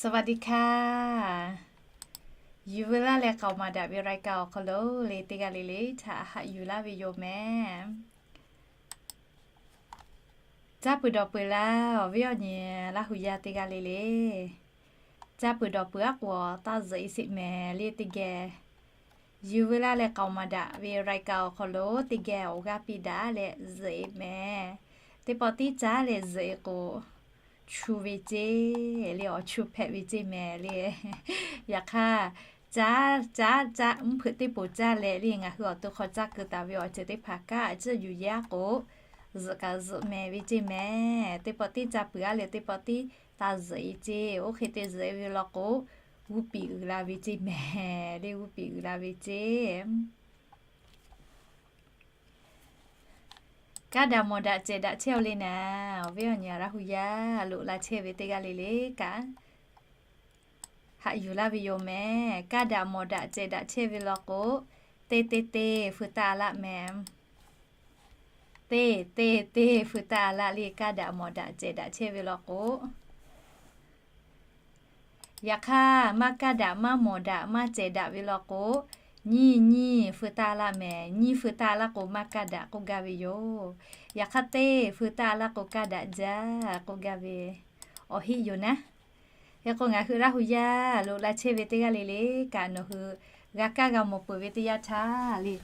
สวัสดีค่ะ Yuˬ veu laˇ leh k'aoˍ maˍ daꞈ ve รายการ awˬ hk'aw lo le teˇ g'aˇ le le htaꞈ haꞈ yuˬ laˇ ve yoˬ mehˍ. Caˇ peuˬ dawˬ peuˬ laˇ awˬ viˉ awˬ nyi Laˇ huˍ yaˇ teˇ g'aˇ le le. Caˇ peuˬ dawˬ peuˬ aˉ k'o taˇ zuhꞈ e sheˍ mehˍ le teˇ geh. Yuˬ veu laˇ leh k'aoˍ maˍ daꞈ ve รายการ awˬ hk'aw lo teˇ geh awˬ g'aˇ piˇ daꞈ leh zuhꞈ e mehˍ. Teˇ pawˆ tiˉ caˇ leh zuhꞈ e k'o, chu ve ceˇ le, awˬ chu hpehꞈ ve ceˇ mehˍ le. Yaꞈ hk'aˇ, caˇ caˇ caˇ mvuhˇ hpeuꞈ teˇ poˬ caˇ leh le ngaˬ hui awˬ to hk'aw caˇ keu taˍ ve awˬ ceuˬ teˇ hpaˍ kaꞈ a ciˉ yuˬ yaˇ k'o, zuhꞈ kaꞈ zuhꞈ mehˍ ve ceˇ mehˍ. Teˇ pawˆ tiˉ caˇ peuˬ aˉ leh teˇ pawˆ tiˉ taˇ zuhꞈ e ceˇ. Oˇ hk'e te zuhꞈ e ve law k'o, g'uˇ piˍ uiˍ la ve ceˇ mehˍ le, g'uˇ piˍ uiˍ la ve ceˇ. Kaˇ daꞈ mawˬ daꞈ cehˬ daꞈ chehˇ-oˬ le naˍ, awˬ viˉ awˬ nyi Laˇ huˍ yaˇ loꞈ la chehˇ ve teˇ g'aˇ le le kaꞈ, haꞈ yuˬ laˇ ve yoˬ mehˍ. Kaˇ daꞈ mawˬ daꞈ cehˬ daꞈ chehˇ ve law k'o, teˇ teˇ teˇ feu taˇ laˆ mehˍ. Teˇ teˇ teˇ feu taˇ laˆ le, kaˇ daꞈ mawˬ daꞈ cehˬ daꞈ chehˇ ve law k'o. Yaꞈ hk'aˇ, maˇ kaˇ daꞈ maˇ mawˬ daꞈ maˇ cehˬ daꞈ ve law k'o, nyiˇ nyiˇ feu taˇ laˆ mehˍ. Nyiˇ feu taˇ laˆ k'o maˇ kaˇ daꞈ k'oˆ gaˇ ve yoˬ. Yaꞈ hk'aˇ, teˇ feu taˇ laˆ k'o kaˇ daꞈ jaˇ k'oˆ gaˇ ve awˬ heˆ yoˬ naˉ. Hk'e k'o, ngaˬ hui Laˇ huˍ yaˇ loꞈ la chehˇ ve teˇ g'aˇ le le kaꞈ nawˬ hui g'a kaˇ g'a mawˬ peuˬ ve teˇ yanˇ htaˇ le,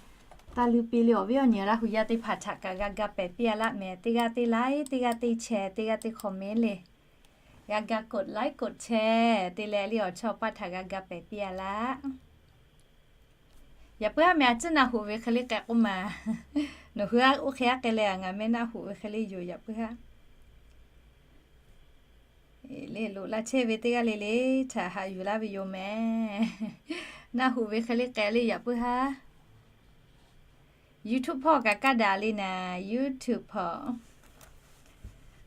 taˇ luˇ piˇ le awˬ viˉ awˬ nyi Laˇ huˍ yaˇ teˇ hpaˍ htaꞈ kaꞈ g'a ga pehˍ piˇ a laˆ mehˍ. Teˇ g'aˇ teˇ like, teˇ g'aˇ teˇ share, teˇ g'aˇ teˇ comment le. G'a ga กดไลค์ กดแชร์ te leh le awˬ chawˇ awˬ paˇ htaꞈ g'a ga pehˍ piˇ a laˆ. Yaꞈ puiˉ haˉ meh a ciˉ naˆ hoꞈ ve hk'e le k'ai k'oˆ ma. Nawˬ hui oˇ hk'e haˉ k'ai leh ngaˬ meh naˆ hoꞈ ve hk'e le yoˬ yaꞈ puiˉ haˉ. Le loꞈ la chehˇ ve teˇ g'aˇ le le htaꞈ haꞈ yuˬ laˇ ve yoˬ mehˍ. Naˆ hoꞈ ve hk'e le k'ai le yaꞈ puiˉ haˉ. YouTube hpawˇ kaꞈ kaˇ daꞈ le naˍ, YouTube hpawˇ.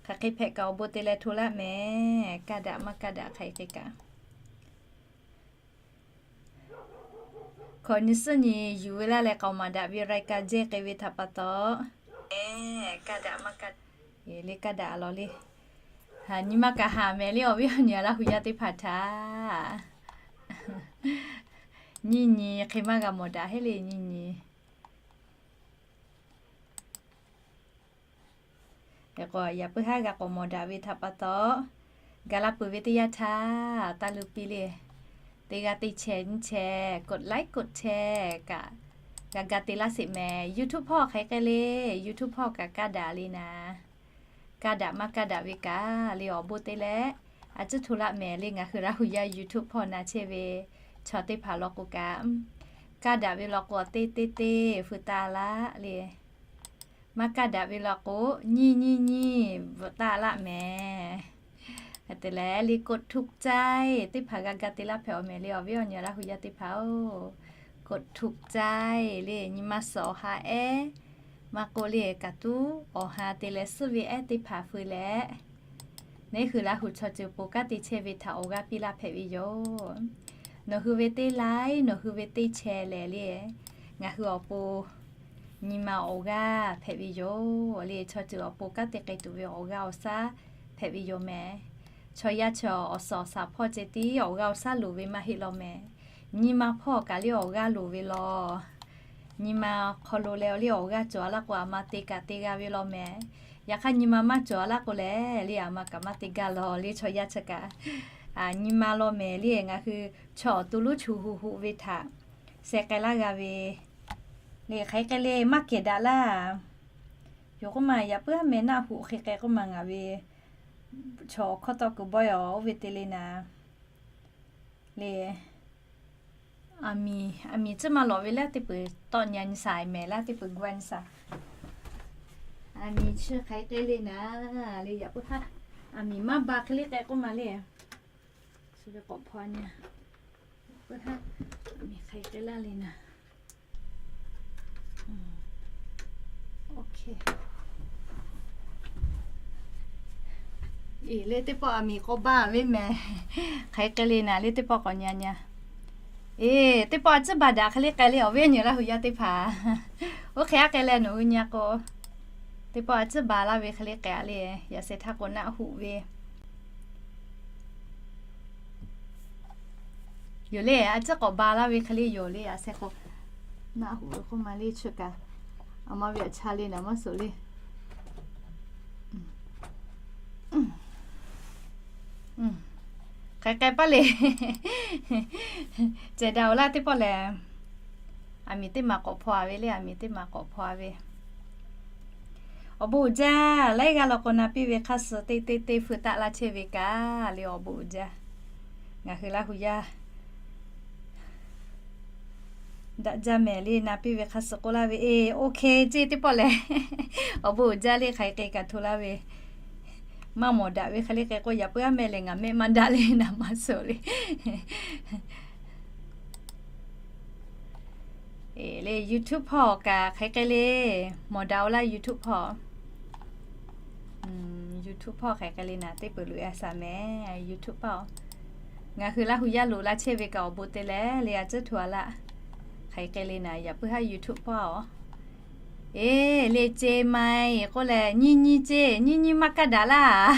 Hk'aˬ hk'e hpehꞈ kaꞈ awˬ bon te leh hto laˆ mehˍ. Kaˇ daꞈ maˇ kaˇ daꞈ hk'aˬ hk'e kaꞈ. Hkawꞈ nyi suhˉ nyi yuˬ veu laˇ leh k'aoˍ maˍ daꞈ ve รายการ jehˇ k'ai ve htaꞈ pa taw, kaˇ daꞈ maˇ kaˇ daꞈ le, kaˇ daꞈ lawˬ le. Nyi ma kaꞈ haˍ mehˍ le awˬ viˉ awˬ nyi Laˇ huˍ yaˇ teˇ hpaˍ htaꞈ. Nyiˇ nyi hk'e maˇ g'a mawˬ daꞈ heˆ le nyiˇ nyi. Hk'e k'o yaꞈ puiˉ haˉ g'a k'awꞈ mawˬ daꞈ ve htaꞈ pa taw, gaˬ la peuˬ ve teˇ yanˇ htaˇ taˇ luˇ piˇ le. Teˇ g'aˇ teˇ share nyiˇ share กดไลค์ กดแชร์ kaꞈ g'a ga te laˇ sheˍ mehˍ. YouTube hpawˇ hk'aˬ hk'e k'ai le, YouTube hpawˇ kaꞈ kaˇ daꞈ le naˍ. Kaˇ daꞈ maˇ kaˇ daꞈ ve kaꞈ le awˬ bon te leh, a ciˉ hto laˆ mehˍ le ngaˬ hui Laˇ huˍ yaˇ YouTube hpawˇ na chehˇ ve chaw teˇ hpaˍ law k'o kaꞈ, kaˇ daꞈ ve law k'o teˇ teˇ teˇ feu taˇ laˆ le. Maˇ kaˇ daꞈ ve law k'o, nyiˇ nyiˇ nyiˇ bvuhꞈ taˇ laˆ mehˍ. Hk'e te leh le กดถูกใจ teˇ hpaˍ g'a ga te laˇ hpehꞈ awˬ mehˍ le awˬ viˉ awˬ nyi Laˇ huˍ yaˇ teˇ hpaˍ-oˬ. กดถูกใจ le nyi ma suhˍ awˬ ha ehˉ, maˇ k'oˆ le kaꞈ tuˉ awˬ ha te leh suhˉ ve ehˉ teˇ hpaˍ feu leh, neˇ hui Laˇ huˍ chaw ceuˬ pon kanˉ te chehˇ ve htaꞈ awˬ g'aˇ piˇ laˇ hpehꞈ ve yoˬ. Nawˬ hui ve teˇ like, nawˬ hui ve teˇ share lehˬ le, ngaˬ hui awˬ pon nyi ma awˬ g'aˇ hpehꞈ ve yoˬ le. Chaw ceuˬ awˬ pon kanˉ te k'ai tuˬ ve awˬ g'aˇ awˬ shaˉ hpehꞈ ve yoˬ mehˍ. Chaw yaˇ chaw awˬ suhˍ awˬ shaˍ hpawˇ ceh tiˉ awˬ g'aˇ awˬ shaˉ loˍ ve maˇ heˆ law mehˍ. Nyi ma hpawˇ kaꞈ le awˬ g'aˇ loˍ ve law. Nyi ma hk'aw lo leh le awˬ g'aˇ cawˬ a laˇ k'o, aˬ ma te kaꞈ te g'a ve law mehˍ. Yaꞈ hk'aˇ nyi ma maˇ cawˬ a laˇ k'o lehˬ le, aˬ ma kaꞈ maˇ te gaˇ law le chaw yaˇ chi kaꞈ. Nyi ma law mehˍ le ngaˬ hui chaw awˬ to lonˉ chu hu hu ve htaꞈ sheh k'ai laˇ g'a ve le. Hk'aˬ hk'e le maˇ kehˬ daꞈ laˇ. Yoˬ k'oˆ ma yaꞈ puiˉ haˉ meh naˆ hoꞈ hk'e k'ai k'oˆ ma ngaˬ ve chaw awˬ hkawˇ tawˆ kuiˬ bawehˇ awˬ oˇ ve te le naˍ. Le, aˬ miˍ, aˬ miˍ tcuhˉ ma lawꞈ ve laˇ teˇ peuˬ tawˆ nyi a nyi shaˍ mehˍ laˇ teˇ peuˬ gu a nyi shaˍ. Aˬ miˍ chi hk'aˬ hk'e k'ai le naˍ, le yaꞈ puiˉ haˉ. Aˬ miˍ maˇ ba hk'e le k'ai k'oˆ ma le. Chi ve k'awꞈ hpaw nyi. Yaꞈ puiˉ haˉ, aˬ miˍ hk'aˬ hk'e k'ai laˇ le naˍ. Eˬ, le teˇ pawˆ aˬ miˍ k'awꞈ ba ve mehˍ. Hk'aˬ hk'e k'ai le naˍ, le teˇ pawˆ k'awꞈ nyi a nyi a. Eˬ, teˇ pawˆ a ciˉ ba daꞈ hk'e le k'ai le awˬ viˉ awˬ nyi Laˇ huˍ yaˇ teˇ hpaˍ. Oˇ hk'e aˉ k'ai leh nawˬ hui nyi a k'o, teˇ pawˆ a ciˉ ba laˇ ve hk'e le k'ai a le, yaꞈ shehˍ htaˇ k'o naˆ hoꞈ ve Yoˬ le, a ciˉ k'awꞈ ba laˇ ve hk'e le yoˬ le, a sheh k'o, naˆ hoꞈ ve k'oˆ ma le chi kaꞈ, a ma ve aꞈ cha le naˍ maˇ suhˍ le. Hk'aˬ k'ai paˇ le. Cehˬ daꞈ-oˬ laˇ teˇ pawˆ lehˬ, aˬ miˍ teˇ maˬ k'awꞈ hpaw-a ve le, aˬ miˍ teˇ maˬ k'awꞈ hpaw-a ve. Awˬ bon uiˍ jaˇ, laiˉ g'aˇ law k'o na piˇ ve hk'aˇ suh teˇ teˇ teˇ feu taˆ laˇ chehˇ ve kaꞈ le, awˬ bon uiˍ jaˇ. Ngaˬ hui Laˇ hu yaˇ daꞈ jaˇ mehˍ le, na piˇ ve hk'aˇ suh k'oˆ laˇ ve, e, OK ceˇ teˇ pawˆ lehˬ, awˬ bon uiˍ jaˇ le, hk'aˬ hk'e k'ai kaꞈ hto laˇ ve, maˇ mawˬ daꞈ ve hk'e le k'ai k'o, yaꞈ puiˉ aˉ mehˆ leh ngaˬ mehˆ maˇ daꞈ le naˍ maˇ suhˍ le. E, le YouTube hpawˇ kaꞈ hk'aˬ hk'e le, mawˬ daꞈ-oˬ laˇ YouTube hpawˇ. YouTube hpawˇ hk'aˬ hk'e le naˍ teˇ peuˬ loꞈ-e a shaˍ mehˍ YouTube hpawˇ. Ngaˬ hui Laˇ hu yaˇ loꞈ laˇ chehˇ ve kaꞈ awˬ bon te leh le a ciˉ hto-a laˇ. Hk'aˬ hk'e le naˍ yaꞈ puiˉ haˉ YouTube hpawˇ. E, le ce mai k'oˆ leh nyiˇ nyiˇ ceˇ, nyiˇ nyiˇ maˇ kaˇ daꞈ laˇ.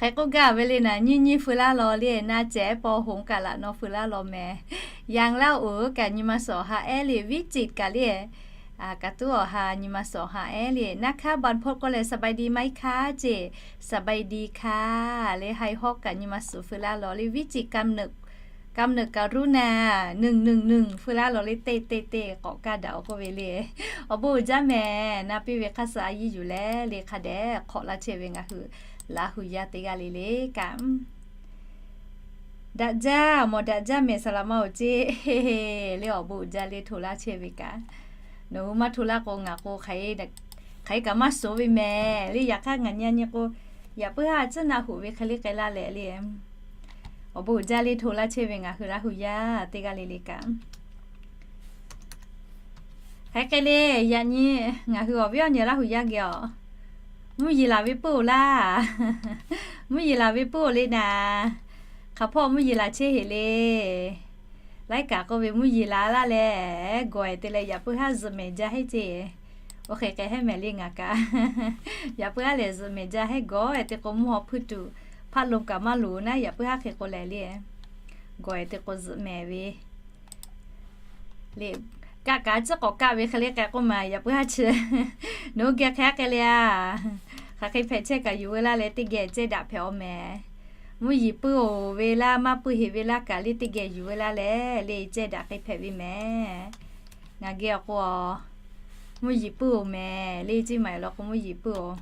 Hk'e k'oˆ gaˇ ve le naˍ, nyiˇ nyiˇ feu laˇ law le, na cehˬ paw hoꞈ kaꞈ laꞈ naw feu laˇ law mehˍ. Yaꞈ laˇ oˬ kaꞈ nyi ma suhˍ ha ehˉ le, Viˉ ciꞈ kaꞈ le, kaꞈ tuˉ awˬ ha nyi ma suhˍ ha ehˉ le, naˇ hkaˉ บางพต k'oˆ leh สบายดีไหมคะ ceˇ, สบายดีค่ะ le, Hai hawˉ kaꞈ nyi ma suhˍ feu laˇ law le, Viˉ ciꞈ กำเนิด กำเนิดกรุณา หนึ่งหนึ่งหนึ่ง feu laˇ law le, teˇ teˇ teˇ k'awꞈ kaˇ daꞈ-oˬ k'oˆ ve le. Awˬ bon uiˍ jaˇ mehˍ, na piˇ ve hk'aˇ suh a yiˇ yuˬ leh le hk'a dehꞈ hk'awꞈ laˇ chehˇ ve ngaˬ hui Laˇ hu yaˇ teˇ g'aˇ le le kaꞈ. Daꞈ jaˇ, mawˬ daꞈ jaˇ mehˍ, saˍ laꞈ ma-oˬ ceˇ le, awˬ bon uiˍ jaˇ le hto laˇ chehˇ ve kaꞈ. Nawˬ hui maˇ hto laˇ k'o ngaˬ k'o hk'aˬ hk'e kaꞈ maˇ suhˍ ve mehˍ le, yaꞈ hk'aˇ ngaˬ nyi a nyi k'o, yaꞈ puiˉ haˉ a ciˉ naˆ hoꞈ ve hk'e le k'ai laˇ leh le. Awˬ bon uiˍ jaˇ le hto laˇ chehˇ ve ngaˬ hui Laˇ hu yaˇ teˇ g'aˇ le le kaꞈ. Hk'aˬ hk'e le, yaꞈ nyi ngaˬ hui awˬ viˉ awˬ nyi Laˇ hu yaˇ geh-oˬ, mvuhˇ yeˬ laˬ ve puiˉ-oˬ laˇ. Mvuhˇ yeˬ laˬ ve puiˉ-oˬ le naˍ. Hk'aˬ hpawˇ mvuhˇ yeˬ laˬ chehˇ heˍ le. Laiˉ kaꞈ k'oˆ ve mvuhˇ yeˬ laˬ laˇ leh, gawˬ-ehˍ te leh yaꞈ puiˉ haˉ zuhꞈ mehˍ jaˇ heˆ ceˇ. Oˇ hk'e k'ai heˆ mehˍ le ngaˬ kaꞈ. Yaꞈ puiˉ haˉ lehˬ zuhꞈ mehˍ jaˇ heˆ, gawˬ-ehˍ te k'o mvuhˇ haw hpuiˇ tuˬ hpaˆ lo kaꞈ maˇ loˍ naˉ, yaꞈ puiˉ haˉ hk'e k'o lehˬ le. Gawˬ-ehˍ te k'o zuhꞈ mehˍ ve le, kaˆ kaꞈ a ciˉ k'awꞈ kaˆ ve hk'e le k'ai k'oˆ ma, yaꞈ puiˉ haˉ chi nawˬ hui geh hk'e aˉ k'ai le a. Hk'aˬ hk'e hpehꞈ chehˇ kaꞈ yuˬ ve laˇ leh teˇ geh cehˇ daꞈ hpehꞈ-aw mehˍ. Mvuhˇ yeˬ puiˉ-oˬ ve laˇ, maˇ puiˉ heˍ ve laˇ kaꞈ le teˇ geh yuˬ ve laˇ leh le cehˇ daꞈ hk'e hpehꞈ ve mehˍ. Ngaˬ geh awˬ k'o, mvuhˇ yeˬ puiˉ-oˬ mehˍ le, ceˇ maˬ law k'o mvuhˇ yeˬ puiˉ-oˬ.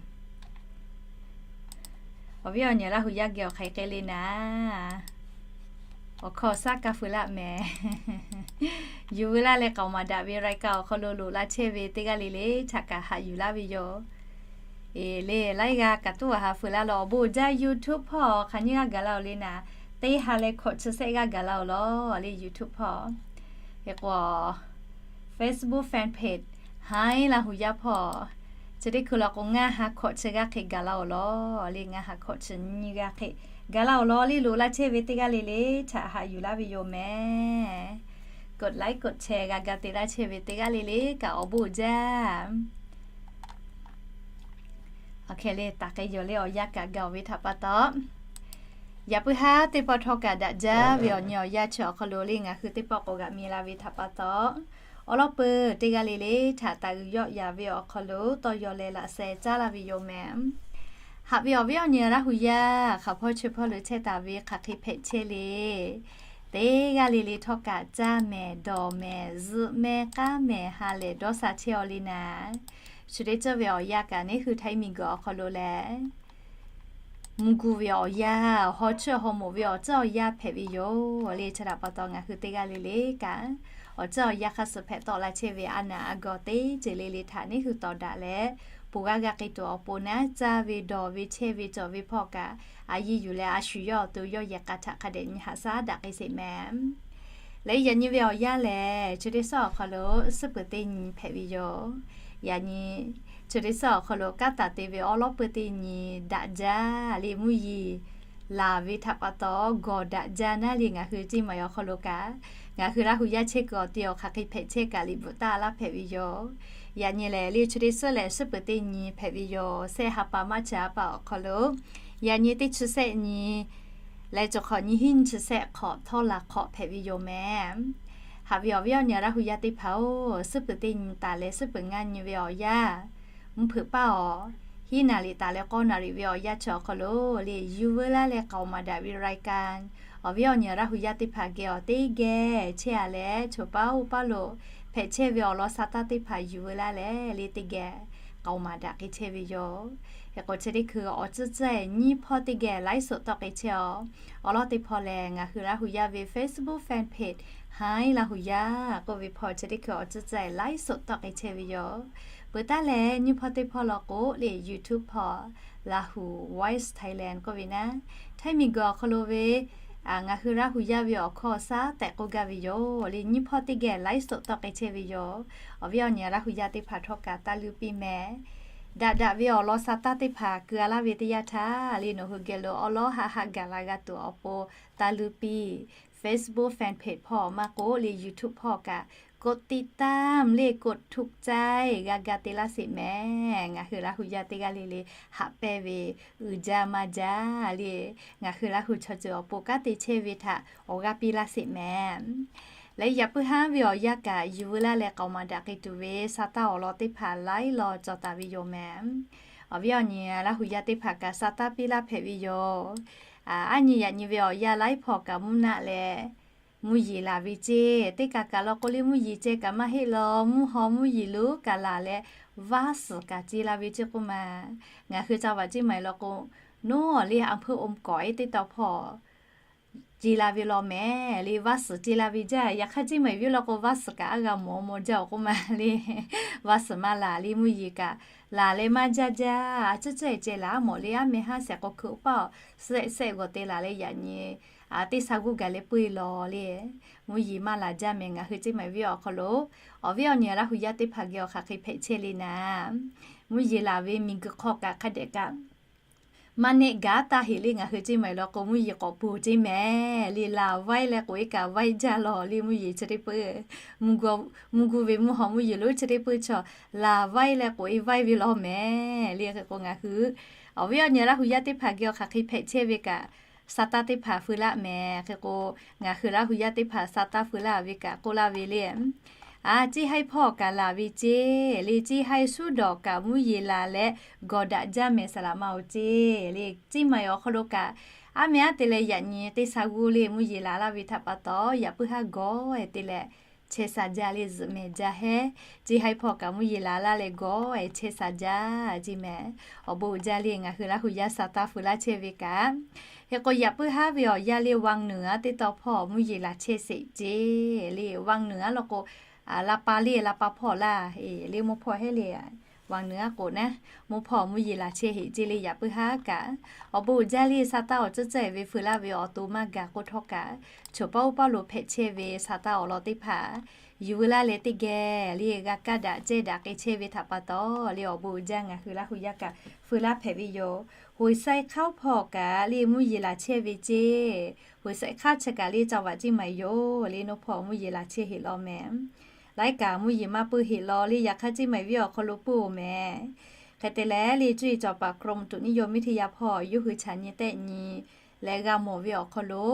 Awˬ viˉ awˬ nyi Laˇ hu yaˇ geh awˬ hk'aˬ hk'e le naˍ. Awˬ hkawˇ shaˉ kaˇ feu laˇ mehˍ. Yuˬ ve laˇ leh k'aoˍ maˍ daꞈ ve รายการ awˬ hk'aw lo loꞈ la chehˇ ve teˇ g'aˇ le le htaꞈ kaꞈ haꞈ yuˬ laˇ ve yoˬ. E le, laiˉ g'aˇ kaꞈ tuˉ awˬ ha feu laˇ law. Awˬ bon uiˍ jaˇ, YouTube hpawˇ hk'aˬ nyiˇ g'aˇ gaˬ la-oˬ le naˍ, teˇ ha leh hkawꞈ chi sehˆ g'aˇ gaˬ la-oˬ law le YouTube hpawˇ. Hk'e k'o Facebook fan page Hai Laˇ hu yaˇ hpawˇ, chi teˇ hkui law k'o ngaˇ ha hkawꞈ chi g'aˇ hk'e gaˬ la-oˬ law le, ngaˇ ha hkawꞈ chi nyiˇ g'aˇ hk'e gaˬ la-oˬ law le, loꞈ la chehˇ ve teˇ g'aˇ le le htaꞈ haꞈ yuˬ laˇ ve yoˬ mehˍ. กดไลค์ กดแชร์ g'a ga te laˇ chehˇ ve teˇ g'aˇ le le kaꞈ awˬ bon uiˍ jaˇ. Awˬ hk'e le, taˍ k'ai yoˬ le, awˬ yanˇ kaꞈ gaˬ-oˬ ve htaꞈ pa taw, yaꞈ puiˉ haˉ teˇ pawˆ htawˇ kaꞈ daꞈ jaˇ ve awˬ nyi awˬ yanˇ chi awˬ hk'aw lo le ngaˬ hui teˇ pawˆ k'awꞈ g'aꞈ mi la ve htaꞈ pa taw, awˉ lawˉ peuˬ teˇ g'aˇ le le htaꞈ taˍ uiˍ yawˆ yaˍ ve awˬ hk'aw lo tawˇ yaw leh laꞈ sheh caˉ laˇ ve yoˬ mehˍ. Haꞈ ve awˬ viˉ awˬ nyi Laˇ hu yaˇ, hk'aˬ hpawˇ chi hpawˇ lo chehˇ taˍ ve hk'aˬ hk'e hpehꞈ chehˇ le, teˇ g'aˇ le le htawˇ kaꞈ caˇ mehˍ, dawˬ mehˍ, zuhꞈ mehˍ, k'aˉ mehˍ, ha lehˬ dawˇ sha chehˇ-aw le naˍ. Chi teˇ ceuˬ ve awˬ yanˇ kaꞈ neˇ hui Htaiˇ miˬguiˬ awˬ hk'aw lo lehˬ, mvuhˇ guˇ ve awˬ yanˇ, haw chiˇ haw moˍ ve awˬ ceuˬ awˬ yanˇ hpehꞈ ve yoˬ le. Chi htaꞈ pa taw ngaˬ hui teˇ g'aˇ le le kaꞈ, awˬ ceuˬ awˬ yanˇ hk'aˇ suh hpehꞈ tawˆ la chehˇ ve a naˍ a gawˬ teˇ ceuˬ le le htaꞈ neˇ hui tawˍ daꞈ leh, ponˬ g'aˇ g'a k'ai tuˬ awˬ pon naˉ, caˇ ve, dawˬ ve, chehˇ ve, cawˬ ve hpawˇ kaꞈ, a yiˇ yuˬ leh a shu yawˇ awˬ to yawˇ yehˬ k'a htaꞈ hk'a dehꞈ nyi haꞈ shaˉ daꞈ k'ai sheˍ mehˍ. Leh yaꞈ nyi ve awˬ yanˇ lehˬ, chi teˇ suhˉ awˬ hk'aw lo suhˉ peuˬ teˇ nyi hpehꞈ ve yoˬ. Yaꞈ nyi chi teˇ suhˉ awˬ hk'aw lo kanˉ taˍ te ve awˉ lawˉ peuˬ teˇ nyi daꞈ jaˇ le, mvuhˇ yeˬ laˬ ve htaꞈ pa taw gawˬ daꞈ jaˇ naˉ le. Ngaˬ hui ceˇ maˬ awˬ hk'aw lo kaꞈ, ngaˬ hui Laˇ hu yaˇ chehˇ kuiˬ awˬ ti awˬ hk'aˬ hk'e hpehꞈ chehˇ kaꞈ liꞈ bvuhꞈ taˍ laˇ hpehꞈ ve yoˬ. Yaꞈ nyi lehˬ le, chi teˇ suhˉ lehˬ suhˉ peuˬ teˇ nyi hpehꞈ ve yoˬ. Sehˆ ha pa March ha pa awˬ hk'aw lo, yaꞈ nyi teˇ chi sehˆ nyi Leh cawˬ hk'awꞈ nyiˇ hinˉ nyiˇ chi sehˆ hk'awꞈ htawˇ laˬ hk'awꞈ hpehꞈ ve yoˬ mehˍ. Haꞈ ve awˬ viˉ awˬ nyi Laˇ hu yaˇ teˇ hpaˍ-oˬ, suhˉ peuˬ teˇ nyi taˍ leh suhˉ peuˬ ngaˇ nyi ve awˬ yanˇ, mvuhˇ hpeuꞈ paˇ awˬ hiˉ naˍ riˍ taˍ leh k'awˇ naˍ riˍ ve awˬ yanˇ chi awˬ hk'aw lo le, yuˬ veu laˇ leh k'aoˍ maˍ daꞈ ve รายการ awˬ viˉ awˬ nyi Laˇ hu yaˇ teˇ hpaˍ geh awˬ teˇ geh chehˇ-a leh, choˬ paˇ oˇ paˇ lo hpehꞈ chehˇ ve awˬ lawn sa taˇ teˇ hpaˍ yuˬ veu laˇ leh le teˇ geh k'aoˍ maˍ daꞈ k'ai chehˇ ve yoˬ. Hk'e k'o chi teˇ hkui awˬ tcuhˉ tcuhˉ nyiˇ hpawˇ teˇ geh ไลฟ์สด tawˆ k'ai chehˇ-aˬ. Awˬ lawn teˇ hpawˇ lehˬ, ngaˬ hui Laˇ hu yaˇ ve Facebook fan page Haiˉ Laˇ hu yaˇ k'oˆ ve hpawˇ chi teˇ hkui awˬ tcuhˉ tcuhˉ ไลฟ์สด tawˆ k'ai chehˇ ve yoˬ. Peuˬ taˉ leh nyiˇ hpawˇ teˇ hpawˇ law k'o le YouTube hpawˇ Lahu Voice Thailand k'oˆ ve naˉ, Htaiˇ miˬguiˬ awˬ hk'aw lo ve ngaˬ hui Laˇ hu yaˇ ve awˬ hkawˇ shaˉ tehꞈ k'oˆ gaˇ ve yoˬ. Le nyiˇ hpawˇ teˇ geh ไลฟ์สด tawˆ k'ai chehˇ ve yoˬ. Awˬ viˉ awˬ nyi Laˇ hu yaˇ teˇ hpaˍ htawˇ kaꞈ taˇ luˇ piˇ mehˍ. Daꞈ daꞈ ve awˬ lawn sa taˇ teˇ hpaˍ keu-a laˇ ve teˇ yanˇ htaˇ le, nawˬ hui geh lo awˉ lawˉ haˆ haˆ gaˬ la g'a tuˬ awˬ pon taˇ luˇ piˇ. Facebook fan page hpawˇ maˇ k'oˆ le YouTube hpawˇ kaꞈ กดติดตาม le กดถูกใจ g'a ga te laˇ sheˍ mehˍ. Ngaˬ hui Laˇ hu yaˇ teˇ g'aˇ le le haꞈ pehnˇ ve uiˍ jaˇ maˇ jaˇ le, ngaˬ hui Laˇ hu chaw ceuˬ awˬ pon kanˉ te chehˇ ve htaꞈ awˬ g'aˇ piˇ laˇ sheˍ mehˍ. Leh yaꞈ puiˉ haˉ ve awˬ yanˇ kaꞈ yuˬ veu laˇ leh k'aoˍ maˍ daꞈ k'ai tuˬ ve sa taˇ awˬ lawn teˇ hpaˍ laiˉ law cawˬ taˍ ve yoˬ mehˍ. Awˬ viˉ awˬ nyi Laˇ hu yaˇ teˇ hpaˍ kaꞈ sa taˇ piˇ laˇ hpehꞈ ve yoˬ. Aˉ nyi yaꞈ nyi ve awˬ yanˇ laiˉ hpawˇ kaꞈ mvuhˇ naˆ leh mvuhˇ yeˬ laˬ ve ceˇ. Teˇ kaꞈ kaꞈ law k'o le mvuhˇ yeˬ ceh kaꞈ maˇ heˆ law, mvuhˇ haw mvuhˇ yeˬ lonˉ kaꞈ laˬ leh vaˇ suhˍ kaꞈ ce la ve ceˇ k'oˆ ma. Ngaˬ hui ca vaꞈ ceˇ maˬ law k'o, noˉ le อำเภออมก๋อย teˇ taw hpawˇ ce la ve law mehˍ le, vaˇ suhˍ ce la ve jaˇ. Yaꞈ hk'aˇ ceˇ maˬ viˉ law k'o vaˇ suhˍ kaꞈ aˉ g'a mawˬ maw jaˇ-oˬ k'oˆ ma le. Vaˇ suhˍ maˇ laˬ le, mvuhˇ yeˬ kaꞈ laˬ leh maˇ jaˇ jaˇ. A ciˉ ciˉ ce laˬ mawˬ le, aˉ meh haˉ shehˍ k'o hkui oˇ paˇ-oˬ, shehˆ shehˆ g'awˬ te laˬ leh yaꞈ nyi teˇ sha g'uˇ gaˬ leh peu-e law le. Mvuhˇ yeˬ maˇ laˬ jaˇ mehˍ. Ngaˬ hui ceˇ maˬ viˉ awˬ hk'aw lo awˬ viˉ awˬ nyi Laˇ hu yaˇ teˇ hpaˍ geh awˬ hk'aˬ hk'e hpehꞈ chehˇ le naˍ, mvuhˇ yeˬ laˬ ve miˬguiˬ hk'aw kaꞈ hk'a dehꞈ kaꞈ maˇ nehˆ gaˇ taˇ heꞈ le. Ngaˬ hui ceˇ maˬ law k'o mvuhˇ yeˬ k'awꞈ pon ceˇ mehˍ le, laˬ vaiˇ leh k'oꞈ-e kaꞈ vaiˇ jaˇ law le. Mvuhˇ yeˬ chi teˇ peuˬ, mvuhˇ gu ve mvuhˇ haw mvuhˇ yeˬ lonˉ chi teˇ peuˬ chaw laˬ vaiˇ leh k'oꞈ-e vaiˇ ve law mehˍ le. Hk'e k'o ngaˬ hui awˬ viˉ awˬ nyi Laˇ hu yaˇ teˇ hpaˍ geh awˬ hk'aˬ hk'e hpehꞈ chehˇ ve kaꞈ sa taˇ teˇ hpaˍ feu laˇ mehˍ. Hk'e k'o ngaˬ hui Laˇ hu yaˇ teˇ hpaˍ sa taˇ feu laˇ ve kaꞈ k'oˆ laˇ ve le, a ciˇ haiˇ hpawˇ kaꞈ laˬ ve ceˇ le, ciˇ haiˇ suˉ dawˬ kaꞈ mvuhˇ yeˬ laˬ leh gawˬ daꞈ jaˇ mehˍ, saˍ laꞈ ma-oˬ ceˇ le. Ceˇ maˬ awˬ hk'aw lo kaꞈ aˉ meh aˉ te leh yaꞈ nyi teˇ sha g'uˇ le mvuhˇ yeˬ laˬ laˇ ve htaꞈ pa taw yaꞈ puiˉ haˉ gawˬ-e te leh chehˇ sha jaˇ le, zuhꞈ mehˍ jaˇ hehˉ. Ciˇ haiˇ hpawˇ kaꞈ mvuhˇ yeˬ laˬ laˇ leh gawˬ-e chehˇ sha jaˇ ceˇ mehˍ. Awˬ bon uiˍ jaˇ le, ngaˬ hui Laˇ hu yaˇ sa taˇ feu laˇ chehˇ ve kaꞈ. Hk'e k'o yaꞈ puiˉ haˉ ve awˬ yanˇ le วังเหนือ aˉ teˇ taw hpawˇ mvuhˇ yeˬ laˬ chehˇ sheˍ ceˇ le. วังเหนือ law k'o, la pa le, la pa hpawˇ laˇ le mvuhˇ hpawˇ hehˉ le. วังเหนือ k'oꞈ naˉ, mvuhˇ hpawˇ mvuhˇ yeˬ laˬ chehˇ heꞈ ceˇ le. Yaꞈ puiˉ haˉ kaꞈ awˬ bon uiˍ jaˇ le, sa taˇ awˬ ceuˬ ceuˬ ve feu laˇ ve awˬ to maˇ gaˬ k'oˆ htawˇ kaꞈ, choˬ paˇ oˇ paˇ lo hpehꞈ chehˇ ve sa taˇ awˬ lawn teˇ hpaˍ yuˬ veu laˇ leh teˇ geh le g'a kaˇ daꞈ cehˇ daꞈ k'ai chehˇ ve htaꞈ pa taw le, awˬ bon uiˍ jaˇ ngaˬ hui Laˇ hu yaˇ kaꞈ feu laˇ hpehꞈ ve yoˬ. Hoˍ saiˉ hk'aˉ hpawˇ kaꞈ le mvuhˇ yeˬ laˬ chehˇ ve ceˇ. Hoˍ saiˉ hk'aˉ chi kaꞈ le ca vaꞈ ceˇ maˬ yoˬ le, noˇ hpawˇ mvuhˇ yeˬ laˬ chehˇ heꞈ law mehˍ. Laiˉ kaꞈ mvuhˇ yeˬ maˇ puiˉ heꞈ law le, yaꞈ hk'aˇ ceˇ maˬ viˉ awˬ hk'aw lo puiˉ-oˬ mehˍ. Hk'e te leh le cuˇ yiˍ cawˬ paˍ กรมอุตุนิยมวิทยา hpawˇ yawˇ hui chaꞈ nyi tehˆ nyi leh g'a mawˬ ve awˬ hk'aw lo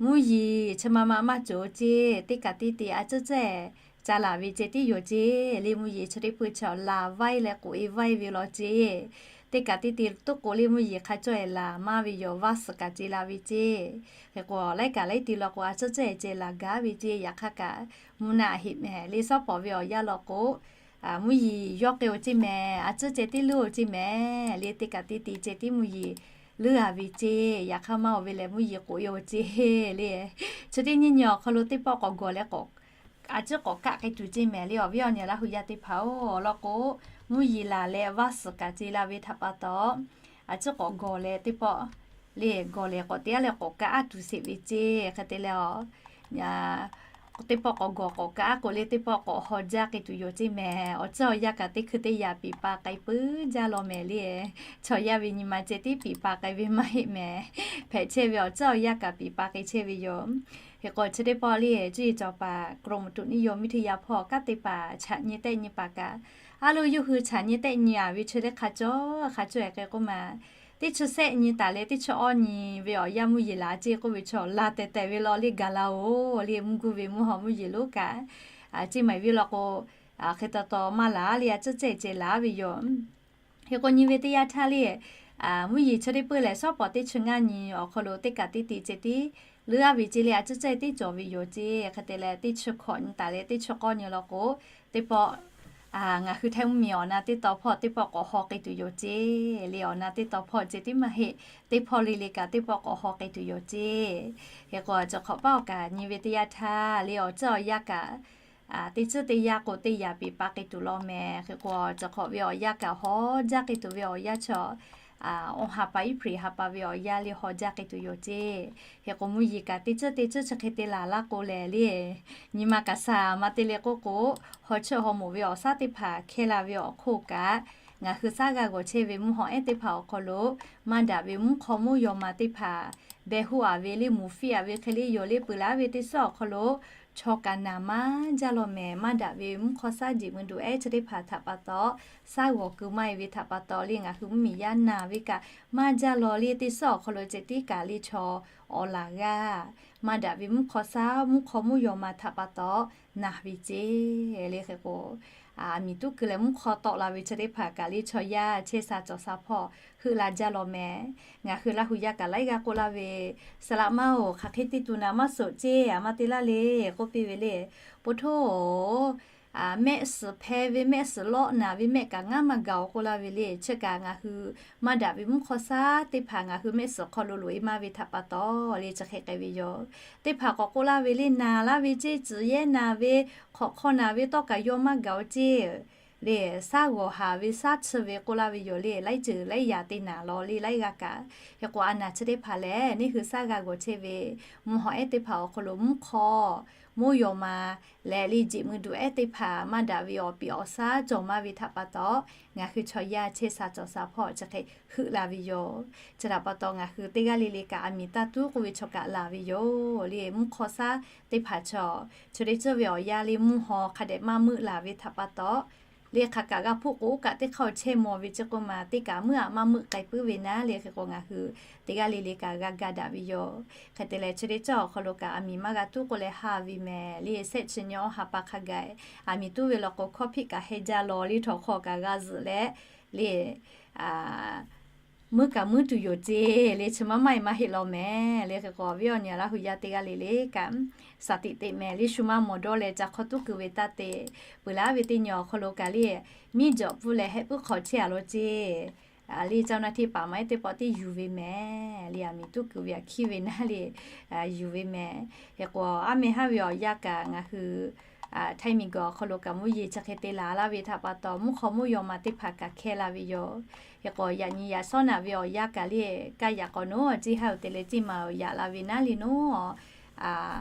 mvuhˇ yeˬ chi ma ma maˇ cawˬ ceˇ, teˇ kaꞈ teˇ te a ciˉ cehˇ ca laˬ ve ceh tiˉ yoˬ ceˇ le. Mvuhˇ yeˬ chi teˇ peuˬ chaw laˬ vaiˇ leh k'oꞈ-e vaiˇ ve law ceˇ. Teˇ kaꞈ teˇ te toˇ k'o le mvuhˇ yeˬ hk'a cawˇ-e laˬ maˇ ve yoˬ, vaˇ suhˍ kaꞈ ce la ve ceˇ. Hk'e k'o laiˉ kaꞈ laiˉ te law k'o a ciˉ cehˇ ceh laˬ gaˇ ve ceˇ. Yaꞈ hk'aˇ kaꞈ mvuhˇ naˆ heꞈ mehˍ le, sawˉ pawˍ ve awˬ yanˇ law k'o mvuhˇ yeˬ yawˇ k'ai-o ceˇ mehˍ, a ciˉ ceh tiˉ leuˉ-o ceˇ mehˍ le, teˇ kaꞈ teˇ te ceh tiˉ mvuhˇ yeˬ leuˉ-a ve ceˇ. Yaꞈ hk'aˇ maˇ-oˬ ve lehˬ mvuhˇ yeˬ k'oꞈ-e-o ceˇ le. Chi teˇ nyiˇ nyi awˬ hk'aw lo teˇ pawˆ k'awꞈ gawˬ leh k'awꞈ a ciˉ k'awꞈ kaˆ k'ai tuˬ ceˇ mehˍ le. Awˬ viˉ awˬ nyi Laˇ hu yaˇ teˇ hpaˍ-oˬ, awˬ lawn k'o mvuhˇ yeˬ laˬ leh vaˇ suhˍ kaꞈ ce la ve htaꞈ pa taw, a ciˉ k'awꞈ gawˬ leh teˇ pawˆ le gawˬ leh k'awꞈ te a leh k'awꞈ kaˆ a tuˬ sheˍ ve ceˇ. Hk'e te leh a teˇ pawˆ k'awꞈ gawˬ k'awꞈ kaˆ a k'o le teˇ pawˆ k'awꞈ haw jaˇ k'ai tuˬ yoˬ ceˇ mehˍ. Awˬ ceuˬ awˬ yanˇ kaꞈ teˇ hkui teˇ yaꞈ piˍ pa k'ai puiˉ jaˇ law mehˍ le. Chaw yaˇ ve nyi ma ceh tiˉ piˍ pa k'ai ve maˇ heˆ mehˍ. Hpehꞈ chehˇ ve awˬ ceuˬ awˬ yanˇ kaꞈ piˍ pa k'ai chehˇ ve yoˬ. Hk'e k'o chi teˇ pawˆ le cuˇ yiˍ cawˬ paˍ กรมอุตุนิยมวิทยา hpawˇ kanˉ te paˍ chaꞈ nyi tehˆ nyi paˍ kaꞈ, a lo yawˇ hui chaꞈ nyi tehˆ nyi-a ve chi teˇ hk'a cawˇ hk'a cawˇ-e k'ai k'oˆ ma, Teˇ chi sehˆ nyi taˍ leh teˇ chi awˇ nyi ve awˬ yanˇ mvuhˇ yeˬ laˬ ceˇ k'oˆ ve chaw, laˬ tehˬ tehˬ ve law le gaˬ la-oˬ le, mvuhˇ guˇ ve mvuhˇ haw mvuhˇ yeˬ lonˉ kaꞈ, ceˇ maˬ ve law k'o, hk'e taw taw maˇ laˬ le, a ciˉ cehˇ ceh laˬ ve yoˬ. Hk'e k'o nyi ve teˇ yanˇ htaˇ le, mvuhˇ yeˬ chi teˇ peuˇ lehˬ, shawˉ pawˍ teˇ chi ngaˇ nyi awˬ hk'aw lo teˇ kaꞈ teˇ te ceh tiˉ leuˉ-a ve ceˇ le, a ciˉ cehˇ tiˉ cawˬ ve yoˬ ceˇ. Hk'e te leh teˇ chi hkawꞈ nyi taˍ leh teˇ chi k'awˇ nyi law k'o, teˇ pawˆ ngaˬ hui Htaiˇ mvuhˇmiˬ awˬ na teˇ taw hpawˇ teˇ pawˆ k'awꞈ haw k'ai tuˬ yoˬ ceˇ le, awˬ na teˇ taw hpawˇ ceh tiˉ maˇ heˆ, teˇ hpawˇ le le kaꞈ teˇ pawˆ k'awꞈ haw k'ai tuˬ yoˬ ceˇ. Hk'e k'o, cawˬ hk'awꞈ paˉ awˬ kaꞈ nyi ve teˇ yanˇ htaˇ le, awˬ ceuˬ awˬ yanˇ kaꞈ teˇ ceuˬ teˇ yanˇ k'o teˇ yanˇ peꞈ pa k'ai tuˬ law mehˍ. Hk'e k'o, cawˬ hk'awꞈ ve awˬ yanˇ kaꞈ haw jaˇ k'ai tuˬ ve awˬ yanˇ chaw, awˬ ha pa iˉ hpreꞈ ha pa ve awˬ yanˇ le haw jaˇ k'ai tuˬ yoˬ ceˇ. Hk'e k'o, mvuhˇ yeˬ kaꞈ teˇ ceuˬ teˇ ceuˬ chi hk'e te laˬ laˇ k'o lehˬ le, nyi ma kaꞈ shaˍ maˇ te le k'oˆ k'o, haw cheuˆ haw moˍ ve awˬ shaˉ teˇ hpaˍ hkehˇ la ve awˬ hk'oˆ kaꞈ, ngaˬ hui shaˉ g'a g'awˬ chehˇ ve mvuhˇ haw ehˉ teˇ hpaˍ awˬ hk'aw lo, maˇ daꞈ ve mvuhˇ hk'aw mvuhˇ yaw ma teˇ hpaˍ behˬ hoˆ-a ve le, moˍ fiˆ-a ve hk'e le yoˬ le, peuˬ laˬ ve teˇ suhˉ awˬ hk'aw lo chaw kaꞈ naˬ maˇ jaˇ law mehˍ. Maˇ daꞈ ve mvuhˇ hk'aw shaˉ jeꞈ mvuhˇ duˬ ehˉ chi teˇ hpaˍ htaꞈ pa taw, shaˉ g'awˬ keu maˇ-e ve htaꞈ pa taw le, ngaˬ hui mvuhˇmiˬ yaˇ naˬ ve kaꞈ maˇ jaˇ law le, teˇ suhˉ awˬ hk'aw lo ceh tiˉ kaꞈ le chaw awˬ laˬ g'aˇ, maˇ daꞈ ve mvuhˇ hk'aw shaˉ mvuhˇ hk'aw mvuhˇ yaw ma htaꞈ pa taw naˬ ve ceˇ le. Hk'e k'o, aˬ miˍ tuˉ keu leh mvuhˇ hk'aw tawˆ la ve chi teˇ hpaˍ kaꞈ le chaw yaˇ chehˇ sha cawˬ sha hpawˇ heuˆ la jaˇ law mehˍ. Ngaˬ hui Laˇ hu yaˇ kaꞈ laiˉ g'aˇ k'oˆ laˇ ve, Saˍ laꞈ ma-oˬ, hk'aˬ hk'e te tuˬ naˍ maˇ suhˍ ceˇ, a maˇ te laˇ le k'oˆ piˇ ve le. Po htoˇ-oˬ, mehˆ suhˍ hpeh ve mehˆ suhˍ lawˆ naˍ ve mehˆ kaꞈ ngaˇ maˇ gaˬ-oˬ k'oˆ laˇ ve le. Chi kaꞈ ngaˬ hui maˇ daꞈ ve mvuhˇ hk'aw shaˉ teˇ hpaˍ ngaˬ hui mehˆ suhˍ hk'aw lo loꞈ-e maˇ ve htaꞈ pa taw le chi hk'e k'ai ve yoˬ. Teˇ hpaˍ k'awꞈ k'oˆ laˇ ve le, naˬ laˇ ve ceˇ, tcuhˍ yehˇ naˬ ve, hk'awꞈ hk'aw naˬ ve tawˇ kaꞈ yaw maˇ gaˬ-oˬ ceˇ le, shaˉ g'awˬ haˍ ve shaˉ chi ve k'oˆ laˇ ve yoˬ le. Laiˉ ceuˬ laiˉ yaꞈ te naˍ law le, laiˉ g'aˇ kaꞈ. Hk'e k'o, a naˬ chi teˇ hpaˍ lehˬ, neˇ hui shaˉ g'a g'awˬ chehˇ ve mvuhˇ haw ehˉ teˇ hpaˍ awˬ hk'aw lo mvuhˇ hk'aw mvuhˇ yaw ma leh le, jeꞈ mvuhˇ duˬ ehˉ teˇ hpaˍ maˇ daꞈ ve awˬ piˍ awˬ shaˉ cawˬ maˇ ve htaꞈ pa taw, ngaˬ hui chaw yaˇ chehˇ sha cawˬ sha hpawˇ chi hk'e heuˆ la ve yoˬ. Chi htaꞈ pa taw ngaˬ hui teˇ g'aˇ le le kaꞈ aˬ miˍ taˇ tuˉ k'oˆ ve chaw kaꞈ laˬ ve yoˬ le. Mvuhˇ hk'aw shaˉ teˇ hpaˍ chaw, chi teˇ ceuˬ ve awˬ yanˇ le mvuhˇ haw hk'a dehꞈ maˇ meuˆ laˬ ve htaꞈ pa taw, le hk'aˬ kaꞈ g'a hpuˆ k'o oˇ kaꞈ teˇ hk'aˇ awˬ chehˇ maw ve chi k'oˆ ma teˇ kaꞈ meuˆ aꞈ maˇ meuˆ k'ai puiˉ ve naˉ le. Hk'e k'o ngaˬ hui teˇ g'aˇ le le kaꞈ g'a ga daꞈ ve yoˬ. Hk'e te leh chi teˇ ceuˬ awˬ hk'aw lo kaꞈ aˬ miˍ maˇ g'a tuˉ k'oˆ leh haˍ ve mehˍ le. Sehˆ chi nyi awˬ ha pa hk'a gaˬ aˬ miˍ tuˉ ve law k'o, hkawˇ hpiˆ kaꞈ heh jaˇ law le, htawnˍ hk'aw kaꞈ g'a zuhꞈ leh le, meuˉ kaꞈ meuˉ tuˬ yoˬ ceˇ le, chi maˇ maˇ-e maˇ heˆ law mehˍ le. Hk'e k'o, awˬ viˉ awˬ nyi Laˇ hu yaˇ teˇ g'aˇ le le kaꞈ, shaˍ tiꞈ teꞈ mehˍ le, shu maˇ mawˬ dawˇ leh ca hk'aw tuˉ keu ve taˇ te. Peuˬ laˬ ve teˇ nyi awˬ hk'aw lo kaꞈ le, miˇ jawꞈ pfuhˇ leh hehˆ puiˉ hk'awꞈ chehˇ-a law ceˇ le, เจ้าหน้าที่ป่าไม้ teˇ pawˆ tiˉ yuˬ ve mehˍ le. Aˬ miˍ tuˉ keu ve aꞈ hkiˉ ve naˉ le, yuˬ ve mehˍ. Hk'e k'o, aˉ meh haˉ ve awˬ yanˇ kaꞈ ngaˬ hui Htaiˇ miˬ guiˬ awˬ hk'aw lo kaꞈ mvuhˇ yeˬ chi hk'e te laˬ laˇ ve htaꞈ pa taw, mvuhˇ hk'aw mvuhˇ yaw ma teˇ hpaˍ kaꞈ hkehˇ la ve yoˬ. Hk'e k'o, yaꞈ nyi yaꞈ shawˉ naꞈ ve awˬ yanˇ kaꞈ le, kaˇ yaꞈ k'awꞈ nawˉ ceˇ haˉ-oˬ te leh ceˇ maˬ yaꞈ la ve naˉ le nawˉ,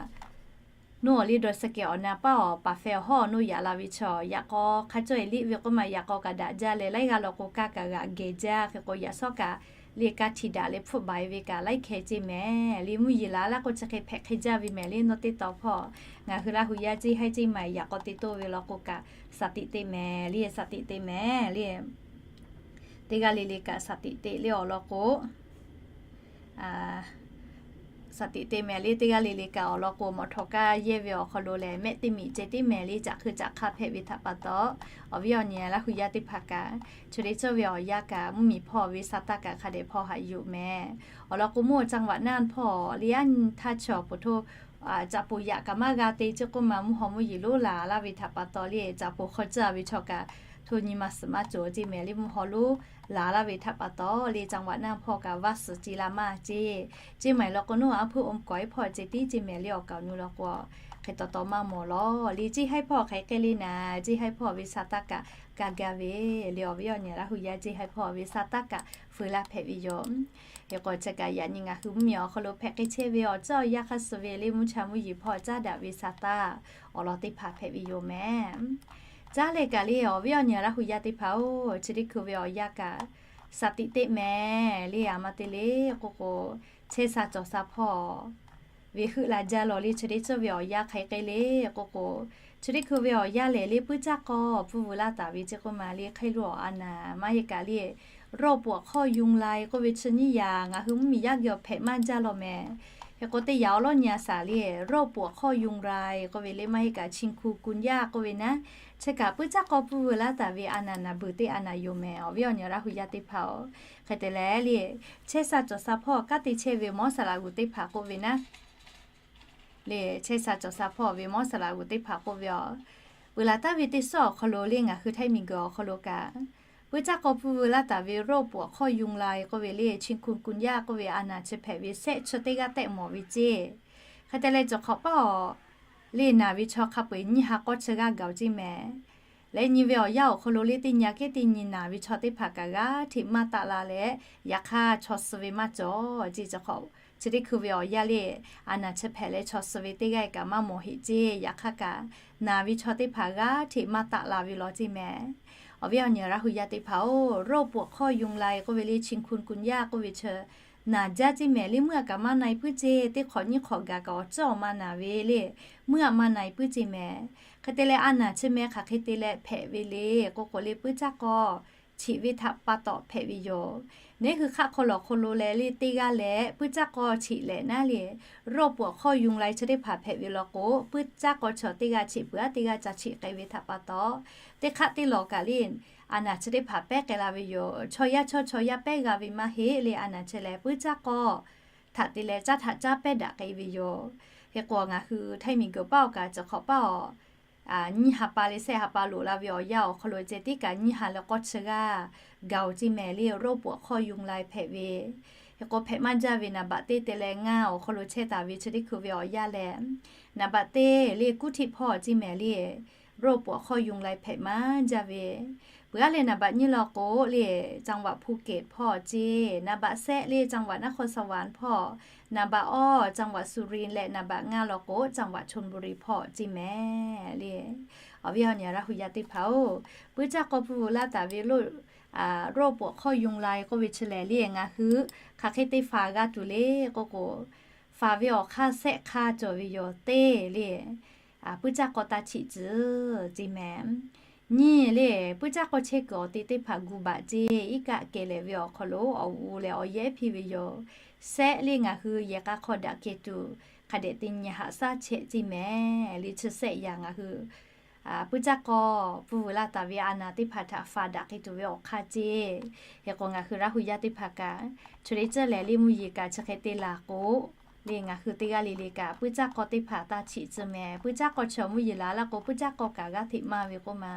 nawˉ awˬ le dawˇ suh kehˬ awˬ na paˉ awˬ paˍ feh awˬ hawˉ nawˉ yaꞈ la ve chaw, yaꞈ k'aw hk'a cawˇ-e liˆ ve k'oˆ ma yaꞈ k'aw kaꞈ daꞈ jaˇ leh laiˉ g'aˇ law k'o kaˇ kaꞈ g'aꞈ geh jaˇ. Hk'e k'o, yaꞈ shawˉ kaꞈ le kaˇ htiꞈ daꞈ leh hpfuhˆ baˬ-e ve kaꞈ laiˉ hkeh ceˇ mehˍ le. Mvuhˇ yeˬ laˬ laˇ k'o chi hk'e hpehꞈ hk'e jaˇ ve mehˍ le. Nawˬ teˇ taw hpawˇ ngaˬ hui Laˇ hu yaˇ ceˇ haiˉ ceˇ maˬ yaꞈ k'aw te toˇ ve law k'o kaꞈ shaˍ tiꞈ teꞈ mehˍ le, shaˍ tiꞈ teꞈ mehˍ le. Teˇ g'aˇ le le kaꞈ shaˍ tiꞈ teꞈ le awˬ lawn k'o, shaˍ tiꞈ teꞈ mehˍ le. Teˇ g'aˇ le le kaꞈ awˬ lawn k'o, mawꞈ htawꞈ kaˇ yehˇ ve awˬ hk'aw lo lehˬ, mehˆ teˇ miꞈ ceh tiˉ mehˍ le, caꞈ hkui caꞈ hk'aˇ hpehꞈ ve htaꞈ pa taw, awˬ viˉ awˬ nyi Laˇ hu yaˇ teˇ hpaˍ kaꞈ, chi teˇ ceuˬ ve awˬ yanˇ kaꞈ mvuhˇmiˬ hpawˇ ve sa taˇ kaꞈ hk'a dehꞈ hpaw haꞈ yuˬ mehˍ. Awˬ lawn k'o, mvuhˇ awˬ จังหวัดน่าน hpawˇ le, aˉ htaˇ chaw po htoˇ caꞈ poˍ yaꞈ kaꞈ maˇ g'a te ceˇ k'oˆ ma, mvuhˇ haw mvuhˇ yeˬ lonˉ laˬ laˇ ve htaꞈ pa taw le, caꞈ poˍ hk'aw tcuhˉ ve chaw kaꞈ htoˇ nyi ma suhˍ maˇ cawˬ ceˇ mehˍ le. Mvuhˇ haw lonˉ laˬ laˇ ve htaꞈ pa taw le, จังหวัดน่าน hpawˇ kaꞈ vaˇ suhˍ ce la maˇ ceˇ. Ceˇ maˬ law k'o, nawˉ aˉ hpuiˇ oˇ mvuhˇ kawˍ iˉ hpawˇ ceh tiˉ ceˇ mehˍ le. Awˬ kaˍ awˬ nu law k'o, hk'e taw taw maˇ mawˬ law le. Ceˇ haiˉ hpawˇ hk'aˬ hk'e le naˍ, ceˇ haiˉ hpawˇ ve sa taˇ kaꞈ g'a gaˇ ve le. Awˬ viˉ awˬ nyi Laˇ hu yaˇ ceˇ haiˉ hpawˇ ve sa taˇ kaꞈ feu laˇ hpehꞈ ve yoˬ. Hk'e k'o, chi kaꞈ yaꞈ nyi ngaˬ hui mvuhˇmiˬ awˬ hk'aw lo hpehꞈ k'ai chehˇ ve awˬ ceuˬ awˬ yanˇ hk'a suh ve le, mvuhˇ cha mvuhˇ yeˬ hpawˇ caˉ daꞈ ve sa taˇ awˬ lawn teˇ hpaˍ hpehꞈ ve yoˬ mehˍ. Caˉ leh kaꞈ le, awˬ viˉ awˬ nyi Laˇ hu yaˇ teˇ hpaˍ-oˬ, chi teˇ hkui ve awˬ yanˇ kaꞈ shaˍ tiꞈ teꞈ mehˍ le. A ma te le k'oˆ k'o, chehˇ sha cawˬ sha hpawˇ ve heuˆ la jaˇ law le. Chi teˇ ceuˬ ve awˬ yanˇ hk'aˬ hk'e le k'oˆ k'o, chi teˇ hkui ve awˬ yanˇ lehˬ le, puiˉ caˇ k'aw pfuhˇ veu laˇ taˍ ve ceˇ k'oˆ ma le, hk'e lo awˬ a naˍ maˇ heˆ kaꞈ le, โรคปวดข้อยุงลาย k'oˆ ve chi nyiˇ yaꞈ ngaˬ hui mvuhˇmiˬ yaˇ geh awˬ hpehꞈ maˇ jaˇ law mehˍ. Hk'e k'o teˇ yaꞈ awˬ lawˉ nyi a shaˍ le, โรคปวดข้อยุงลาย k'oˆ ve le maˇ heˆ kaꞈ ชิคุนกุนย่า k'oˆ ve naˉ, chi kaꞈ puiˉ caˇ k'aw pfuhˇ veu laˇ taˍ ve a naˬ naˬ beuˬ teˇ a naˬ yoˬ mehˍ. Awˬ viˉ awˬ nyi Laˇ hu yaˇ teˇ hpaˍ-oˬ, hk'e te leh le, chehˇ sha cawˬ sha hpawˇ kanˉ te chehˇ ve mawˇ saˍ laꞈ g'uˬ teˇ hpaˍ k'oˆ ve naˉ, le chehˇ sha cawˬ sha hpawˇ ve mawˇ saˍ laꞈ g'uˬ teˇ hpaˍ k'oˆ ve a, peuˬ laˬ taˍ ve teˇ suhˉ awˬ hk'aw lo le ngaˬ hui Htaiˇ miˬguiˬ awˬ hk'aw lo kaꞈ, puiˉ caˇ k'aw pfuhˇ veu laˇ taˍ ve โรคปวดข้อยุงลาย k'oˆ ve le ชิคุนกุนย่า k'oˆ ve a naˬ chi hpehꞈ ve sehˆ chi teˇ g'aˇ tehˆ mawˬ ve ceˇ. Hk'e te leh cawˬ hk'awꞈ paˇ awˬ le naˬ ve chaw hk'a peu-eˬ nyiˇ ha k'awˇ chi g'aˇ gaˬ-oˬ ceˇ mehˍ. Leh nyi ve awˬ yanˇ awˬ hk'aw lo le teˇ nyi a kehˉ teˇ nyi naˬ ve chaw teˇ hpaˍ kaꞈ g'aˇ hteꞈ maˇ taˆ la leh, yaꞈ hk'aˇ chaw suh ve maˇ cawˬ ceˇ. Cawˬ hk'awꞈ chi teˇ hkui ve awˬ yanˇ le, a naˬ chi hpehꞈ leh chaw suh ve teˇ g'aˇ kaꞈ maˇ mawˬ heꞈ ceˇ. Yaꞈ hk'aˇ kaꞈ naˬ ve chaw teˇ hpaˍ g'aˇ hteꞈ maˇ taˆ la ve law ceˇ mehˍ. Awˬ viˉ awˬ nyi Laˇ hu yaˇ teˇ hpaˍ-oˬ, โรคปวดข้อยุงลาย k'oˆ ve le ชิคุนกุนย่า k'oˆ ve chi naˬ jaˇ ceˇ mehˍ le, meuˇ aꞈ kaꞈ maˇ na-e puiˉ ceˇ. Teˇ hk'awꞈ nyiˇ hk'awꞈ gaˬ kaꞈ awˬ ceuˉ awˬ ma naˬ ve le, meuˇ aꞈ maˇ na-e puiˉ ceˇ mehˍ. Hk'e te leh a naˬ chi meh hk'aˬ hk'e te leh hpehꞈ ve le k'oˆ k'o le, puiˉ caˇ k'aw cheꞈ ve htaꞈ pa taw hpehꞈ ve yoˬ. Neˉ hui hk'aˆ hk'aw lawˬ hk'aw lo leh le teˇ g'aˇ leh puiˉ caˇ k'aw cheꞈ lehꞈ naˉ le, โรคปวดข้อยุงลาย chi teˇ hpaˍ hpehꞈ ve law k'o, puiˉ caˇ k'aw chaw teˇ g'aˇ cheꞈ peuˬ aˉ teˇ g'aˇ ca cheꞈ k'ai ve htaꞈ pa taw, teˇ hk'aˆ teˇ lawˬ kaꞈ le a naˬ chi teˇ hpaˍ pehˉ k'ai la ve yoˬ. Chaw yaˇ chaw chaw yaˇ pehˉ g'a ve maˇ heˆ le, a naˬ chi lehˬ puiˉ caˇ k'aw htaꞈ te leh caˇ htaꞈ caˇ pehˉ daꞈ k'ai ve yoˬ. Hk'e k'o ngaˬ hui Htaiˇ miˬguiˬ paˇ awˬ kaꞈ cawˬ hk'awꞈ paˇ awˬ nyiˇ ha pa le sehˆ ha pa loꞈ la ve awˬ yanˇ awˬ hk'aw lo ceh tiˉ kaꞈ nyiˇ ha leh k'awˇ chi g'aˇ gaˬ-oˬ ceˇ mehˍ le, โรคปวดข้อยุงลาย hpehꞈ ve. Hk'e k'o hpehꞈ maˇ jaˇ ve naˍ baꞈ teˇ te leh ngaˇ awˬ hk'aw lo chehˇ taˍ ve chi teˇ hkui ve awˬ yanˇ lehˬ, naˍ baꞈ teˇ le kuˉ htiˆ hpawˇ ceˇ mehˍ le, โรคปวดข้อยุงลาย hpehꞈ maˇ jaˇ ve. Peuˬ aˉ leh naˍ baꞈ nyiˇ law k'o le, จังหวัดภูเก็ต hpawˇ ceˇ, naˍ baꞈ sehˆ le จังหวัดนครสวรรค์ hpawˇ, naˍ baꞈ awˇ จังหวัดสุรินทร์ leh naˍ baꞈ ngaˇ law k'o จังหวัดชลบุรี hpawˇ ceˇ mehˍ le. Awˬ viˉ awˬ nyi Laˇ hu yaˇ teˇ hpaˍ-oˬ, puiˉ caˇ k'aw pfuhˇ veu laˇ taˍ ve โรคปวดข้อยุงลาย k'oˆ ve chi lehˬ le ngaˬ hui hk'aˬ hk'e te faˍ g'a tuˬ le k'oˆ k'o, faˍ ve awˬ hk'aˇ sehˆ hk'aˇ cawˬ ve yoˬ teˇ le. Puiˉ caˇ k'aw taˇ cheꞈ tcuh ceˇ mehˍ. Nyiˇ le, puiˉ caˇ k'aw chehˇ kuiˬ awˬ te teˇ hpaˍ gu baꞈ ceˇ, iˉ kaˆ kehˬ lehˍ ve awˬ hk'aw lo awˬ g'uˇ leh awˬ yehˉ piˇ ve yoˬ. Sehˆ le ngaˬ hui yehˬ k'a hk'aw daꞈ kehˬ tuˬ hk'a dehꞈ teˇ nyi haꞈ shaˉ chehˇ ceˇ mehˍ le. Chi sehˆ yaꞈ ngaˬ hui puiˉ caˇ k'aw pfuhˇ veu laˇ taˍ ve a naˬ teˇ hpaˍ htaꞈ faˍ daꞈ k'ai tuˬ ve awˬ hk'aˇ ceˇ. Hk'e k'o ngaˬ hui Laˇ hu yaˇ teˇ hpaˍ kaꞈ chi teˇ ceuˬ lehˬ le mvuhˇ yeˬ kaꞈ chi hk'e te laˬ k'o le ngaˬ hui teˇ g'aˇ le le kaꞈ puiˉ caˇ k'aw teˇ hpaˍ taˇ cheꞈ tcuh mehˍ. Puiˉ caˇ k'aw chi awˬ mvuhˇ yeˬ laˬ laˇ k'o puiˉ caˇ k'aw kaꞈ g'aˇ hteꞈ maˇ ve k'oˆ ma.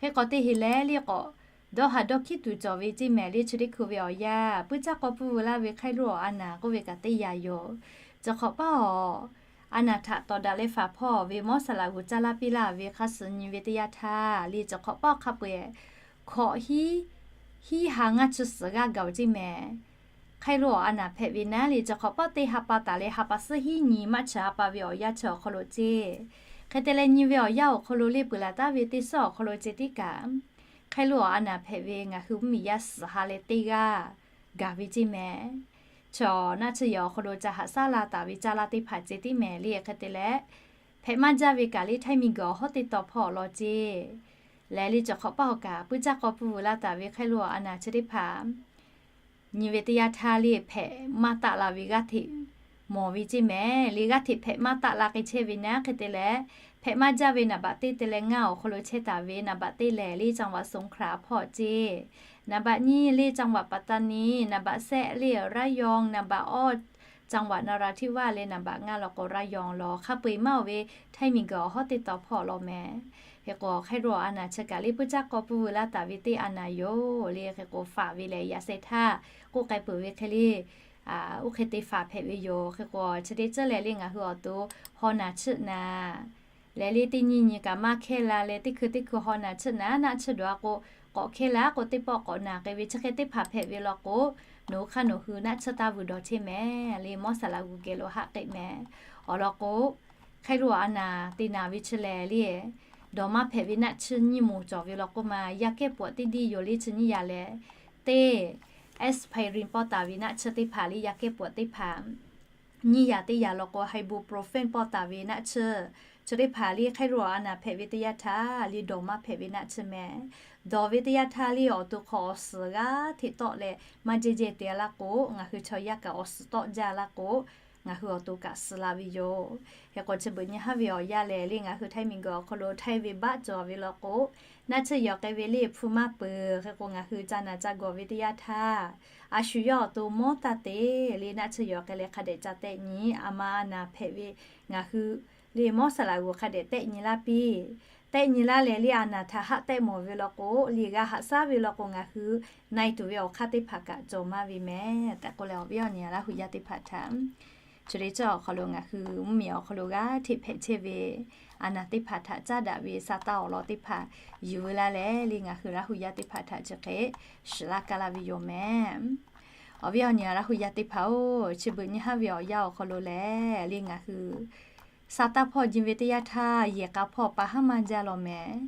Hk'e k'o teˇ heˍ leh le k'awꞈ dawˇ haˍ dawˇ hkiˉ tuˬ cawˬ ve ceˇ mehˍ le. Chi teˇ hkui ve awˬ yanˇ puiˉ caˇ k'aw pfuhˇ veu laˇ ve hk'aˇ lo awˬ a naˬ k'oˆ ve kaꞈ teˇ yaꞈ yoˬ. Cawˬ hk'awꞈ paˇ awˬ a naˬ htaꞈ tawˍ daꞈ leh faˍ hpawˇ ve mawˇ saˍ laꞈ g'uˬ caˇ laˇ piˇ laˇ ve hk'a suhˍ nyi ve teˇ yanˇ htaˇ le cawˬ hk'awꞈ paˇ awˬ hk'a peu-eˬ hkawꞈ hiˉ, hiˉ ha ngaˇ chi suhˍ g'aˇ gaˬ-oˬ ceˇ mehˍ. Hk'aˇ lo awˬ a naˬ hpehꞈ ve naˉ le cawˬ hk'awꞈ paˇ teˇ ha pa taˍ leh ha pa suhˉ hiˉ nyi maˇ chi ha pa ve awˬ yanˇ chi awˬ hk'aw lo ceˇ. Hk'e te leh nyi ve awˬ yanˇ awˬ hk'aw lo le peuˬ laˬ taˍ ve teˇ suhˉ awˬ hk'aw lo ceh tiˉ kaꞈ hk'aˇ lo awˬ a naˬ hpehꞈ ve ngaˬ hui mvuhˇmiˬ yaˇ suhˍ ha leh teˇ g'aˇ gaˬ ve ceˇ mehˍ. Chaw naˆ tsuhˇ yehˬ awˬ hk'aw lo ca haꞈ shaˉ la taˍ ve caˇ laˇ teˇ hpaˍ ceh tiˉ mehˍ le. Hk'e te leh hpehꞈ maˇ jaˇ ve kaꞈ le Htaiˇ miˬguiˬ awˬ hawˉ teˇ taw hpawˇ awˬ lawn ceˇ. Lehˬ le cawˬ hk'awꞈ paˇ awˬ kaꞈ puiˉ caˇ k'aw pfuhˇ veu laˇ taˍ ve hk'aˇ lo awˬ a naˬ chi teˇ hpaˍ nyi ve teˇ yanˇ htaˇ le hpehꞈ maˇ taˆ la ve g'aˇ hteꞈ mawˬ ve ceˇ mehˍ le. G'aˇ hteꞈ hpehꞈ maˇ taˆ la k'ai chehˇ ve naˉ hk'e te leh, hpehꞈ maˇ jaˇ ve naˍ baꞈ teˇ te leh ngaˇ awˬ hk'aw lo chehˇ taˍ ve naˍ baꞈ teˇ lehˬ le จังหวัดสงขลา hpawˇ ceˇ. Naˍ baꞈ nyiˇ le จังหวัดปัตตานี, naˍ baꞈ sehˆ le ระยอง, naˍ baꞈ awˇ จังหวัดนราธิวาส leh naˍ baꞈ ngaˇ law k'o ระยอง law hk'a peu-eˬ maˇ oˬ ve Htaiˇ miˬguiˬ awˬ hawˉ teˇ taw hpawˇ law mehˍ. Hk'e k'o hk'aˇ lo awˬ a naˬ chi kaꞈ le puiˉ caˇ k'aw pfuhˇ veu laˇ taˍ ve teˇ a naˬ yoˬ le. Hk'e k'o faˍ ve lehˬ yaꞈ sheh htaˇ k'oˆ k'ai peuˬ ve hk'e le oˇ hk'e te faˍ hpehꞈ ve yoˬ. Hk'e k'o chi teˇ ceuˬ lehˬ le ngaˬ hui awˬ to haw naˬ chiˆ naˍ lehˬ le teˇ nyi nyi kaꞈ maˇ hkehˇ la leh teˇ hkui teˇ hkui haw naˬ chiˆ naˍ naˆ chiˇ dawˬ a k'o, k'awꞈ hkehˇ la k'o teˇ pawˆ k'awꞈ naˬ k'ai ve chi hk'e teˇ hpaˍ hpehꞈ ve law k'o, nawˬ hui hk'aˇ nawˬ hui naˆ chiˇ taˇ vuiˬ dawˬ chehˇ mehˍ le mawˇ saˍ laꞈ g'uˬ geh lo haˆ k'eˆ mehˍ. Awˬ lawn k'o, hk'aˇ lo awˬ a naˬ te naˍ ve chi lehˬ le dawˬ maˇ hpehꞈ ve naˆ chiˇ nyiˇ moˍ cawˬ ve law k'o ma yaˇ kehˉ pawꞈ teˇ diˇ yoˬ le chi nyiˇ yaꞈ lehˬ, teˇ aspirin pawˇ taˍ ve naˆ chiˇ teˇ hpaˍ le yaˇ kehˉ pawꞈ teˇ hpaˍ nyiˇ yaꞈ teˇ yaꞈ law k'o ibuprofen pawˇ taˍ ve naˆ chiˇ, Chaw teˇ hpaˍ le hk'e lo a naˍ hpehꞈ ve teˇ yanˇ htaˇ le dawˬ maˇ hpehꞈ ve naˆ tsuhˇ meh. Dawˬ ve teˇ yanˇ htaˇ le awˬ to hk'aw awˬ suhˍ g'aˇ hteꞈ tawˆ leh maˇ jehˇ jehˇ te a laˇ k'o, ngaˬ hui chaw yaˇ kaꞈ awˬ suhˍ tawˆ jaˇ laˇ k'o, ngaˬ hui awˬ to kaꞈ suh la ve yoˬ. Hk'e k'o chi beuꞈ nyi haˉ ve awˬ yanˇ lehˬ le ngaˬ hui htaiˇ miˬguiˬ awˬ hk'aw lo htaiˇ ve baˆ cawˬ ve law k'o, naˆ tsuhˇ yaw k'ai ve le hpu maˇ peuˬ. Hk'e k'o ngaˬ hui ca naˬ ca gawˬ ve teˇ yanˇ htaˇ, a shu yawˇ awˬ to mawˇ taˇ te le naˆ tsuhˇ yaw k'ai leh hk'a dehꞈ ca tehˆ nyi. A ma a naˍ hpehꞈ ve ngaˬ hui le mawˇ saˍ laꞈ g'uˬ hk'a dehꞈ tehˆ nyi laˇ piˇ. Tehˆ nyi laˇ leh le a naˍ htaꞈ haˆ tehˆ mawˬ ve law k'o, le g'a haꞈ shaˉ ve law k'o, ngaˬ hui na e tuˬ ve awˬ hk'aˇ teˇ hpaˍ kaꞈ cawˬ maˇ ve meh tehꞈ k'oˆ leh, awˬ viˉ awˬ nyi Laˇ hu yaˇ teˇ hpaˍ htaꞈ chi le cawˇ awˬ hk'aw lo ngaˬ hui mvuhˇmiˬ awˬ hk'aw lo g'aˇ hteꞈ hpehꞈ chehˇ ve a naˍ teˇ hpaˍ htaꞈ caˉ daꞈ ve sa taˇ awˬ lawn teˇ hpaˍ yuˬ ve laˇ leh le ngaˬ hui Laˇ hu yaˇ teˇ hpaˍ htaꞈ chi hk'e shiˍ laˇ kaˇ laˇ ve yoˬ meh. Awˬ viˉ awˬ nyi Laˇ hu yaˇ teˇ hpaˍ-oˬ, chi beuꞈ nyi haˉ ve awˬ yanˇ awˬ hk'aw lo lehˬ le ngaˬ hui sa taˇ hpawˇ nyi ve teˇ yanˇ htaˇ yehˬ k'a hpawˇ pa haˉ maˇ jaˇ law meh.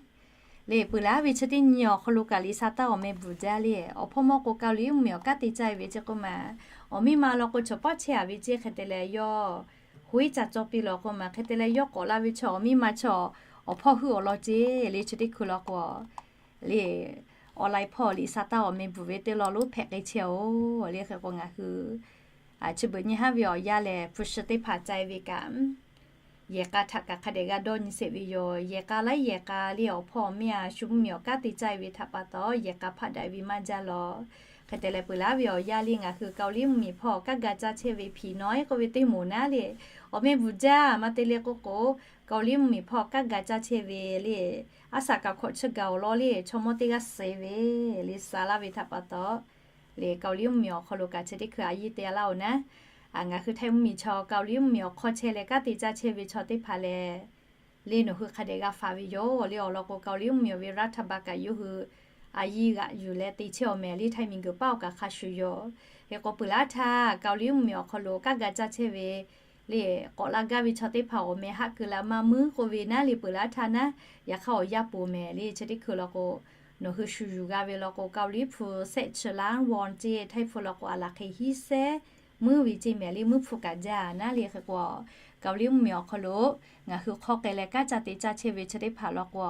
Le peuˬ laˇ ve chi teˇ nyi awˬ hk'aw lo kaꞈ le sa taˇ awˬ meh bvuhˬ jaˇ le. Awˬ hpawˇ mawˇ k'o, Kaoˍliˇ mvuhˇmiˬ awˬ kanˉ te caˇ ve ceˇ k'oˆ ma, awˬ miˇ ma law k'o chaw pawˆ chehˇ a ve ceˇ hk'e te leh yawˇ hoˉ ca cawˇ piˇ law k'oˆ ma, hk'e te leh yawˇ k'awꞈ la ve chaw awˬ miˇ ma chaw awˬ hpawˇ heuˆ awˬ lawn ceˇ le chi teˇ hkui law k'o, le awˬ laiˉ hpawˇ le sa taˇ awˬ meh bvuhˬ ve teˇ law lonˉ hpehꞈ k'ai chehˇ-oˬ le. Hk'e k'o ngaˬ hui chi beuꞈ nyi haˉ ve awˬ yanˇ lehˬ hpu shi teˇ hpaˍ ca e ve kaꞈ yehˬ k'a htaꞈ kaꞈ hk'a dehꞈ g'a dawˇ nyi sheˍ ve yoˬ. Yehˬ k'a laiˉ yehˬ k'a le awˬ hpawˇ awˬ miˇ a shu mvuhˇmiˬ awˬ kanˉ te caˇ ve htaꞈ pa taw yehˬ k'a hpaˆ daꞈ ve maˇ jaˇ law. Hk'e te leh peuˬ laˇ ve awˬ yanˇ le ngaˬ hui Kaoˍliˇ mvuhˇmiˬ hpawˇ kanˉ ga caˇ chehˇ ve hpiˍ nawˉ-e k'oˆ ve teˇ moˍ naˉ le awˬ meh bvuhˬ jaˇ. Maˇ te le k'oˆ k'o, Kaoˍliˇ mvuhˇmiˬ hpawˇ kanˉ ga caˇ chehˇ ve le aˉ saˍ kaꞈ hkawꞈ chi gaˬ awˬ lawn le chaw mawˇ teˇ g'aˇ suh ve le sa laˇ ve htaꞈ pa taw, le Kaoˍliˇ mvuhˇmiˬ awˬ hk'aw lo kaꞈ chi teˇ hkui a yiˇ te a laˇ-oˬ naˉ, ngaˬ hui htaiˇ mvuhˇmiˬ chaw Kaoˍliˇ mvuhˇmiˬ awˬ hk'aw chehˇ leh kanˉ te caˇ chehˇ ve chaw teˇ hpaˍ lehˬ, le nawˬ hui hk'a dehꞈ g'a faˍ ve yoˬ le. Awˬ lawn k'o Kaoˍliˇ mvuhˇmiˬ ve raˇ htaˇ ba kaꞈ yawˇ hui a yiˇ g'aꞈ yuˬ leh te chehˇ awˬ meh le htaiˇ miˬguiˬ paˇ awˬ kaꞈ hk'a shuˍ yoˬ. Hk'e k'o peuˬ laˇ htaˇ Kaoˍliˇ mvuhˇmiˬ awˬ hk'aw lo kanˉ ga caˇ chehˇ ve le k'awꞈ la gaˇ ve chaw teˇ hpaˍ awˬ meh haˆ keu la maˇ muiˉ k'oˆ ve naˉ le peuˬ laˇ htaˇ naˉ, yaꞈ hk'aˇ awˬ yanˇ poˬ meh le chi teˇ hkui law k'o, nawˬ hui shu yuˬ g'a ve law k'o Kaoˍliˇ hpu sehˆ chi laˇ won ceˇ, htaiˇ hpu law k'o a laˬ hk'e hiˉ sehˉ muiˉ ve ceˇ meh le muiˉ hpu kaꞈ jaˇ naˉ le. Hk'e k'o Kaoˍliˇ mvuhˇmiˬ awˬ hk'aw lo ngaˬ hui hk'aw k'ai leh kanˉ ca te caˇ chehˇ ve chi teˇ hpaˍ law k'o,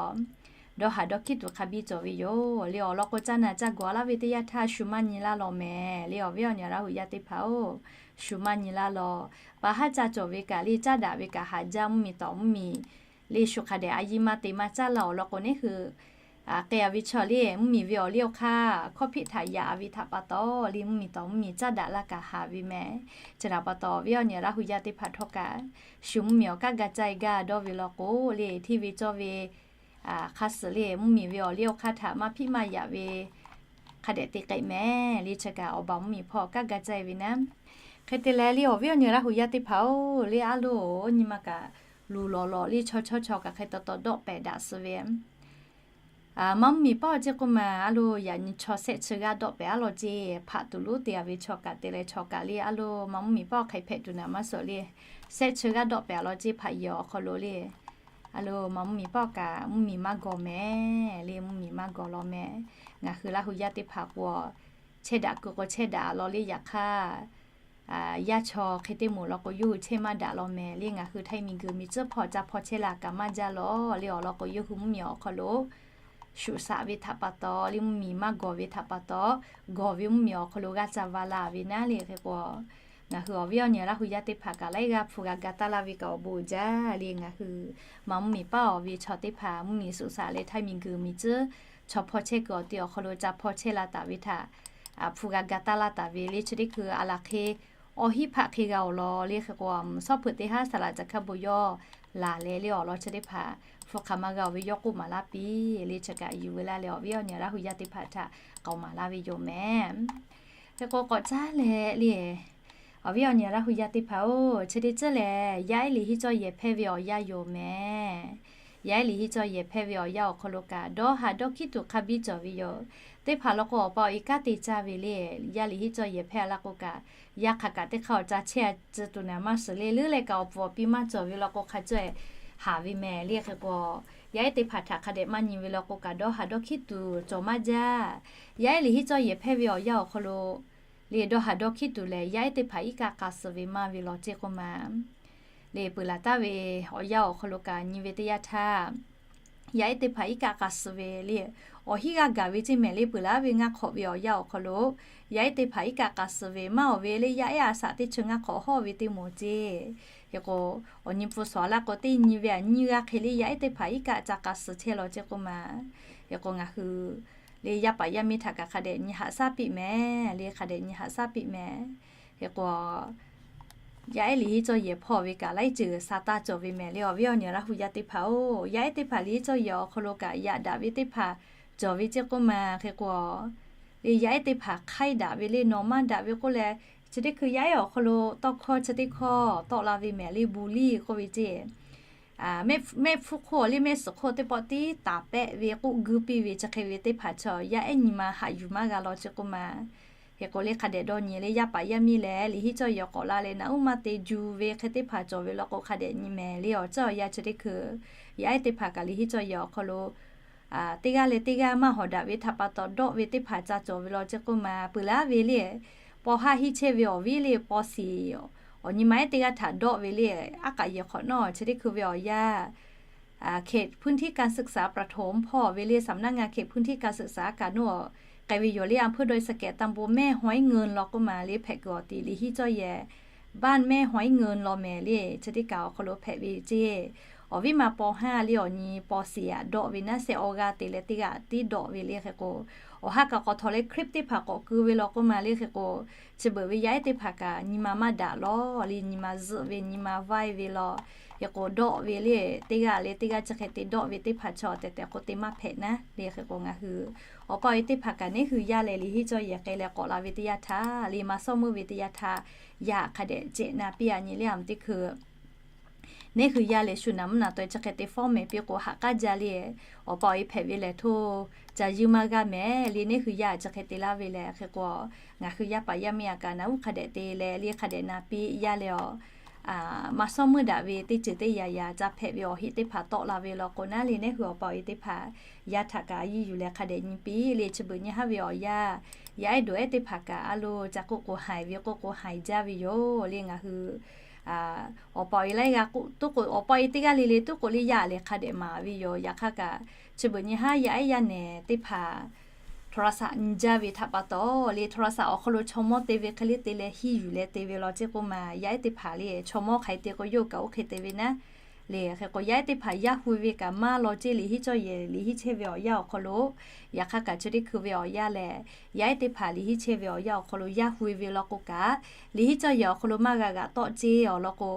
dawˇ haˍ dawˇ hkiˉ tuˬ hk'a biˇ cawˬ ve yoˬ le. Awˬ lawn k'o caˇ naˬ caˇ gawˬ a laˇ ve teˇ yanˇ htaˇ shu maˇ nyi laˇ law meh le. Awˬ viˉ awˬ nyi Laˇ hu yaˇ teˇ hpaˍ-oˬ, shu maˇ nyi laˇ law. Pa haˉ ca cawˬ ve kaꞈ le caˇ daꞈ ve kaꞈ haꞈ jaˇ mvuhˇmiˬ tawˍ mvuhˇmiˬ le shu hk'a dehꞈ a yiˇ maˇ te maˇ caˇ la. Awˬ lawn k'o neˉ hui k'ai a ve chaw le mvuhˇmiˬ ve awˬ liˇ awˬ hk'aˇ hkawˇ hpiˆ htaꞈ yaꞈ a ve htaꞈ pa taw le mvuhˇmiˬ tawˍ mvuhˇmiˬ caˇ daꞈ laˇ kaꞈ haꞈ ve meh. Chi htaꞈ pa taw awˬ viˉ awˬ nyi Laˇ hu yaˇ teˇ hpaˍ htawˇ kaꞈ shu mvuhˇmiˬ awˬ kanˉ ga caˇ e gaˇ dawˇ ve law k'o le hteˇ ve cawˇ ve hk'a suhˍ le mvuhˇmiˬ ve awˬ liˇ awˬ hk'aˇ htaꞈ maˇ hpiˆ maˇ yaꞈ ve hk'a dehꞈ te k'ai meh le. Chi kaꞈ awˬ baˬ mvuhˇmiˬ hpawˇ kanˉ ga caˇ e ve naˉ. Hk'e te leh le awˬ viˉ awˬ nyi Laˇ hu yaˇ teˇ hpaˍ-oˬ le, a loˬ nyi ma kaꞈ luˬ lawˬ lawˬ le chaw chaw chaw kaꞈ hk'e taw taw dawˆ pehˍ daꞈ suh ve maˇ mvuhˇmiˬ paˇ awˬ ceˇ k'oˆ ma, a loˬ yaꞈ nyi chaw sehˆ chi g'aˇ dawˆ pehˍ a law ceˇ hpaꞈ tuˬ lonˉ te a ve chaw kaꞈ te leh chaw kaꞈ le a loˬ maˇ mvuhˇmiˬ paˇ awˬ hk'e hpehꞈ tuˬ naˍ maˇ suhˍ le. Sehˆ chi g'aˇ dawˆ pehˍ a law ceˇ hpaꞈ yehˬ awˬ hk'aw lo le a loˬ maˇ mvuhˇmiˬ paˇ awˬ kaꞈ mvuhˇmiˬ maˇ gawˬ meh le, mvuhˇmiˬ maˇ gawˬ law meh. Ngaˬ hui Laˇ hu yaˇ teˇ hpaˍ k'o chehˇ daꞈ keu k'o chehˇ daꞈ a law le. Yaꞈ hk'aˇ yaˇ chaw hk'e teˇ moˍ law k'o yawˇ hui chehˇ maˇ daꞈ law meh le. Ngaˬ hui htaiˇ miˬguiˬ miˬ tcuhˉ hpawˇ ca hpawˇ chehˇ la kaꞈ maˇ jaˇ law le. Awˬ lawn k'o yawˇ hui mvuhˇmiˬ awˬ hk'aw lo shuꞈ shaꞈ ve htaꞈ pa taw le, mvuhˇmiˬ maˇ gawˬ ve htaꞈ pa taw, gawˬ ve mvuhˇmiˬ awˬ hk'aw lo g'a ca va la ve naˉ le. Hk'e k'o ngaˬ hui awˬ viˉ awˬ nyi Laˇ hu yaˇ teˇ hpaˍ kaꞈ laiˉ g'aˇ hpu g'a ga taˇ laˇ ve kaꞈ awˬ bon uiˍ jaˇ le. Ngaˬ hui maˇ mvuhˇmiˬ paˇ awˬ ve chaw teˇ hpaˍ mvuhˇmiˬ shuꞈ shaꞈ leh htaiˇ miˬguiˬ miˬ tcuhˉ chaw hpawˇ chehˇ kuiˬ awˬ ti awˬ hk'aw lo ca hpawˇ chehˇ la taˍ ve htaꞈ hpu g'a ga taˇ laˇ taˍ ve le. Chi teˇ hkui a laˬ hk'e awˬ hiˉ hpaꞈ hk'e g'a awˬ lawn le. Hk'e k'o shawˉ hpeuꞈ teˇ haˉ saˍ laꞈ ca hkaˇ bon yawˇ laˬ leh le awˬ lawn chi teˇ hpaˍ hpu hk'aˬ ma g'a awˬ ve yawˇ k'oˆ maˍ laˇ piˇ le. Chi kaꞈ yuˬ ve laˇ leh awˬ viˉ awˬ nyi Laˇ hu yaˇ teˇ hpaˍ htaꞈ k'aoˍ maˍ laˇ ve yoˬ meh. Hk'e k'o k'awꞈ caˉ leh le awˬ viˉ awˬ nyi Laˇ hu yaˇ teˇ hpaˍ-oˬ, chi teˇ ceuˬ lehˬ yaˇ ehˉ liꞈ hiˉ cawˇ yehˬ hpehˇ ve awˬ yanˇ yoˬ meh. Yaˇ ehˉ liꞈ hiˉ cawˇ yehˬ hpehˇ ve awˬ yanˇ awˬ hk'aw lo kaꞈ dawˇ haˍ dawˇ hkiˉ tuˬ hk'a biˇ cawˬ ve yoˬ. Teˇ hpaˍ law k'o awˬ pa awˬ e kanˉ te caˇ ve le, yaˇ liꞈ hiˉ cawˇ yehˬ hpehˇ a laˇ k'o kaꞈ yaˇ hk'aˬ kaꞈ teˇ hk'aˇ awˬ ca chehˇ a tcuh tuˬ naˍ maˇ suhˍ le. Leuˉ leh kaꞈ awˬ pfuhˍ awˬ pi maˇ cawˬ ve law k'o hk'a caweh haˍ ve meh le. Hk'e k'o yaˇ ehˉ teˇ hpaˍ htaꞈ hk'a dehꞈ maˇ nyi ve law k'o kaꞈ dawˇ haˍ dawˇ hkiˉ tuˬ cawˬ maˇ jaˇ. Yaˇ ehˉ liꞈ hiˉ cawˇ yehˬ hpehˇ ve awˬ yanˇ awˬ hk'aw lo le dawˇ haˍ dawˇ hkiˉ tuˬ lehˬ yaˇ ehˉ teˇ hpaˍ iˉ kaˆ k'a suh ve maˇ ve law ceˇ k'oˆ ma. Le peuˬ laˬ taˍ ve awˬ yanˇ awˬ hk'aw lo kaꞈ nyi ve teˇ yanˇ htaˇ, yaˇ ehˉ teˇ hpaˍ iˉ kaˆ k'a suh ve le, awˬ hinˉ g'aˇ gaˬ ve ceˇ mehˍ le. Peuˬ laˬ ve ngaˇ hk'awꞈ ve awˬ yanˇ awˬ hk'aw lo, yaˇ ehˉ teˇ hpaˍ iˉ kaˆ k'a suh ve maˇ awˬ ve le, yaˇ ehˉ a shaꞈ teˇ chi ngaˇ hk'awꞈ hawˇ ve teˇ moˍ ceˇ. Hk'e k'o, awˬ nyi pfuhˇ sawˍ laˇ k'o teˇ nyi ve aꞈ nyiˇ g'aˇ hk'e le yaˇ ehˉ teˇ hpaˍ iˉ kaˆ ca k'a suh chehˇ law ceˇ k'oˆ ma. Hk'e k'o ngaˬ hui le yaˇ paˍ yaˇ miˇ htaꞈ kaꞈ hk'a dehꞈ nyi haꞈ shaˉ piˇ mehˍ le, hk'a dehꞈ nyi haꞈ shaˉ piˇ mehˍ. Hk'e k'o, yaˇ ehˉ liꞈ henˇ cawˇ yehˬ hpawˇ ve kaꞈ laiˉ ceuˬ sa taˇ cawˬ ve mehˍ le. Awˬ viˉ awˬ nyi Laˇ hu yaˇ teˇ hpaˍ-oˬ, yaˇ ehˉ teˇ hpaˍ liꞈ henˇ cawˇ yehˬ awˬ hk'aw lo kaꞈ yaꞈ daꞈ ve teˇ hpaˍ cawˬ ve ceˇ k'oˆ ma. Hk'e k'o, le yaˇ ehˉ teˇ hpaˍ hk'aiˉ daꞈ ve le, nawˬ maˇ daꞈ ve k'oˆ leh, chi teˇ hkui yaˇ ehˉ awˬ hk'aw lo tawˇ hkawˇ chi teˇ hkawˇ tawˆ la ve mehˍ le, bully k'oˆ ve ceˇ. Mehˆ hpfuhˇ hk'oˆ le mehˆ suhˍ hk'oˆ teˇ pawˆ tiˉ taˍ pehˆ ve k'oˆ guiˇ piˇ ve chi hk'e ve teˇ hpaˍ chaw yaˇ ehˉ nyi ma haꞈ yuˬ maˇ g'a law ceˇ k'oˆ ma. Hk'e k'o le hk'a dehꞈ dawˇ nyi le yaˇ paˍ yaˇ miˇ lehˬ, liꞈ henˇ cawˇ yehˬ k'awꞈ la leh naꞈ uˉ maˇ te ju ve hk'e teˇ hpaˍ cawˬ ve law k'o hk'a dehꞈ nyi mehˍ le. Awˬ ceuˬ awˬ yanˇ chi teˇ hkui yaˇ ehˉ teˇ hpaˍ kaꞈ liꞈ henˇ cawˇ yehˬ awˬ hk'aw lo teˇ g'aˇ leh teˇ g'aˇ maˇ hawˍ daꞈ ve htaꞈ pa taw dawˆ ve teˇ hpaˍ ca cawˬ ve law ceˇ k'oˆ ma. Peuˬ laˇ ve le, paw haˆ henˇ chehˇ ve awˬ viˉ le paw shiˍ awˬ nyi ma ehˉ teˇ g'aˇ htaꞈ dawˆ ve le, aˉ k'aꞈ yehˬ hk'awꞈ nawˉ chi teˇ hkui ve awˬ yanˇ เขตพื้นที่การศึกษาประถม hpawˇ ve le สำนักงานเขตพื้นที่การศึกษา kaꞈ nawˉ k'ai ve yoˬ le. อำเภอดอยสะเก็ด ตำบลแม่ฮ้อยเงิน law k'oˆ ma le hpehꞈ kuiˬ awˬ tiꞈ liꞈ henˇ cawˇ yehˬ บ้านแม่ฮ้อยเงิน law mehˍ le. Chi teˇ kaꞈ awˬ hk'aw lo hpehꞈ ve ceˇ. Awˬ viˉ ma paw haˆ le awˬ nyi paw shiˍ aꞈ dawˆ ve naˉ shehˆ awˬ g'aˇ te leh teˇ g'aˇ tiˉ dawˆ ve le. Hk'e k'o, awˬ ha kaꞈ k'awꞈ htawnˍ leh คลิป teˇ hpaˍ k'awꞈ keu ve law k'oˆ ma le. Hk'e k'o, chi beuꞈ ve yaˇ ehˉ teˇ hpaˍ kaꞈ nyi ma maˇ daꞈ law le, nyi ma zuhˆ ve nyi ma vaiˇ ve law. Hk'e k'o dawˆ ve le, teˇ g'aˇ leh teˇ g'aˇ chi hk'e te dawˆ ve teˇ hpaˍ chaw tehꞈ tehꞈ k'oˆ te maˇ hpehꞈ naˉ le. Hk'e k'o ngaˬ hui awˬ pa awˬ e teˇ hpaˍ kaꞈ neˉ hui yaˇ leh liꞈ henˇ cawˇ yehˬ k'ai leh k'awꞈ la ve teˇ yanˇ htaˇ le maˇ sawˉ meuˇ ve teˇ yanˇ htaˇ yaˇ hk'a dehꞈ ceꞈ na piˇ a nyi le. Aˬ mvuhˇ teˇ hkui neˉ hui yaˇ leh shu naˍ mvuhˇ naˍ taweh chi hk'e te fawˉ mehˍ piˇ k'o haꞈ k'aˉ jaˇ le. Awˬ pa awˬ e hpehꞈ ve lehˬ htoˇ ca yuˇ maˇ g'aˇ mehˍ le. Neˉ hui yaˇ chi hk'e te laˇ ve lehˬ hk'e k'o, ngaˬ hui yaˇ paˍ yaˇ miˇ aꞈ kaꞈ naˍ uˉ hk'a dehꞈ te leh le hk'a dehꞈ na piˇ yaˇ leh awˬ maˇ sawˉ meuˇ daꞈ ve teˇ ceuˬ teˇ yanˇ yanˇ ca hpehꞈ ve awˬ heˆ teˇ hpaˍ tawˆ la ve law k'o naˉ le neˉ hui awˬ pa awˬ e teˇ hpaˍ yaˇ htaꞈ kaꞈ a yiˇ yuˬ leh hk'a dehꞈ nyi piˇ le. Chi beuꞈ nyi haˉ ve awˬ yanˇ yaˇ ehˉ dawˬ ehˉ teˇ hpaˍ kaꞈ a lo ca k'oˆ k'o haiˬ ve k'oˆ k'o haiˬ jaˇ ve yoˬ le. Ngaˬ hui awˬ pa awˬ e laiˉ g'a k'oˆ tuˉ k'o awˬ pa awˬ e teˇ g'aˇ le le tuˉ k'o le yaˇ lehˬ hk'a dehꞈ maˍ ve yoˬ. Yaꞈ hk'aˇ kaꞈ chi beuꞈ nyi haˉ yaˇ ehˉ yaˇ nehˬ teˇ hpaˍ โทรศัพท์ nyi jaˇ ve htaꞈ pa taw le โทรศัพท์ awˬ hk'aw lo chaw mawˇ te ve hk'e le te leh hiˇ yuˬ leh te ve law ceˇ k'oˆ ma. Yaˇ ehˉ teˇ hpaˍ le chaw mawˇ hk'aˬ hk'e te k'o yawˇ hui kaꞈ oˇ hk'e te ve naˉ le. Hk'e k'o yaˇ ehˉ teˇ hpaˍ yaˇ hui ve kaꞈ maˇ law ceˇ liꞈ henˇ cawˇ yehˬ liꞈ henˇ chehˇ ve awˬ yanˇ awˬ hk'aw lo, yaꞈ hk'aˇ kaꞈ chi teˇ hkui ve awˬ yanˇ lehˬ, yaˇ ehˉ teˇ hpaˍ liꞈ henˇ chehˇ ve awˬ yanˇ awˬ hk'aw lo yaˇ hui ve law k'o kaꞈ, liꞈ henˇ cawˇ yehˬ awˬ hk'aw lo maˇ g'a g'aꞈ tawˆ ceˇ awˬ lawn k'o,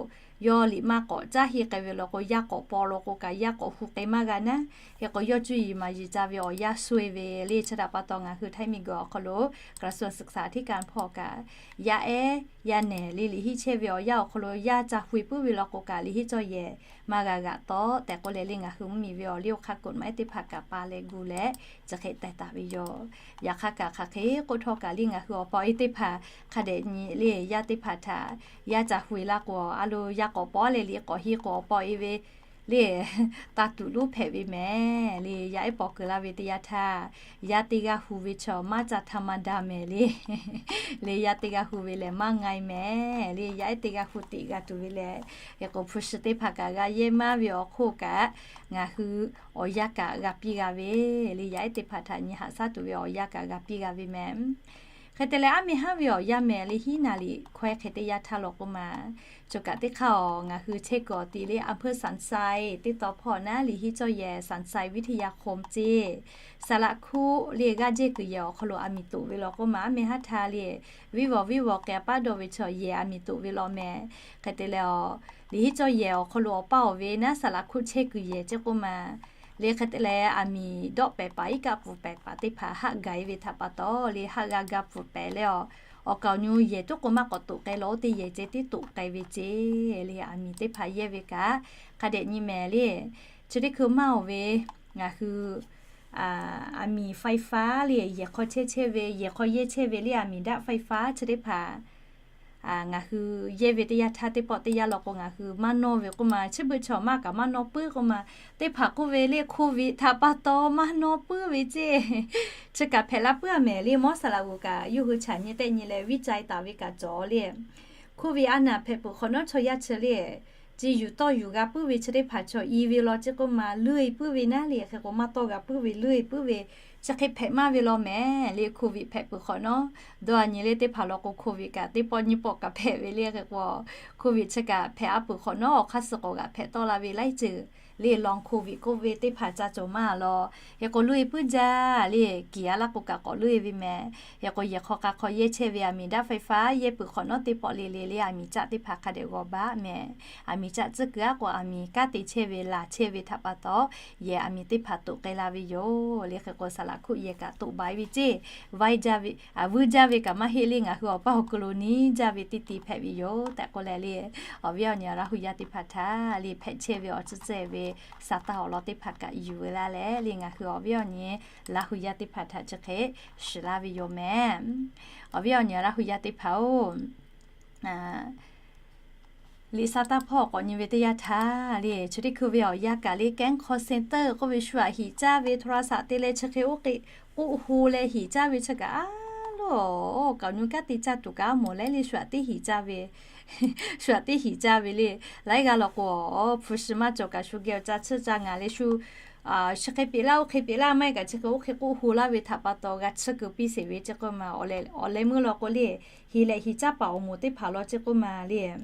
yawˇ liꞈ maˇ k'awꞈ caˉ henˇ k'ai ve law k'o yaˇ k'awꞈ paw law k'o kaꞈ yaˇ k'awꞈ hu k'ai maˇ g'a naˉ. Hk'e k'o yawˇ cuˇ yiˍ maˍ yiˍ ca ve awˬ yanˇ sho e ve le. Chi htaꞈ pa taw ngaˬ hui Htaiˇ miˬguiˬ awˬ hk'aw lo กระทรวงศึกษาธิการ hpawˇ kaꞈ yaˇ ehˉ yaˇ nehˬ le liꞈ henˇ chehˇ ve awˬ yanˇ awˬ hk'aw lo yaˇ ca hui puiˉ ve law k'o kaꞈ liꞈ henˇ cawˇ yehˬ maˇ g'a g'aꞈ tawˆ tehꞈ k'oˆ leh le ngaˬ hui mvuhˇ miˬ ve awˬ liˇ awˬ hk'aˇ กฎหมาย teˇ hpaˍ kaꞈ pa leh gu leh chi hk'e teh taˍ ve yoˬ. Yaꞈ hk'aˇ kaꞈ hk'aˬ hk'e k'oˆ htawˇ kaꞈ le ngaˬ hui awˬ pa awˬ e teˇ hpaˍ hk'a dehꞈ nyi le yaˇ teˇ hpaˍ htaꞈ yaˇ ca hui laˇ k'o a lo yaˇ k'awꞈ paw leh liꞈ k'awꞈ henˇ k'o awˬ pa awˬ e ve le taˇ tuˬ lonˉ hpehꞈ ve mehˍ le. Yaˇ ehˉ paw keu laˇ ve teˇ yanˇ htaˇ yaˇ teˇ g'aˇ hu ve chaw maˇ ca htaˇ maˇ daꞈ mehˍ le. Le yaˇ teˇ g'aˇ hu ve lehˬ maˇ nga e mehˍ le. Yaˇ ehˉ teˇ g'aˇ hu teꞈ g'a tuˬ ve lehˬ, hk'e k'o hpu shi teˇ hpaˍ kaꞈ g'a yehˇ maˇ ve awˬ hk'oˆ kaꞈ ngaˬ hui awˬ yanˇ kaꞈ g'a piˇ g'a ve le. Yaˇ ehˉ teˇ hpaˍ htaꞈ nyi haꞈ shaˉ tuˬ ve awˬ yanˇ kaꞈ g'a piˇ g'a ve mehˍ. Hk'e te leh aˉ meh haˉ ve awˬ yanˇ mehˍ le hiˉ naˍ liꞈ hkawehˇ hk'e teˇ yanˇ htaˇ law k'oˆ ma, choˬ kaꞈ teˇ hk'aˇ awˬ ngaˬ hui chehˇ kuiˬ awˬ ti le อำเภอสันทราย teˇ taw hpawˇ naˉ liꞈ henˇ cawˇ yehˬ สันทรายวิทยาคม ceˇ. Saˍ laꞈ hkuˆ le g'aˇ jehˇ kuiˬ yehˬ awˬ hk'aw lo aˬ miˍ toꞈ ve law k'oˆ ma aˉ meh haˉ htaˇ le, viˉ vawˬ viˉ vawˬ k'ai a paˉ dawˇ ve chaw yehˬ aˬ miˍ toꞈ ve law mehˍ. Hk'e te leh awˬ liꞈ henˇ cawˇ yehˬ awˬ hk'aw lo awˬ paˇ awˬ ve naˉ saˍ laꞈ hkuˆ chehˇ kuiˬ yehˬ ceˇ k'oˆ ma le. Hk'e te leh aˬ miˍ dawˆ pehˍ paˍ iˉ kaˆ pfuhˍ pehˍ paˍ teˇ hpaˍ haˆ gaˬ e ve htaꞈ pa taw le haˆ g'a ga pfuhˍ pehˍ leh awˬ, awˬ kaˍ awˬ nyu yehˬ tuˉ k'o maˇ k'awꞈ toꞈ k'ai law oˇ teˇ yehˬ ceh tiˉ toꞈ k'ai ve ceˇ le. Aˬ miˍ teˇ hpaˍ yehˇ ve kaꞈ hk'a dehꞈ nyi mehˍ le. Chi teˇ hkui maˇ awˬ ve ngaˬ hui aˬ miˍ ไฟฟ้า le yehˬ hk'aw chehˇ chehˇ ve yehˬ hk'aw yehˇ chehˇ ve le aˬ miˍ ดักไฟฟ้า chi teˇ hpaˍ ngaˬ hui yehˇ ve teˇ yanˇ htaˇ teˇ pawˆ teˇ yanˇ law k'o ngaˬ hui maˇ nawˇ ve k'oˆ ma, chi beuꞈ chaw maˇ kaꞈ maˇ nawˇ puiˉ k'oˆ ma. Teˇ hpaˍ k'oˆ ve le โควิด htaꞈ pa taw maˇ nawˇ puiˉ ve ceˇ. Chi kaꞈ hpehꞈ la puiˉ a mehˍ le mawˇ saˍ laꞈ g'uˬ kaꞈ yawˇ hui chaꞈ nyi tehˆ nyi leh viˇ cai taˍ ve kaꞈ cawˬ le. โควิด a naˬ hpehꞈ peuˬ hk'awꞈ nawˉ chaw yaˇ chi le Chi yuˬ tawˇ yuˬ g'a puiˉ ve chi teˇ hpaˍ chaw i ve law ceˇ k'oˆ ma, leuˆ e puiˉ ve naˉ le. Hk'e k'o maˇ tawˇ g'a puiˉ ve, leuˆ e puiˉ ve, chi hk'e hpehꞈ maˇ ve law mehˍ le. Covid hpehꞈ peuˬ hk'awꞈ nawˉ, dawˇ a nyi le teˇ hpaˍ law k'o, Covid kaꞈ teˇ pawˆ nyiˇ pawˆ kaꞈ hpehꞈ ve le. Hk'e k'o, Covid chi kaꞈ hpehꞈ a peuˬ hk'awꞈ nawˉ, awˬ hk'aˇ suh k'awꞈ g'aꞈ hpehꞈ tawˆ la ve laiˉ ceuˬ le. Long Covid k'oˆ ve teˇ hpaˍ ca cawˬ maˇ law. Hk'e k'o leuˆ e puiˉ jaˇ le. Kiˬ a laˇ k'o kaꞈ k'awꞈ leuˆ e ve mehˍ. Hk'e k'o yehˬ hk'aw k'a hk'aw yehˇ chehˇ ve aˬ miˍ daꞈ faiˍ faˍ yehˇ peuˬ hk'awꞈ nawˉ, teˇ pawˆ le le le aˬ miˍ caˆ teˇ hpaˍ hk'a dehꞈ g'aw baˆ mehˍ. Aˬ miˍ caˆ tcuhˉ kuiˬ aˉ k'o aˬ miˍ kanˉ te chehˇ ve laˬ chehˇ ve htaꞈ pa taw, yehˬ aˬ miˍ teˇ hpaˍ toꞈ k'ai la ve yoˬ le. Hk'e k'o saˍ laꞈ hkuˆ yehˬ kaꞈ toꞈ baˬ e ve ceˇ, vuiˇ jaˇ ve, a vuiˇ jaˇ ve kaꞈ maˇ heˆ le. Ngaˬ hui awˬ paˇ awˬ hk'aw lo neˇ jaˇ ve teˇ ti hpehꞈ ve yoˬ tehꞈ k'oˆ leh le, awˬ viˉ awˬ nyi Laˇ hu yaˇ teˇ hpaˍ htaꞈ le hpehꞈ chehˇ ve awˬ tcuhˉ tcuhˉ ve saˍ taˇ awˬ lawn teˇ hpaˍ kaꞈ yuˬ ve laˇ leh le, ngaˬ hui awˬ viˉ awˬ nyi Laˇ hu yaˇ teˇ hpaˍ htaꞈ chi hk'e shiˍ laˇ ve yoˬ mehˍ. Awˬ viˉ awˬ nyi Laˇ hu yaˇ teˇ hpaˍ-oˬ, liꞈ saˍ taˇ hpawˇ k'awꞈ nyi ve teˇ yanˇ htaˇ le, chi teˇ hkui ve awˬ yanˇ kaꞈ le, kehˉ hk'aw center k'oˆ ve shu aꞈ hiꞈ caˇ ve, hto la saꞈ te leh chi hk'e oˇ hk'e k'oˆ ho leh hiꞈ caˇ ve chi kaꞈ a loˬ, kaꞈ awˬ nu kanˉ te caˇ tuˬ kaꞈ a mawˬ leh le, shu aꞈ teˇ hiꞈ caˇ ve, shu aꞈ teˇ hiꞈ caˇ ve le. Laiˉ g'aˇ law k'o, hpu shi maˇ cawˬ kaꞈ shu geh awˬ ca tsuhˇ ca ngaˬ leh shu chi hk'e peꞈ laˇ oˇ hk'e peꞈ laˇ maˇ heˆ kaꞈ chi hk'e oˇ hk'e k'oˆ ho laˇ ve htaꞈ pa taw g'a tsuhˇ keu piˇ sheˍ ve ceˇ k'oˆ ma. Awˬ leh meuˇ law k'o le, hiˍ lehꞈ hiˍ caˇ paˍ awˬ moˍ teˇ hpaˍ law ceˇ k'oˆ ma le.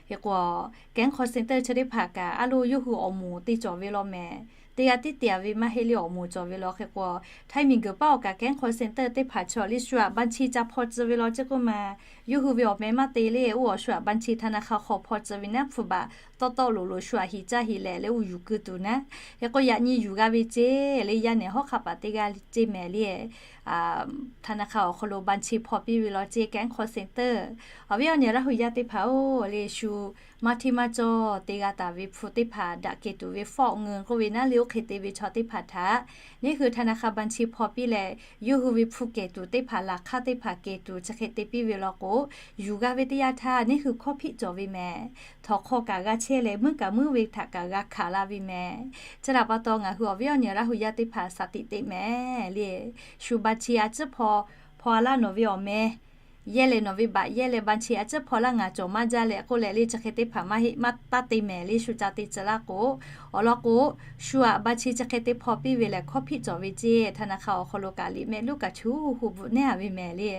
Hk'e k'o, kehˉ hk'aw center chi teˇ hpaˍ kaꞈ a loˬ yawˇ hui awˬ moˍ te cawˬ ve law mehˍ. Teˇ g'aˇ tiˉ te a ve maˇ heˆ le, awˬ moˍ cawˬ ve law. Hk'e k'o, htaiˇ miˬ guiˬ paˇ awˬ kaꞈ kehˉ hk'aw center teˇ hpaˍ chaw le shu aꞈ ban chi ca hpaw tcuh ve law ceˇ k'oˆ ma. Yawˇ hui ve awˬ meh maˇ te le, oˇ awˬ shu aꞈ ban chi ธนาคาร hk'aw hpaw tcuh ve naˉ hpu baꞈ tawˆ tawˆ loꞈ loꞈ shu aꞈ hiˍ caˇ hiˍ lehꞈ leh oˇ yuˬ keu tuˬ naˉ. Hk'e k'o yaꞈ nyi yuˬ g'a ve ceˇ le, yaˇ nehˬ hawˉ hk'a paˍ teˇ g'aˇ ceˇ mehˍ le. ธนาคาร awˬ hk'aw lo ban chi hpaw piˇ ve law ceˇ kehˉ hk'aw center. Awˬ viˉ awˬ nyi Laˇ hu yaˇ teˇ hpaˍ-oˬ le, shu maˇ hteˇ maˇ cawˇ te g'a taˍ ve hpu teˇ hpaˍ daꞈ kehˬ tuˬ ve ฟอกเงิน k'oˆ ve naˉ le, oˇ hk'e te ve chaw teˇ hpaˍ htaꞈ neˇ hui ธนาคาร ban chi hpaw piˇ leh, yawˇ hui ve hpu kehˬ tuˬ teˇ hpaˍ laˬ hk'aˇ teˇ hpaˍ kehˬ tuˬ chi hk'e te piˇ ve law k'o, yuˬ g'a ve teˇ yanˇ htaˇ neˇ hui hkawˇ hpiˆ cawˬ ve mehˍ. Htawnˍ hk'aw kaꞈ g'a chehˇ leh meuˇ kaꞈ meuˇ ve htaꞈ kaꞈ g'a hkanˍ la ve mehˍ. Chi htaꞈ pa taw ngaˬ hui awˬ viˉ awˬ nyi Laˇ hu yaˇ teˇ hpaˍ สติ teꞈ mehˍ le. Shu ban chi a ciˉ hpaw, hpaw a laˇ nawˬ ve awˬ meh yehˇ leh nawˬ ve baꞈ yehˇ leh ban chi a ciˉ hpaw laˇ ngaˬ cawˬ maˇ jaˇ leh k'oˆ leh le, chi hk'e teˇ hpaˍ maˇ heˆ maˇ taˇ te mehˍ le, shu ca te tcuh laˇ k'o. Awˬ lawn k'o, shu aꞈ ban chi chi hk'e te hpaw piˇ ve lehˬ hkawˇ hpiˆ cawˬ ve ceˇ, ธนาคาร awˬ hk'aw lo kaꞈ liꞈ mehˆ luˉ kaꞈ chu hu bvuhꞈ nehˉ a ve mehˍ le.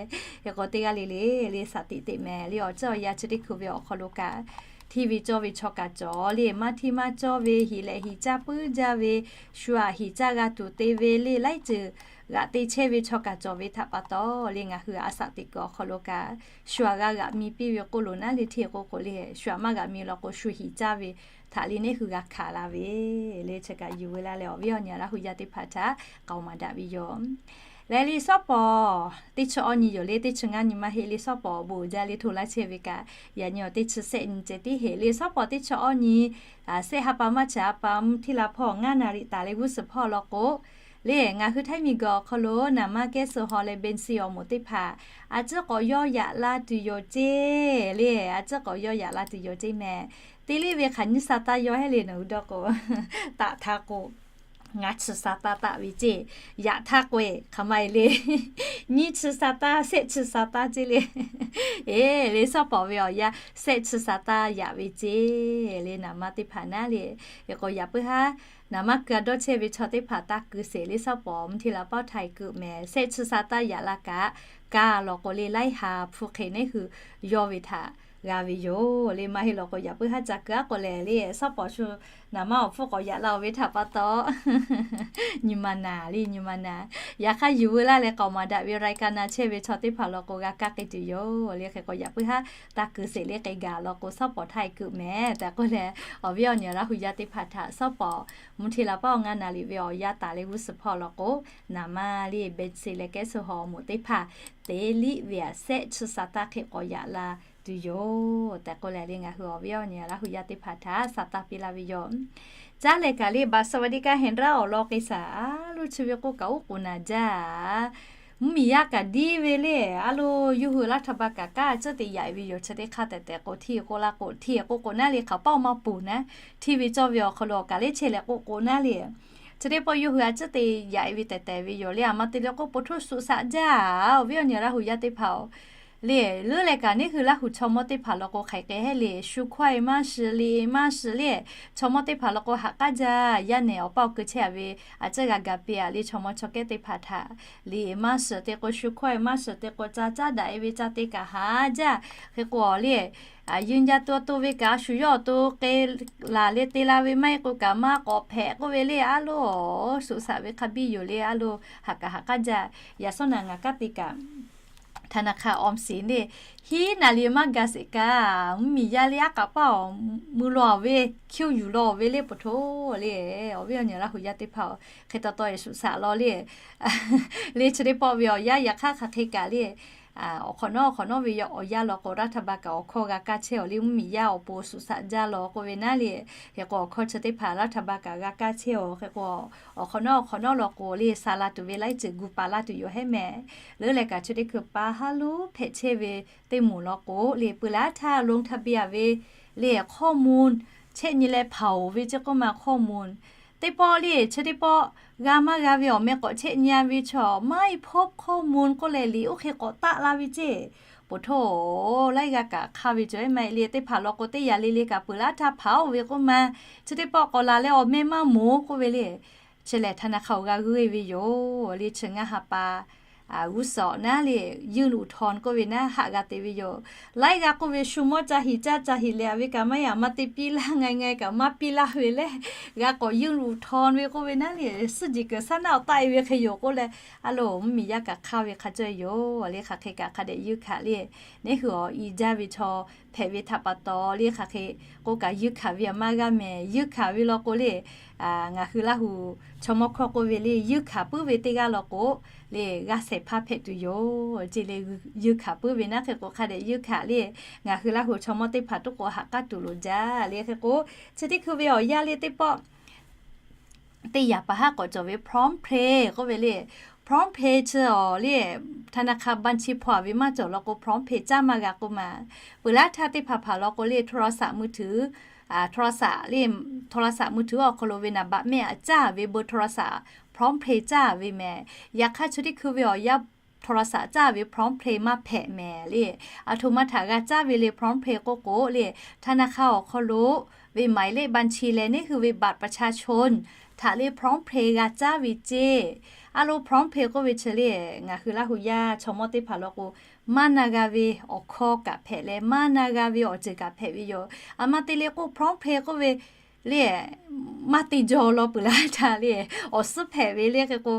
Hk'e k'o teˇ g'aˇ le le le สติ teꞈ mehˍ le. Awˬ ceuˬ awˬ yanˇ chi teˇ hkui ve awˬ hk'aw lo kaꞈ hteˇ ve cawˇ ve chaw kaꞈ cawˬ le, maˇ hteˇ maˇ cawˇ ve hiˍ lehꞈ hiˍ caˇ puiˉ jaˇ ve, shu aꞈ hiˍ caˇ g'a tuˬ te ve le laiˉ ceuˬ g'aꞈ te chehˇ ve chaw kaꞈ cawˬ ve htaꞈ pa taw le, ngaˬ hui a สติ kuiˬ awˬ hk'aw lo kaꞈ shu aꞈ g'a g'aꞈ mi piˇ ve k'oˆ lo naˉ le, hteˇ k'oˆ k'o le, shu aꞈ maˇ g'aꞈ mi law k'o shu hiˍ caˇ ve htaꞈ le neˇ hui g'a hkanˍ la ve le. Chi kaꞈ yuˬ ve laˇ leh awˬ viˉ awˬ nyi Laˇ hu yaˇ teˇ hpaˍ htaꞈ k'aoˍ maˍ daꞈ ve yoˬ. Leh le Sawˉ pawˍ teˇ chi awˇ nyi yoˬ le, teˇ chi ngaˇ nyi maˇ heˆ le. Sawˉ pawˍ bon jaˇ le, hto laˇ chehˇ ve kaꞈ yaꞈ nyi awˬ teˇ chi sehˆ nyi ceh tiˉ heˆ le. Sawˉ pawˍ teˇ chi awˇ nyi, sehˆ ha pa maˇ chi ha pa mvuhˇ htiˇ la hpawˇ ngaˇ naˍ riˍ taˍ leh g'uˇ suhˍ hpawˇ law k'o le, ngaˬ hui Htaiˇ miˬ guiˬ awˬ hk'aw lo naˍ maˇ kehˉ suh haw leh เบนซิน awˬ moˍ teˇ hpaˍ a ciˉ k'awꞈ yawˇ yaꞈ la tuˬ yoˬ ceˇ le. A ciˉ k'awꞈ yawˇ yaꞈ la tuˬ yoˬ ceˇ mehˍ. Teˇ liˇ ve hk'aˬ nyiˇ sa taˇ yawˇ heˆ le, nawˬ hui dawˇ k'o, taꞈ htaˇ k'o ngaˇ chi sa taˇ taˆ ve ceˇ. Yaꞈ htaˇ k'o-e hk'aˬ ma e le, nyiˇ chi sa taˇ, sehˆ chi sa taˇ ceˇ le. Eˬ le, Sawˉ pawˍ ve awˬ yanˇ sehˆ chi sa taˇ yaꞈ ve ceˇ le. Naˍ maˇ teˇ hpaˍ naˉ le, eˬ k'o yaꞈ puiˉ haˉ naˍ maˇ keu a dawˇ chehˇ ve chaw teˇ hpaˍ taˇ keu sheˍ le. Sawˉ pawˍ mvuhˇ hteˇ la pawˇ htaˇ e keu mehˍ. Sehˆ chi sa taˇ yaꞈ la kaꞈ, kaˇ law k'o le laiˉ ha hpu hk'e neˇ hui yawˇ ve htaꞈ g'a ve yoˬ le. Maˇ heˆ law k'o yaꞈ puiˉ haˉ ca keu aˉ k'o lehˬ le, Sawˉ pawˍ shu naˍ maˇ awˬ hpfuhˇ k'awꞈ yaꞈ la-oˬ ve htaꞈ pa taw nyi ma naˍ le, nyi ma naˍ. Yaꞈ hk'aˇ yuˬ veu laˇ leh k'aoˍ maˍ daꞈ ve รายการ na chehˇ ve chaw teˇ hpaˍ law k'o g'a kaˇ k'ai tuˬ yoˬ le. Hk'e k'o yaꞈ puiˉ haˉ taˇ keu sheˍ le, k'e gaˬ law k'o Sawˉ pawˍ htaˇ e keu mehˍ tehꞈ k'oˆ leh, awˬ viˉ awˬ nyi Laˇ hu yaˇ teˇ hpaˍ htaꞈ Sawˉ pawˍ mvuhˇ hteˇ la pawˇ ngaˇ naˍ riˍ ve awˬ yanˇ taˍ leh g'uˇ suhˍ hpawˇ law k'o, naˍ maˇ le เบนซิน leh kehˉ suh haw awˬ moˍ teˇ hpaˍ teˇ liˇ ve aꞈ sehˆ chi sa taˇ hk'e k'awꞈ yaꞈ la tuˬ yoˬ tehꞈ k'oˆ leh le, ngaˬ hui awˬ viˉ awˬ nyi Laˇ hu yaˇ teˇ hpaˍ htaꞈ sa taˇ piˇ laˇ ve yoˬ. Caˉ leh kaꞈ le บัตรสวัสดิการแห่งรัฐ awˬ lawn k'e saˍ a loˇ chi ve k'oˆ kaꞈ oˉ k'oˍ naˍ jaˇ. Mvuhˇmiˬ yaˇ kaꞈ diˇ ve le, a loˇ yawˇ hui รัฐบาล kaꞈ kanˉ a ciˉ te yaꞈ ve yoˬ. Chi teˇ hk'aˇ tehꞈ tehꞈ k'o hteˇ k'oˆ laˇ k'o hteˇ k'oˆ k'o naˉ le, hk'aˬ paˇ maˇ ponˬ naˉ. Hteˇ ve cawˇ ve awˬ hk'aw lo awˬ kaˬ lehˉ chehˇ leh k'oˆ k'o naˉ le, chi teˇ pawˆ yawˇ hui a ciˉ te yaꞈ ve tehꞈ tehꞈ ve yoˬ le. Aˬ ma te leh k'oˆ po htoˇ suhˍ saꞈ jaˇ. Awˬ viˉ awˬ nyi Laˇ hu yaˇ teˇ hpaˍ-oˬ, Le, leuˉ leh kaꞈ neˇ hui Laˇ huˍ chaw mawˇ teˇ hpaˍ law k'o hk'aiˬ k'ai hehˉ le, shu hkawehˇ maˇ shiˍ, liꞈ maˇ shiˍ le, chaw mawˇ teˇ hpaˍ law k'o haꞈ k'aˉ jaˇ. Yaˇ nehˬ awˬ pa awˬ keu chehˇ a ve, a ciˉ g'a gaˬ piˇ a le, chaw mawˇ chaw kehˉ teˇ hpaˍ htaꞈ liꞈ maˇ shiˍ te k'o, shu hkawehˇ maˇ shiˍ te k'o, ca caˉ daꞈ e ve ca te kaꞈ haꞈ jaˇ. Hk'e k'o le, yawˇ nyi jaˇ to to ve kaꞈ a shu yawˇ awˬ to k'ai laˬ le te la ve maˇ heˆ k'o kaꞈ maˇ k'awꞈ hpehꞈ k'oˆ ve le, a loˬ, suꞈ shaꞈ ve hk'a biˇ yoˬ le, a loˬ, haꞈ kaꞈ haꞈ k'aˉ jaˇ. Yaꞈ sawˉ naˍ ngaˬ kanˉ te kaꞈ ธนาคารออมสิน le, hiˉ naˍ liꞈ maˇ gaˬ sheˍ kaꞈ, mvuhˇmiˬ yaˇ le aˉ k'aꞈ paˇ awˬ mui law ve, hkiˇ yuˬ law ve le, poˬ htoꞈ le, awˬ viˉ awˬ nyi Laˇ huˍ yaˇ teˇ hpaˍ-oˬ, hk'e taw taw e suꞈ shaꞈ law le, le chi teˇ pawˆ ve awˬ yanˇ yaꞈ hk'aˇ hk'aˬ hk'e kaꞈ le, awˬ hk'awꞈ nawˉ awˬ hk'awꞈ nawˉ ve awˬ yanˇ law k'o รัฐบาล kaꞈ awˬ hkawˇ g'a kaˇ chehˇ awˬ le, mvuhˇmiˬ yaˇ awˬ pon suꞈ shaꞈ jaˇ law k'oˆ ve naˉ le, hk'e k'o awˬ hkawˇ chi teˇ hpaˍ รัฐบาล kaꞈ g'a kaˇ chehˇ awˬ. Hk'e k'o awˬ hk'awꞈ nawˉ awˬ hk'awꞈ nawˉ law k'o le, sha la tuˬ ve laiˉ ceuˬ gu pa laˇ tuˬ yoˬ hehˉ mehˍ. Leuˉ leh kaꞈ chi teˇ hkui pa haˉ loˉ hpehꞈ chehˇ ve teˇ moˍ law k'o le, peuˬ laˇ htaˇ ลงทะเบียน ve le ข้อมูล chehˇ nyi leh hpaˍ-oˬ ve chi k'oˆ ma ข้อมูล teˇ pawˆ le, chi teˇ pawˆ g'a maˇ g'a ve awˬ meh k'awꞈ chehˇ nyi a ve chaw ไม่พบข้อมูล k'oˆ leh liꞈ oˇ hk'e k'awꞈ taˆ la ve ceˇ. Poˬ htoꞈ, laiˉ g'aˇ kaꞈ hk'aˇ ve cawˬ ehˉ maˇ heˆ le, teˇ hpaˍ law k'o teˇ yaꞈ le le kaꞈ peuˬ laˇ htaˇ hpaˍ-oˬ ve k'oˆ ma, chi teˇ pawˆ k'awꞈ laˬ leh awˬ meh maˇ moˍ k'oˆ ve le. Chi lehˬ ธนาคาร awˬ g'a g'euˆ e ve yoˬ le, chi ngaˇ ha pa g'uˇ suhˍ naˉ le, ยื่นอุทธรณ์ k'oˆ ve naˉ haꞈ g'a te ve yoˬ. Laiˉ g'aˇ k'oˆ ve shu mawˇ ca hiˍ caˇ ca hiˍ leh a ve kaꞈ maˇ yaꞈ maˇ te piˇ laˇ, ngaˬ ngaˬ kaꞈ maˇ piˇ laˇ ve le, g'a k'awꞈ ยื่นอุทธรณ์ ve k'oˆ ve naˉ le, suhˉ jeˬ kuiˬ shaˉ naˆ awˬ taˆ e ve hk'e yoˬ k'oˆ leh, a loˬ, mvuhˇmiˬ yaˇ kaꞈ hk'aˇ ve hk'a cawˇ e yoˬ le, hk'aˬ hk'e kaꞈ hk'a dehꞈ ยื่น hkanˍ le, neˇ hui awˬ i jaˇ ve chaw hpehꞈ ve htaꞈ pa taw le, hk'aˬ hk'e k'oˆ kaꞈ ยื่น hkanˍ ve a maˇ g'aˇ mehˍ. ยื่น hkanˍ ve law k'o le, ngaˬ hui Laˇ huˍ chaw mawˇ hkawˇ k'oˆ ve le, ยื่น hkanˍ puiˉ ve teˇ g'aˇ law k'o le, g'aˇ shehˍ hpaˇ hpehꞈ tuˬ yoˬ ceˇ le, ยื่น hkanˍ puiˉ ve naˉ hk'e k'o hk'a dehꞈ ยื่น hkanˍ le, ngaˬ hui Laˇ huˍ chaw mawˇ teˇ hpaˍ tuˉ k'o haꞈ k'aˉ tuˬ loˍ jaˇ le. Hk'e k'o chi teˇ hkui ve awˬ yanˇ le teˇ pawˆ teˇ yaꞈ pa haˉ k'awꞈ cawˬ ve PromptPay k'oˆ ve le. PromptPay chi awˬ le, ธนาคาร บัญชี hpaw a ve maˇ cawˬ law k'o PromptPay caˇ maˇ g'a k'oˆ ma. Peuˬ laˇ htaˇ teˇ hpaˍ hpaˍ law k'o le โทรศัพท์มือถือ, โทรศัพท์ le, โทรศัพท์มือถือ awˬ hk'aw lo ve naˍ baꞈ mehˆ aꞈ caˇ ve เบอร์โทรศัพท์ PromptPay caˇ ve mehˍ. Yaꞈ hk'aˇ chi teˇ hkui ve awˬ yanˇ โทรศัพท์ caˇ ve PromptPay maˇ hpehꞈ mehˍ le. Aˬ htoꞈ ma htaꞈ g'a caˇ ve le PromptPay k'oˆ k'o le, ธนาคาร awˬ hk'aw lo ve หมายเลขบัญชี leh neˇ hui ve บัตรประชาชน htaꞈ le PromptPay g'a caˇ ve ceˇ. A lo PromptPay k'oˆ ve chi le, ngaˬ hui Laˇ huˍ yaˇ chaw mawˇ teˇ hpaˍ law k'o, maˇ na g'a ve awˬ hkawˇ kaꞈ hpehꞈ leh maˇ na g'a ve awˬ ceuˬ kaꞈ hpehꞈ ve yoˬ. Aˬ ma te le k'o PromptPay k'oˆ ve le, maˇ te jaw law peuˬ laˇ htaˇ le, awˬ suhˉ hpehꞈ ve le. Hk'e k'o,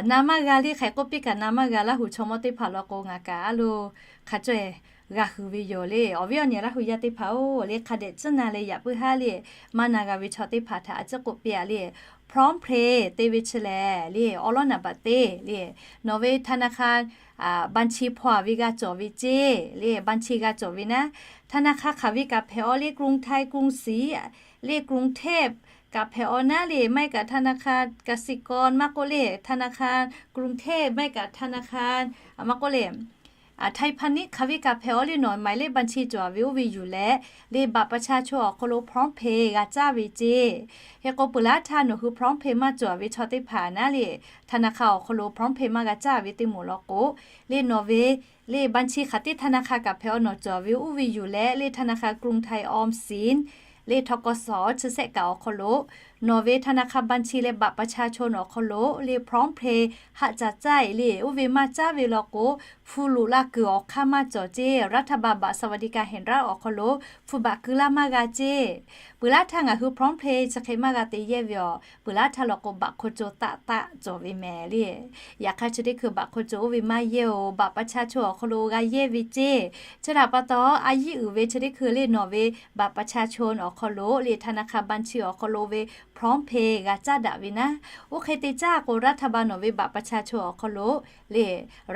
na maˇ g'a le, hk'aˬ hk'e k'oˆ piˇ kaꞈ na maˇ g'a. Laˇ huˍ chaw mawˇ teˇ hpaˍ law k'o ngaˬ kaꞈ a loˬ, hk'a caweh g'a hui ve yoˬ le. Awˬ viˉ awˬ nyi Laˇ huˍ yaˇ teˇ hpaˍ-oˬ le, hk'a dehꞈ tcuhˉ na leh yaꞈ puiˉ haˉ le, maˇ na g'a ve chaw teˇ hpaˍ htaꞈ a ciˉ k'oˆ piˇ a le, PromptPay te ve chi lehˬ le, awˉ lawˉ naˍ baꞈ te le, nawˬ ve ธนาคาร บัญชี hpaw a ve g'a cawˬ ve ceˇ le, บัญชี g'a cawˬ ve naˉ, ธนาคาร hk'aˬ ve kaꞈ hpehꞈ aw le, กรุงไทย กรุงศรี le, กรุงเทพ kaꞈ hpehꞈ aw naˉ le, maˇ heˆ kaꞈ ธนาคาร กสิกร maˇ k'oˆ le, ธนาคาร กรุงเทพ maˇ heˆ kaꞈ ธนาคาร maˇ k'oˆ le, ไทยพาณิชย์ hk'aˬ ve kaꞈ hpehꞈ aw le, nawˬ หมายเลขบัญชี cawˬ a ve oˇ ve yuˬ leh le, บัตรประชาชน awˬ hk'aw lo PromptPay g'a caˇ ve ceˇ. Hk'e k'o peuˬ laˇ htaˇ nawˬ hui PromptPay maˇ cawˬ a ve chaw teˇ hpaˍ naˉ le, ธนาคาร awˬ hk'aw lo PromptPay maˇ g'a caˇ ve teˇ moˍ law k'o le, nawˬ ve le บัญชี hk'aˬ teˇ ธนาคาร kaꞈ hpehꞈ aw nawˬ cawˬ a ve oˇ ve yuˬ leh le, ธนาคาร กรุงไทย ออมสิน le ทกส chi shehˆ kaꞈ awˬ hk'aw lo nawˬ ve ธนาคาร บัญชี leh บัตรประชาชน awˬ hk'aw lo le PromptPay haˆ ca caˇ e le, oˇ ve maˇ caˇ ve law k'o, hpu loꞈ la kuiˬ awˬ hk'aˇ maˇ cawˬ ceˇ. รัฐบาล บัตรสวัสดิการแห่งรัฐ awˬ hk'aw lo hpu baꞈ keu laˇ maˇ g'a ceˇ. Peuˬ laˇ htaˇ ngaˬ hui PromptPay chi hk'e maˇ g'a te yehˇ ve aˬ. Peuˬ laˇ htaˇ law k'o baꞈ hk'aw co taˆ taˆ cawˬ ve mehˍ le. Yaꞈ hk'aˇ chi teˇ hkui baꞈ hk'aw co oˇ ve maˇ yehˇ oˬ, บัตรประชาชน awˬ hk'aw lo g'a yehˇ ve ceˇ. Chi htaꞈ pa taw a yiˇ uiˍ ve chi teˇ hkui le nawˬ ve บัตรประชาชน awˬ hk'aw lo le ธนาคาร บัญชี awˬ hk'aw lo ve PromptPay g'a caˇ daꞈ ve naˉ. Oˇ hk'e te caˇ k'o รัฐบาล nawˬ ve บัตรประชาชน awˬ hk'aw lo le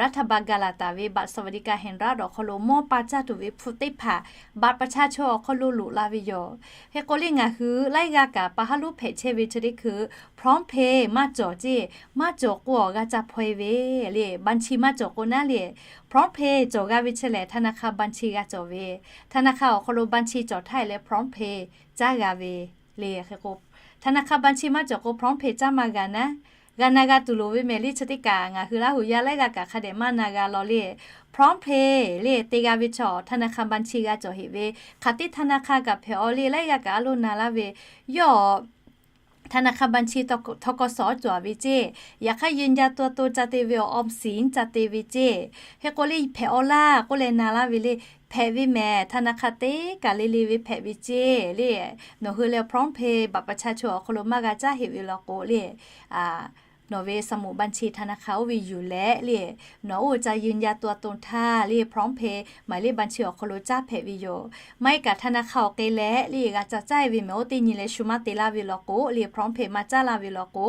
รัฐบาล g'a laˬ taˍ ve บัตรสวัสดิการแห่งรัฐ awˬ hk'aw lo mawˇ pa caˇ tuˬ ve hpu teˇ hpaˍ บัตรประชาชน awˬ hk'aw lo loꞈ la ve yoˬ. Hk'e k'o le ngaˬ hui laiˉ g'aˇ kaꞈ pa haˉ lonˉ hpehꞈ chehˇ ve chi teˇ hkui PromptPay maˇ cawˬ ceˇ. Maˇ cawˬ k'o awˬ g'a ca hpaw e ve le, บัญชี maˇ cawˬ k'o naˉ le, PromptPay cawˬ g'a ve chi lehˬ ธนาคาร บัญชี g'a cawˬ ve, ธนาคาร awˬ hk'aw lo บัญชี cawˬ htaˇ e leh PromptPay caˇ g'a ve le. Hk'e k'o ธนาคาร บัญชี maˇ cawˬ k'o PromptPay caˇ maˇ g'a naˉ. G'a na g'a tuˬ loˍ ve mehˍ le. Chi teˇ kaꞈ ngaˬ hui Laˇ huˍ yaˇ laiˉ g'aˇ kaꞈ hk'a dehꞈ maˇ na g'a law le. PromptPay le te g'a ve chaw ธนาคารบัญชี g'a cawˬ heꞈ ve, hk'aˬ teˇ ธนาคาร kaꞈ hpehꞈ-aw le, laiˉ g'aˇ kaꞈ a loˇ na laˇ ve, yawˇ ธนาคารบัญชี ทกส cawˬ ve ceˇ. Yaꞈ hk'aˇ ยืนยันตัวตน ca te ve awˬ ออมสิน ca te ve ceˇ. Hk'e k'o le hpehꞈ-aw laˇ k'oˆ leh na laˇ ve le. Hpehꞈ ve mehˍ, ธนาคาร teˇ kaˬ le le ve hpehꞈ ve ceˇ le. Nawˬ hui leh PromptPay บัตรประชาชน awˬ hk'aw lo maˇ g'a caˉ heꞈ ve law k'o le, nawˬ ve สมุดบัญชีธนาคาร oˇ ve yuˬ leh le, nawˬ oˇ ca ยืนยันตัวตน htaˇ le PromptPay หมายเลขบัญชี awˬ hk'aw lo caˉ hpehꞈ ve yoˬ. Maˇ heˆ kaꞈ ธนาคาร awˬ hk'e leh le g'a ca caˇ-e ve mehˍ, oˇ teˇ nyi leh shu maˇ te laˇ ve law k'o le, PromptPay maˇ caˇ laˇ ve law k'o,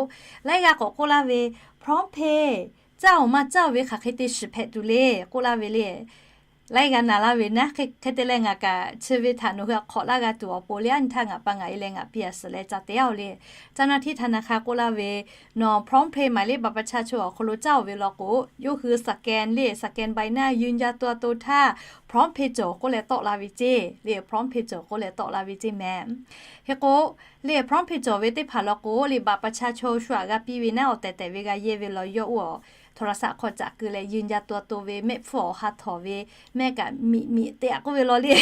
laiˉ g'aˇ k'awꞈ k'oˆ laˇ ve, PromptPay caˇ-oˬ maˇ caˇ-oˬ ve hk'aˬ hk'e te shiˍ hpehꞈ tuˬ le k'oˆ laˇ ve le. Laiˉ g'aˇ na laˇ ve naˉ. Hk'e te leh ngaˬ kaꞈ chi ve htaꞈ nawˬ hui htaꞈ hk'awꞈ laˇ g'a tuˬ awˬ pon le, a nyi htaˇ ngaˬ pa ngaˬ e leh ngaˬ piˇ a suhˍ leh ca te-a-oˬ le. เจ้าหน้าที่ธนาคาร k'oˆ laˇ ve, nawˬ PromptPay หมายเลขบัตรประชาชน awˬ hk'aw lo caˇ-oˬ ve law k'o, yawˇ hui สแกน le, สแกนใบหน้า ยืนยันตัวตน htaˇ PromptPay cawˬ k'oˆ leh tawˆ la ve ceˇ le, PromptPay cawˬ k'oˆ leh tawˆ la ve ceˇ mehˍ. Hk'e k'o le PromptPay cawˬ ve teˇ hpaˍ law k'o le, บัตรประชาชน shu aꞈ g'a piˇ ve naˉ, awˬ tehˬ tehˬ ve g'a yehˇ ve law, yawˇ oˇ awˬ โทรศัพท์ hk'aw caꞈ keu leh ยืนยันตัวตน ve mehˆ hpfuhˇ awˬ ha htawˍ ve mehˆ kaꞈ miꞈ miꞈ te-a k'oˆ ve law le.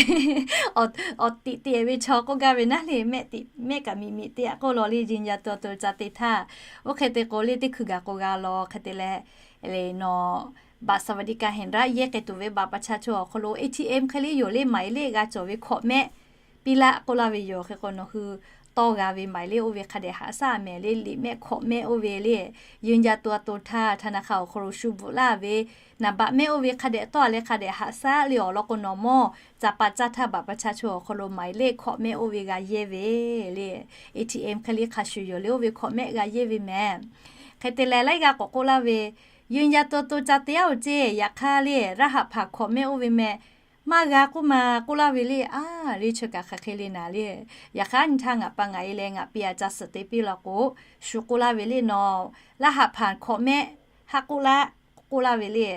Awˬ tiꞈ te ve chaw k'oˆ gaˇ ve naˉ le, mehˆ kaꞈ miꞈ miꞈ te-a k'oˆ law le, ยืนยันตัวตน ca te htaˇ. Oˇ hk'e te k'o le teˇ hkui gaˬ k'o g'a law. Hk'e te leh, nawˬ บัตรสวัสดิการแห่งรัฐ yehˇ k'ai tuˬ ve บัตรประชาชน awˬ hk'aw lo ATM hk'e le yoˬ le, หมายเลข g'a cawˬ ve hkawꞈ mehˆ piˇ laˆ k'oˆ laˇ ve yoˬ. Hk'e k'o nawˬ hui tawˇ g'a ve หมายเลข oˇ ve hk'a dehꞈ haꞈ shaˉ mehˍ le, liꞈ mehˆ hkawꞈ mehˆ oˇ ve le, ยืนยันตัวตน htaˇ ธนาคาร awˬ hk'aw lo shu bvuhꞈ laˇ ve, naˍ baꞈ mehˆ oˇ ve hk'a dehꞈ tawˇ-a leh hk'a dehꞈ haꞈ shaˉ le. Awˬ lawn k'o nawˬ mawˇ ca pa caˇ htaˇ บัตรประชาชน awˬ hk'aw lo หมายเลข hkawꞈ mehˆ oˇ ve g'a yehˇ ve le, ATM hk'e le hk'a shuˍ yoˬ le, oˇ ve hkawꞈ mehˆ g'a yehˇ ve mehˍ. Hk'e te leh laiˉ g'aˇ k'awꞈ k'oˆ laˇ ve, ยืนยันตัวตน ca te-a-oˬ ceˇ, yaꞈ hk'aˇ le รหัสผ่าน hkawꞈ mehˆ oˇ ve mehˍ maˇ g'a k'oˆ ma k'oˆ laˇ ve le. A le chi kaꞈ hk'aˬ hk'e le naˍ le. Yaꞈ hk'aˇ a nyi htaˇ ngaˬ pa ngaˬ e leh ngaˬ piˇ a ca suhˍ te piˇ law k'o, shu k'oˆ laˇ ve le, nawˬ รหัสผ่าน hkawꞈ mehˆ haˆ k'oˆ laˇ k'oˆ laˇ ve le.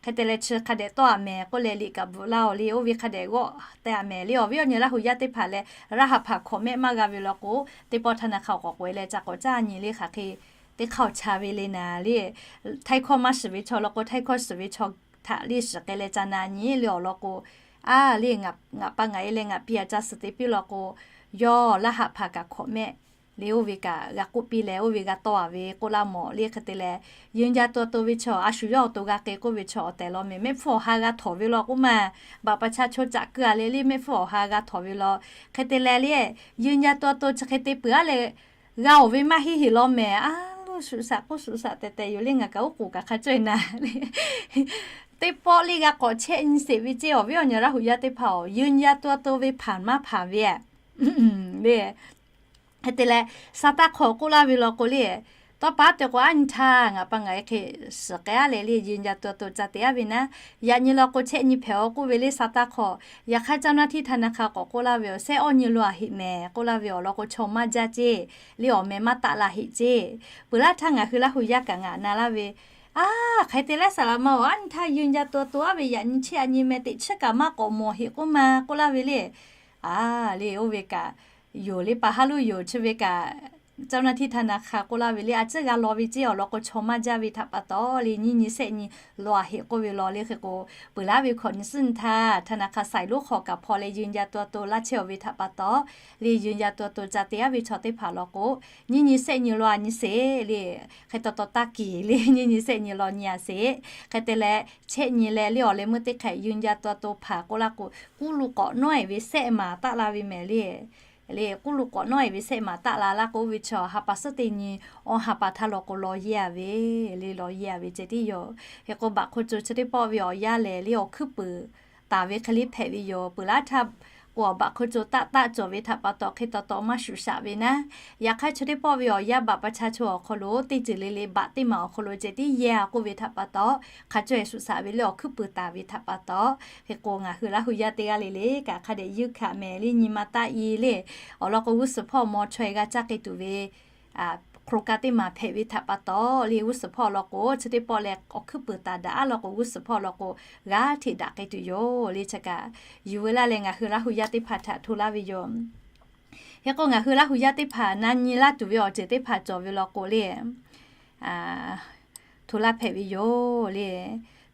Hk'e te leh chi hk'a dehꞈ tawˇ-a mehˍ k'oˆ leh liꞈ kaꞈ bvuhꞈ laˇ-oˬ le, oˇ ve hk'a dehꞈ g'awˆ te-a mehˍ le. Awˬ viˉ awˬ nyi Laˇ huˍ yaˇ teˇ hpaˍ leh รหัสผ่าน hkawꞈ mehˆ maˇ g'a ve law k'o, teˇ pawˆ ธนาคาร awˬ k'awꞈ k'oꞈ e leh ca k'awꞈ caˇ nyi le, hk'aˬ hk'e teˇ hk'aˇ awˬ cha ve le naˍ le. Htaiˇ hkawˇ maˇ shiˍ ve chaw law k'o, Htaiˇ hkawˇ shiˍ ve chaw htaꞈ le shiˍ k'ai leh ca na nyi le. Awˬ lawn k'o, a le, ngaˬ pa ngaˬ e leh ngaˬ piˇ a ca suhˍ te piˇ law k'o, yawˇ รหัสผ่าน kaꞈ hkawꞈ mehˆ le oˇ ve kaꞈ g'a k'oˆ piˇ leh oˇ ve g'a tawˇ-a ve k'oˆ laˇ mawˬ le. Hk'e te leh ยืนยันตัวตน ve chaw a shu yawˇ awˬ to g'a k'ai k'oˆ ve chaw awˬ tehˬ law mehˍ, mehˆ hpfuhˇ awˬ ha g'a htawˍ ve law k'oˆ ma, บัตรประชาชน caꞈ keu-a leh le mehˆ hpfuhˇ awˬ ha g'a htawˍ ve law. Hk'e te leh le, ยืนยันตัวตน chi hk'e te peuˬ-a leh g'a-oˬ ve maˇ heˆ heˆ law mehˍ. A loˇ shuˍ shaꞈ k'oˆ shuˍ shaꞈ tehꞈ tehꞈ yoˬ le, ngaˬ kaꞈ oˉ k'oˍ kaꞈ hk'a caweh naˍ le. Teˇ pawˆ le g'a k'awꞈ chehˇ nyi sheˍ ve ceˇ. Awˬ viˉ awˬ nyi Laˇ huˍ yaˇ teˇ hpaˍ-oˬ, ยืนยันตัวตน ve hpanˍ maˇ hpanˍ ve le. Hk'e te leh, sa taˇ hk'aw k'oˆ laˇ ve law k'o le, tawˇ pa te k'o a nyi htaˇ ngaˬ pa ngaˬ e hk'e shiˍ k'ai-a leh le ยืนยันตัวตน ca te-a ve naˉ, yaꞈ nyi law k'o chehˇ nyi hpehꞈ-aw k'oˆ ve le sa taˇ hk'aw. Yaꞈ hk'aˇ เจ้าหน้าที่ธนาคาร k'awꞈ k'oˆ laˇ ve, awˬ shehˆ awˇ nyi lo-a heꞈ mehˍ k'oˆ laˇ ve awˬ lawn k'o chaw maˇ jaˇ ceˇ le, awˬ meh maˇ taˆ la heꞈ ceˇ. Peuˬ laˇ htaˇ ngaˬ hui Laˇ huˍ yaˇ kaꞈ ngaˬ na laˇ ve, a hk'e te leh saˍ laˍ ma-oˬ, a nyi htaˇ ยืนยันตัวตน a ve yaꞈ nyi chehˇ a nyi meh teꞈ chiˉ kaꞈ maˇ k'awꞈ mawˬ heꞈ k'oˆ ma k'oˆ laˇ ve le. A le oˇ ve kaꞈ yoˬ le, pa haˉ loˇ yoˬ chi ve kaꞈ เจ้าหน้าที่ธนาคาร k'oˆ laˇ ve le, a ciˉ g'a law ve ceˇ. Awˬ lawn k'o chaw maˇ jaˇ ve htaꞈ pa taw le nyiˇ nyi shehˆ nyi law-a heꞈ k'oˆ ve law le. Hk'e k'o peuˬ laˇ ve hkawꞈ nyi suhˉ nyi htaˇ ธนาคาร สายรุ้ง hk'aw kaꞈ hpaw leh ยืนยันตัวตน laˇ chehˇ-aˬ ve htaꞈ pa taw le ยืนยันตัวตน ca te-a ve chaw teˇ hpaˍ law k'o, nyiˇ nyi shehˆ nyi law-a nyi sheˍ le. Hk'e taw taw taˇ kiˬ le, nyiˇ nyi shehˆ nyi law nyi-a sheˍ. Hk'e te leh chehˇ nyi leh le awˬ leh meuˇ teˇ hk'ehꞈ ยืนยันตัวตน hpanˍ k'oˆ laˇ k'o, kuˉ lo k'awꞈ nawˉ-e ve shehˆ maˍ taˆ la ve mehˍ le. Le kuˉ lo k'awꞈ nawˉ-e ve shehˆ maˍ taˆ la laˇ k'o, oˇ ve chaw ha pa suhˉ teˇ nyi awˬ ha pa htaˇ law k'o law yehˇ-a ve le, law yehˇ-a ve ceh tiˉ yoˬ. Hk'e k'o บัตรคนจน chi teˇ pawˆ ve awˬ yanˇ lehˬ le awˬ hkuiˉ puiˍ taˍ ve hk'e le hpehꞈ ve yoˬ. Peuˬ laˇ htaˇ k'o บัตรคนจน taˆ taˆ cawˬ ve htaꞈ pa taw hk'e taw taw maˇ shuˍ shaꞈ ve naˉ. Yaꞈ hk'aˇ chi teˇ pawˆ ve awˬ yanˇ บัตรประชาชน awˬ hk'aw lo teˇ ceuˬ le le บัตร teˇ maˬ awˬ hk'aw lo ceh tiˉ yehˇ-a k'oˆ ve htaꞈ pa taw, hk'a caweh shuˍ shaꞈ ve le awˬ hkuiˉ puiˍ taˍ ve htaꞈ pa taw, hk'e k'o ngaˬ hui Laˇ huˍ yaˇ teˇ g'aˇ le le kaꞈ hk'a dehꞈ yuˇ hkanˍ mehˍ le, nyi ma taˆ-e le. Awˬ lawn k'o g'uˇ suhˍ hpawˇ maw chaweh g'a caˇ k'ai tuˬ ve โครงการ teˇ maˬ hpehꞈ ve htaꞈ pa taw le, g'uˇ suhˍ hpawˇ law k'o chi teˇ pawˆ leh awˬ hkuiˉ puiˍ taˍ daꞈ-a law k'o g'uˇ suhˍ hpawˇ law k'o g'a hteꞈ daꞈ k'ai tuˬ yoˬ le. Chi kaꞈ yuˬ veu laˇ leh ngaˬ hui Laˇ huˍ yaˇ teˇ hpaˍ htaꞈ hto laˇ ve yoˬ. Hk'e k'o ngaˬ hui Laˇ hu yaˇ teˇ hpaˍ na nyi laˇ tuˬ ve awˬ ceuˬ teˇ hpaˍ cawˬ ve law k'o le, hto laˇ hpehꞈ ve yoˬ le.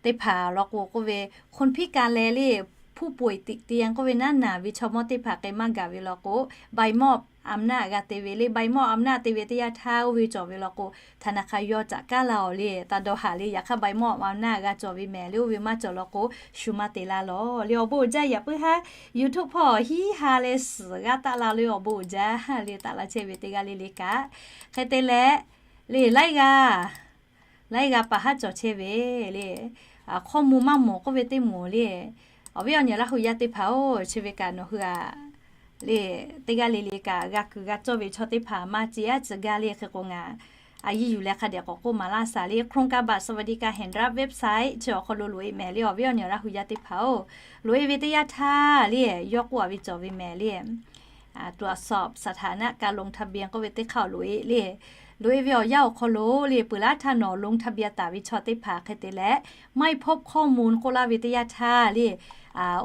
Teˇ hpaˍ law k'o k'oˆ ve คนพิการ leh le, ผู้ป่วยติดเตียง k'oˆ ve naˉ naˬ ve chaw mawˇ teˇ hpaˍ k'ai maˇ gaˬ ve law k'o, ใบมอบอำนาจ g'a te ve le. ใบมอบอำนาจ te ve teˇ yanˇ htaˇ oˇ ve cawˬ ve law k'o, ธนาคาร yawˇ caꞈ kaˉ la awˬ le, taˇ dawˇ haˍ le. Yaꞈ hk'aˇ ใบมอบอำนาจ g'a cawˬ ve mehˍ le, oˇ ve maˇ cawˬ law k'o, shu maˇ te laˇ lawˬ le. Awˬ bon uiˍ jaˇ yaꞈ puiˉ haˉ YouTube hpawˇ hiˉ ha leh suhˍ g'aˇ taˆ la le. Awˬ bon uiˍ jaˇ le, taˆ la chehˇ ve teˇ g'aˇ le le kaꞈ, hk'e te leh le laiˉ g'aˇ laiˉ g'aˇ paˍ haˉ cawˬ chehˇ ve le. Hkawˇ mvuh maˇ mawˬ k'oˆ ve teˇ moˍ le. Awˬ viˉ awˬ nyi Laˇ hu yaˇ teˇ hpaˍ-oˬ, chi ve kaꞈ nawˬ hui a le, teˇ g'aˇ le le kaꞈ g'a kuiˬ g'a cawˇ ve chaw teˇ hpaˍ maˇ ce aˉ ciˬ gaˇ le. Hk'e k'o ngaˬ a yiˇ yuˬ leh hk'a dehꞈ k'awꞈ k'oˆ maˍ laˇ shaˍ le. โครงการบัตรสวัสดิการแห่งรัฐ website chi awˬ hk'aw lo loꞈ-e mehˍ le. Awˬ viˉ awˬ nyi Laˇ hu yaˇ teˇ hpaˍ-oˬ, loꞈ-e ve teˇ yanˇ htaˇ le, yawˇ k'oˆ a ve cawˬ ve mehˍ le. ตรวจสอบสถานะการลงทะเบียน k'oˆ ve teˇ hk'aˇ awˬ loꞈ-e le. Loꞈ-e ve awˬ yanˇ awˬ hk'aw lo le, peuˬ laˇ htaˇ nawˬ ลงทะเบียน taˍ ve chaw teˇ hpaˍ hk'e te leh ไม่พบข้อมูล k'oˆ laˇ ve teˇ yanˇ htaˇ le,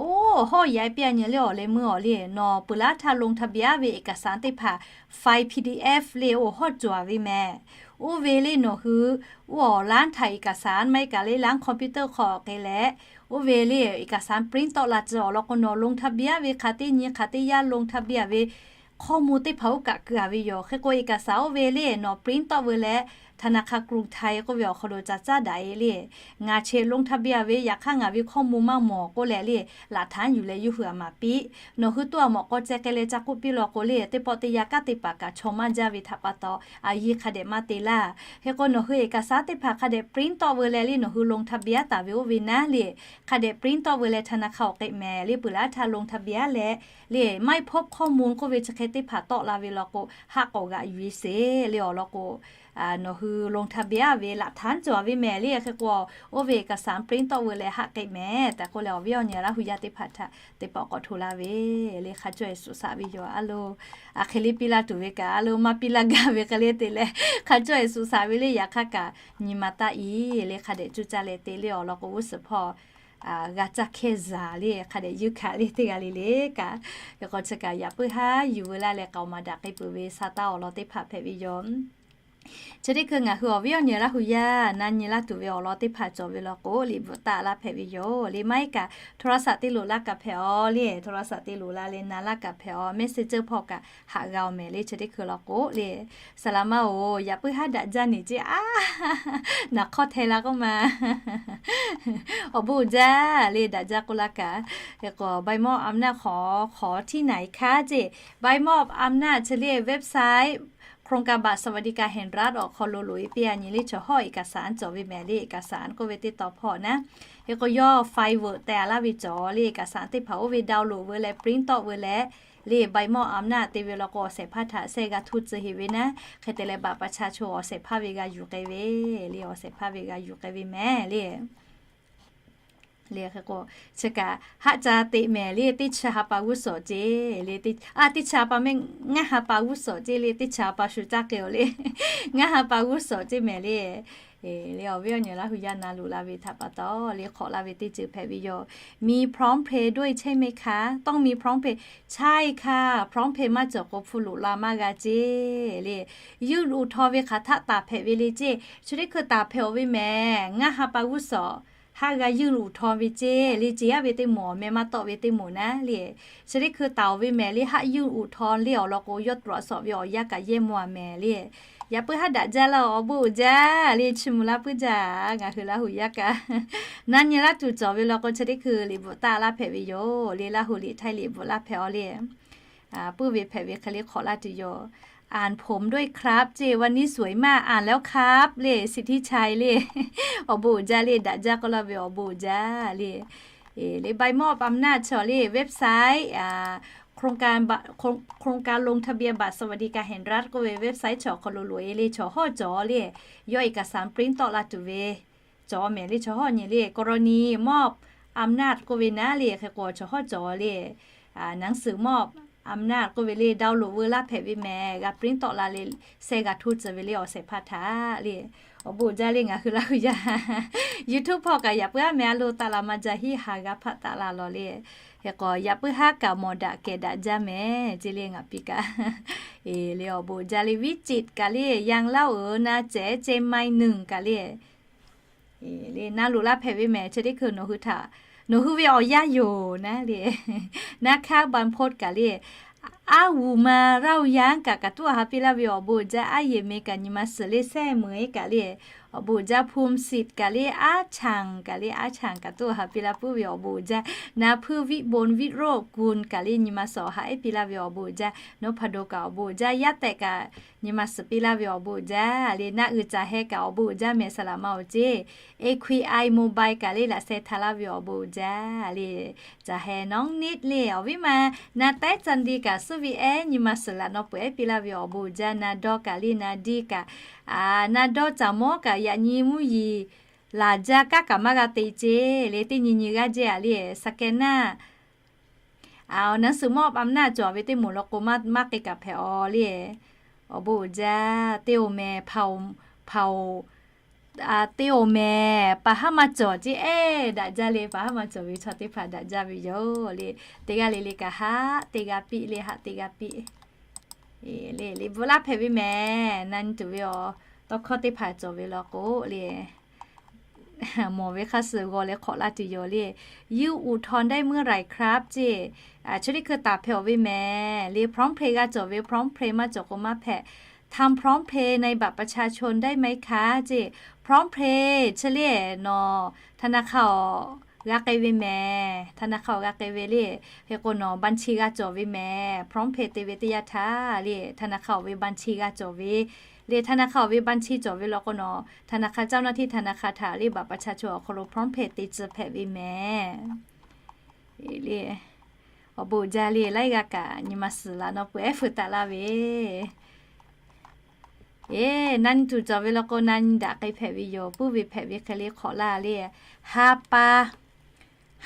oˇ hawˉ yaꞈ piˇ a nyi le awˬ leh meuˇ awˬ le, nawˬ peuˬ laˇ htaˇ ลงทะเบียน ve เอกสาร teˇ hpaˍ ไฟล์ PDF le oˇ hawˉ cawˬ ve mehˍ. Oˇ ve le nawˬ hui oˇ awˬ ร้านถ่ายเอกสาร maˇ heˆ kaꞈ le ร้านคอมพิวเตอร์ hk'aw k'ai leh, oˇ ve le เอกสาร print tawˆ la tcuh awˬ lawn k'o, nawˬ ลงทะเบียน ve hk'aˬ teˇ nyi hk'aˬ teˇ yanˇ ลงทะเบียน ve hkawˇ mvuh teˇ hpaˍ oˇ kaꞈ keu a ve yoˬ. Hk'e k'o เอกสาร oˇ ve le nawˬ ปริ้นท์ tawˆ veu leh ธนาคารกรุงไทย k'oˆ ve awˬ hk'aw lo ca caˉ daꞈ-e le. Ngaˬ che ลงทะเบียน ve yaꞈ hk'aˇ ngaˬ ve hkawˇ mvuh maˇ mawˬ k'oˆ leh le, หลักฐาน yuˬ leh yawˇ hui a maˍ piˇ. Nawˬ hui toˇ a mawꞈ k'aw ceh k'ai leh ca k'oˆ piˇ law k'o le, teˇ pawˆ teˇ yanˇ kanˉ te paˍ kaꞈ chaw maˇ jaˇ ve htaꞈ pa taw, a yiˇ hk'a dehꞈ maˇ te laˇ. Hk'e k'o nawˬ hui เอกสาร teˇ hpaˍ hk'a dehꞈ ปริ้นท์ tawˆ veu leh le, nawˬ hui ลงทะเบียน taˍ ve oˇ ve naˉ le, hk'a dehꞈ ปริ้นท์ tawˆ veu leh ธนาคาร awˬ k'ai mehˍ le, peuˬ laˇ htaˇ ลงทะเบียน leh le ไม่พบข้อมูล k'oˆ ve chi hk'e teˇ hpaˍ tawˆ la ve law k'o, haˆ k'awꞈ g'aꞈ yuˬ-e sheˍ le awˬ lawn k'o, nawˬ hui ลงทะเบียน ve หลักฐาน cawˬ ve mehˍ le. Hk'e k'o oˇ ve เอกสาร ปริ้นท์ tawˆ veu leh haˆ k'ai mehˍ tehꞈ k'oˆ leh, awˬ viˉ awˬ nyi Laˇ hu yaˇ teˇ hpaˍ htaꞈ teˇ pawˆ k'awꞈ hto laˇ ve le. Hk'a cawˇ-e suhˍ shaꞈ ve yoˬ a lo. A hk'e le piˇ laˇ tuˬ ve kaꞈ a lo, maˇ piˇ laˇ gaˇ ve hk'e le te leh, hk'a cawˇ-e suhˍ shaꞈ ve le. Yaꞈ hk'aˇ kaꞈ nyi ma taˆ-e le, hk'a dehꞈ cuˇ caˇ leh te le awˬ lawn k'o, g'uˇ suhˍ hpawˇ g'a caˇ hkehˇ zaˬ le, hk'a dehꞈ yuˇ hkanˍ le teˇ g'aˇ le le kaꞈ, hk'e k'o chi kaꞈ yaꞈ puiˉ haˉ yuˬ veu laˇ leh k'aoˍ maˍ daꞈ k'ai peuˬ ve sa taˇ awˬ lawn teˇ hpaˍ hpehꞈ ve yoˬ. Chi teˇ hkui ngaˬ hui awˬ viˉ awˬ nyi Laˇ hu yaˇ na nyi laˇ tuˬ ve awˬ lawn teˇ hpaˍ cawˬ ve law k'o, liꞈ bvuhꞈ taˆ laˇ hpehꞈ ve yoˬ le. Maˇ heˆ kaꞈ โทรศัพท์ te loꞈ laˇ kaꞈ hpehꞈ-aw le, โทรศัพท์ te loꞈ la leh na laˇ kaꞈ hpehꞈ-aw, messenger hpawˇ kaꞈ haꞈ g'a-oˬ mehˍ le. Chi teˇ hkui law k'o le, saˍ laˍ maˇ-oˬ, yaꞈ puiˉ haˉ daꞈ jaˇ ne ceˇ a, naˬ hk'awˇ hteh la k'oˆ ma. Awˬ bon uiˍ jaˇ le, daꞈ jaˇ k'oˆ laˇ kaꞈ. Hk'e k'o ใบมอบอำนาจ hk'awꞈ hk'awꞈ ที่ไหนคะ ceˇ, ใบมอบอำนาจ chi le website โครงการบัตรสวัสดิการแห่งรัฐ awˬ hk'aw lo loꞈ-e piˇ a nyi le, chaw hawˉ เอกสาร cawˬ ve mehˍ le, เอกสาร k'oˆ ve teˇ taw hpawˇ naˉ. Hk'e k'o yawˇ ไฟล์ Word teh a laˇ ve cawˬ le, เอกสาร teˇ hpaˍ oˇ ve download veu leh ปริ้นท์ tawˆ veu leh le, ใบมอบอำนาจ te ve law k'o, awˬ shehˍ hpaˇ htaꞈ shehˆ g'a htoˇ tcuh heˍ ve naˉ. Hk'e te leh บัตรประชาชน awˬ shehˍ hpaˇ ve g'a yuˬ k'ai ve le, awˬ shehˍ hpaˇ ve g'a yuˬ k'ai ve mehˍ le. Le hk'e k'o, chi kaꞈ haˆ ca teꞈ mehˍ le, teˇ chi ha pa g'uˇ suhˍ ceˇ le, teˇ chi ha pa mehˍ, ngaˇ ha pa g'uˇ suhˍ ceˇ le, teˇ chi ha pa shu caˇ k'ai-oˬ le, ngaˇ ha pa g'uˇ suhˍ ceˇ mehˍ le. Le awˬ viˉ awˬ nyi Laˇ hu yaˇ na loꞈ la ve htaꞈ pa taw le, hk'awꞈ laˇ ve teˇ ceuˬ hpehꞈ ve yoˬ. มีพร้อมเพย์ด้วยใช่ไหมคะ ต้องมีพร้อมเพย์ ใช่ค่ะ พร้อมเพย์ maˇ cawˬ k'o hpu loꞈ la maˇ g'a ceˇ le. ยื่นอุทธรณ์ ve hk'aˬ htaˆ taˍ hpehꞈ ve le ceˇ. Chi teˇ hkui taˍ hpehꞈ-oˬ ve mehˍ, ngaˇ ha pa g'uˇ suhˍ haˆ g'a ยื่นอุทธรณ์ ve ceˇ le, ceˇ yaˇ ve teˇ moˍ, meh maˇ tawˆ ve teˇ moˍ naˉ le. Chi teˇ hkui taˍ-oˬ ve mehˍ le, haˆ ยื่นอุทธรณ์ le awˬ lawn k'o, yawˇ ตรวจสอบ ve awˬ yanˇ kaꞈ yehˇ mvuh a mehˍ le. Yaꞈ puiˉ haˉ daꞈ jaˇ laˇ, awˬ bon uiˍ jaˇ le, chi mvuh laˇ puiˉ jaˇ. Ngaˬ hui Laˇ hu yaˇ kaꞈ na nyi laˇ tuˬ cawˬ ve law k'o, chi teˇ hkui liꞈ bvuhꞈ taˆ laˇ hpehꞈ ve yoˬ le, Laˇ hu liꞈ Htaiˇ liꞈ bvuhꞈ laˇ hpehꞈ-aw le. Puiˉ ve hpehꞈ ve hk'e le hk'awꞈ laˇ tuˬ yoˬ. อ่านผมด้วยครับ ceˇ, วันนี้สวยมาก อ่านแล้วครับ le, สิทธิชัย le. Awˬ bon uiˍ jaˇ le, daꞈ jaˇ k'oˆ laˇ ve awˬ bon uiˍ jaˇ le. Le ใบมอบอำนาจ chaw le website, โครงการลงทะเบียนบัตรสวัสดิการแห่งรัฐ k'oˆ ve website chaw awˬ hk'aw lo loꞈ-e le, chaw hawˉ cawˬ le, yawˇ เอกสาร ปริ้นท์ tawˆ la tuˬ ve cawˬ mehˍ le, chaw hawˉ nyi le, กรณีมอบอำนาจ k'oˆ ve naˉ le, hk'e k'o chaw hawˉ cawˬ le, หนังสือมอบอำนาจ k'oˆ ve le, download veu laˇ hpehꞈ ve mehˍ, g'a ปริ้นท์ tawˆ la le, shehˆ g'a htoˇ tcuh ve le, awˬ shehˍ hpaˇ htaꞈ le. Awˬ bon uiˍ jaˇ le ngaˬ hui Laˇ hui yaˇ. YouTube hpawˇ kaꞈ yaꞈ puiˉ haˉ meh a lo taˆ la maˇ jaˇ hiˉ ha g'a hpaˆ taˆ la lawˬ le. Hk'e k'o yaꞈ puiˉ haˉ kaꞈ mawˬ daꞈ kehˬ daꞈ jaˇ meh ce le ngaˬ piˇ kaꞈ. Eˬ le awˬ bon uiˍ jaˇ le วิจิตร kaꞈ le ยางเล่า uiˍ na cehˬ เชียงใหม่ หนึ่ง kaꞈ le. Eˬ le na loꞈ laˇ hpehꞈ ve mehˍ chi teˇ hkui nawˬ hui htaꞈ, nawˬ hui ve awˬ yanˇ yoˬ naˉ le. Naˉ hkaˉ บรรพต kaꞈ le, aˉ g'uˬ ma raˇ u yanˇ kaꞈ kaꞈ tuˉ a ha piˇ laˇ ve awˬ bon uiˍ jaˇ. Aˉ yeˬ meh kaꞈ nyi ma suhˍ le sehˉ meuˍ e kaꞈ le, awˬ bon uiˍ jaˇ. ภูมิสิทธิ์ kaꞈ le, aˉ chanˍ kaꞈ le, aˉ chanˍ kaꞈ tuˉ a ha piˇ laˇ puiˉ ve awˬ bon uiˍ jaˇ. Na hpuˇ วิบูลย์ วิโรจน์กุล kaꞈ le nyi ma suhˍ a ha ehˉ piˇ laˇ ve awˬ bon uiˍ jaˇ. Nawˉ hpaˍ do kaꞈ awˬ bon uiˍ jaˇ. Yaˇ tehꞈ kaꞈ nyi ma suhˍ piˇ laˇ ve awˬ bon uiˍ jaˇ le. Naˆ uiˍ caˬ heh kaꞈ awˬ bon uiˍ jaˇ mehˍ saˍ laꞈ ma awˬ ceˇ. A Q I mobile kaꞈ le laꞈ sheh htaꞈ laˇ ve awˬ bon uiˍ jaˇ le. Caˬ heh nawˉ niˆ le awˬ viˉ ma, na taiˉ ca di kaꞈ suhˉ ve ehˉ nyi ma suhˍ laꞈ nawˉ peuˬ ehˉ piˇ laˇ ve awˬ bon uiˍ jaˇ. Na dawˇ kaꞈ le na diˇ kaꞈ, na dawˇ caˬ mawˉ kaꞈ yaꞈ nyi mvuhˇ yeˬ laˬ jaˇ kaˉ kaꞈ maˇ g'a te ce le teˇ nyi nyi g'aˇ jehˇ a le. Saˍ kehˍ naˆ, awˬ naˉ suhˍ mawˇ อำนาจ cawˬ ve teˇ moˍ law k'o maˇ k'e kaꞈ hpehꞈ aw le. Awˬ bon uiˍ jaˇ. Teˇ oˬ mehˍ, hpaoˍ, hpaoˍ, teˇ oˬ mehˍ, paˍ haˉ maˇ cawˬ ceˇ ehˉ daꞈ jaˇ le. Paˍ haˉ maˇ cawˬ ve chaw teˇ hpaˍ daꞈ jaˇ ve yoˬ le. Teˇ g'aˇ le le kaꞈ haˆ teˇ g'aˇ piˇ le, haˆ teˇ g'aˇ piˇ. Eˬ le le bvuhꞈ laˇ hpehꞈ ve mehˍ. Na nyi tuˬ ve awˬ tawˇ hkawˇ teˇ hpaˍ cawˬ ve law k'o le, mawˬ ve hk'a suhˍ g'aw leh hk'awꞈ laˇ tuˬ yoˬ le. ยื่นอุทธรณ์ได้เมื่อไหร่ครับ ceˇ. Chi teˇ hkui taˍ hpehꞈ aw ve mehˍ le. Prompt pay g'a cawˬ ve, prompt pay maˇ cawˬ k'o maˇ hpehꞈ. ทำ prompt pay ในบัตรประชาชนได้ไหมคะ ceˇ. Prompt pay chi le nawˬ ธนาคาร awˬ g'a k'ai ve mehˍ. ธนาคาร awˬ g'a k'ai ve le. Hk'e k'o nawˬ บัญชี g'a cawˬ ve mehˍ. Prompt pay te ve teˇ yanˇ htaˇ le ธนาคาร awˬ ve บัญชี g'a cawˬ ve le. ธนาคาร awˬ ve บัญชี cawˬ ve law k'o nawˬ ธนาคาร เจ้าหน้าที่ธนาคาร htaꞈ le บัตรประชาชน awˬ hk'aw lo prompt pay te tcuh hpehꞈ ve mehˍ. Eˬ le, awˬ bon uiˍ jaˇ le. Laiˉ g'aˇ kaꞈ nyi ma suhˍ laꞈ nawˉ peuˬ ehˉ feu taˍ laˇ ve. Eˬ, na nyi tuˬ cawˬ ve law k'o na nyi daꞈ k'ai hpehꞈ ve yoˬ. Puiˉ ve hpehꞈ ve hk'e le hk'awꞈ laˇ le. Ha pa,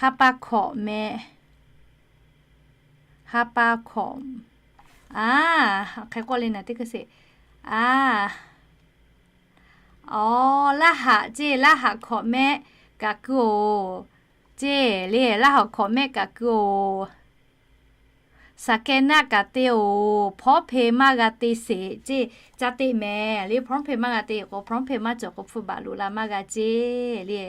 ha pa hkawꞈ meh, ha pa hkawꞈ, a, hk'e k'oˆ le naˬ teˇ hkui sheˍ, a, awˬ, laˇ haꞈ ceˇ, laˇ haꞈ hkawꞈ mehˆ kaꞈ keu oˬ ceˇ le. Laˇ haꞈ hkawꞈ mehˆ kaꞈ keu oˬ. Saˍ kehˍ naˆ kaꞈ te oˬ. Prompt pay maˇ g'a te sheˍ ceˇ. Ca te mehˍ le. Prompt pay maˇ g'a te k'o, prompt pay maˇ cawˬ k'o hpu baˬ loꞈ la maˇ g'a ceˇ le.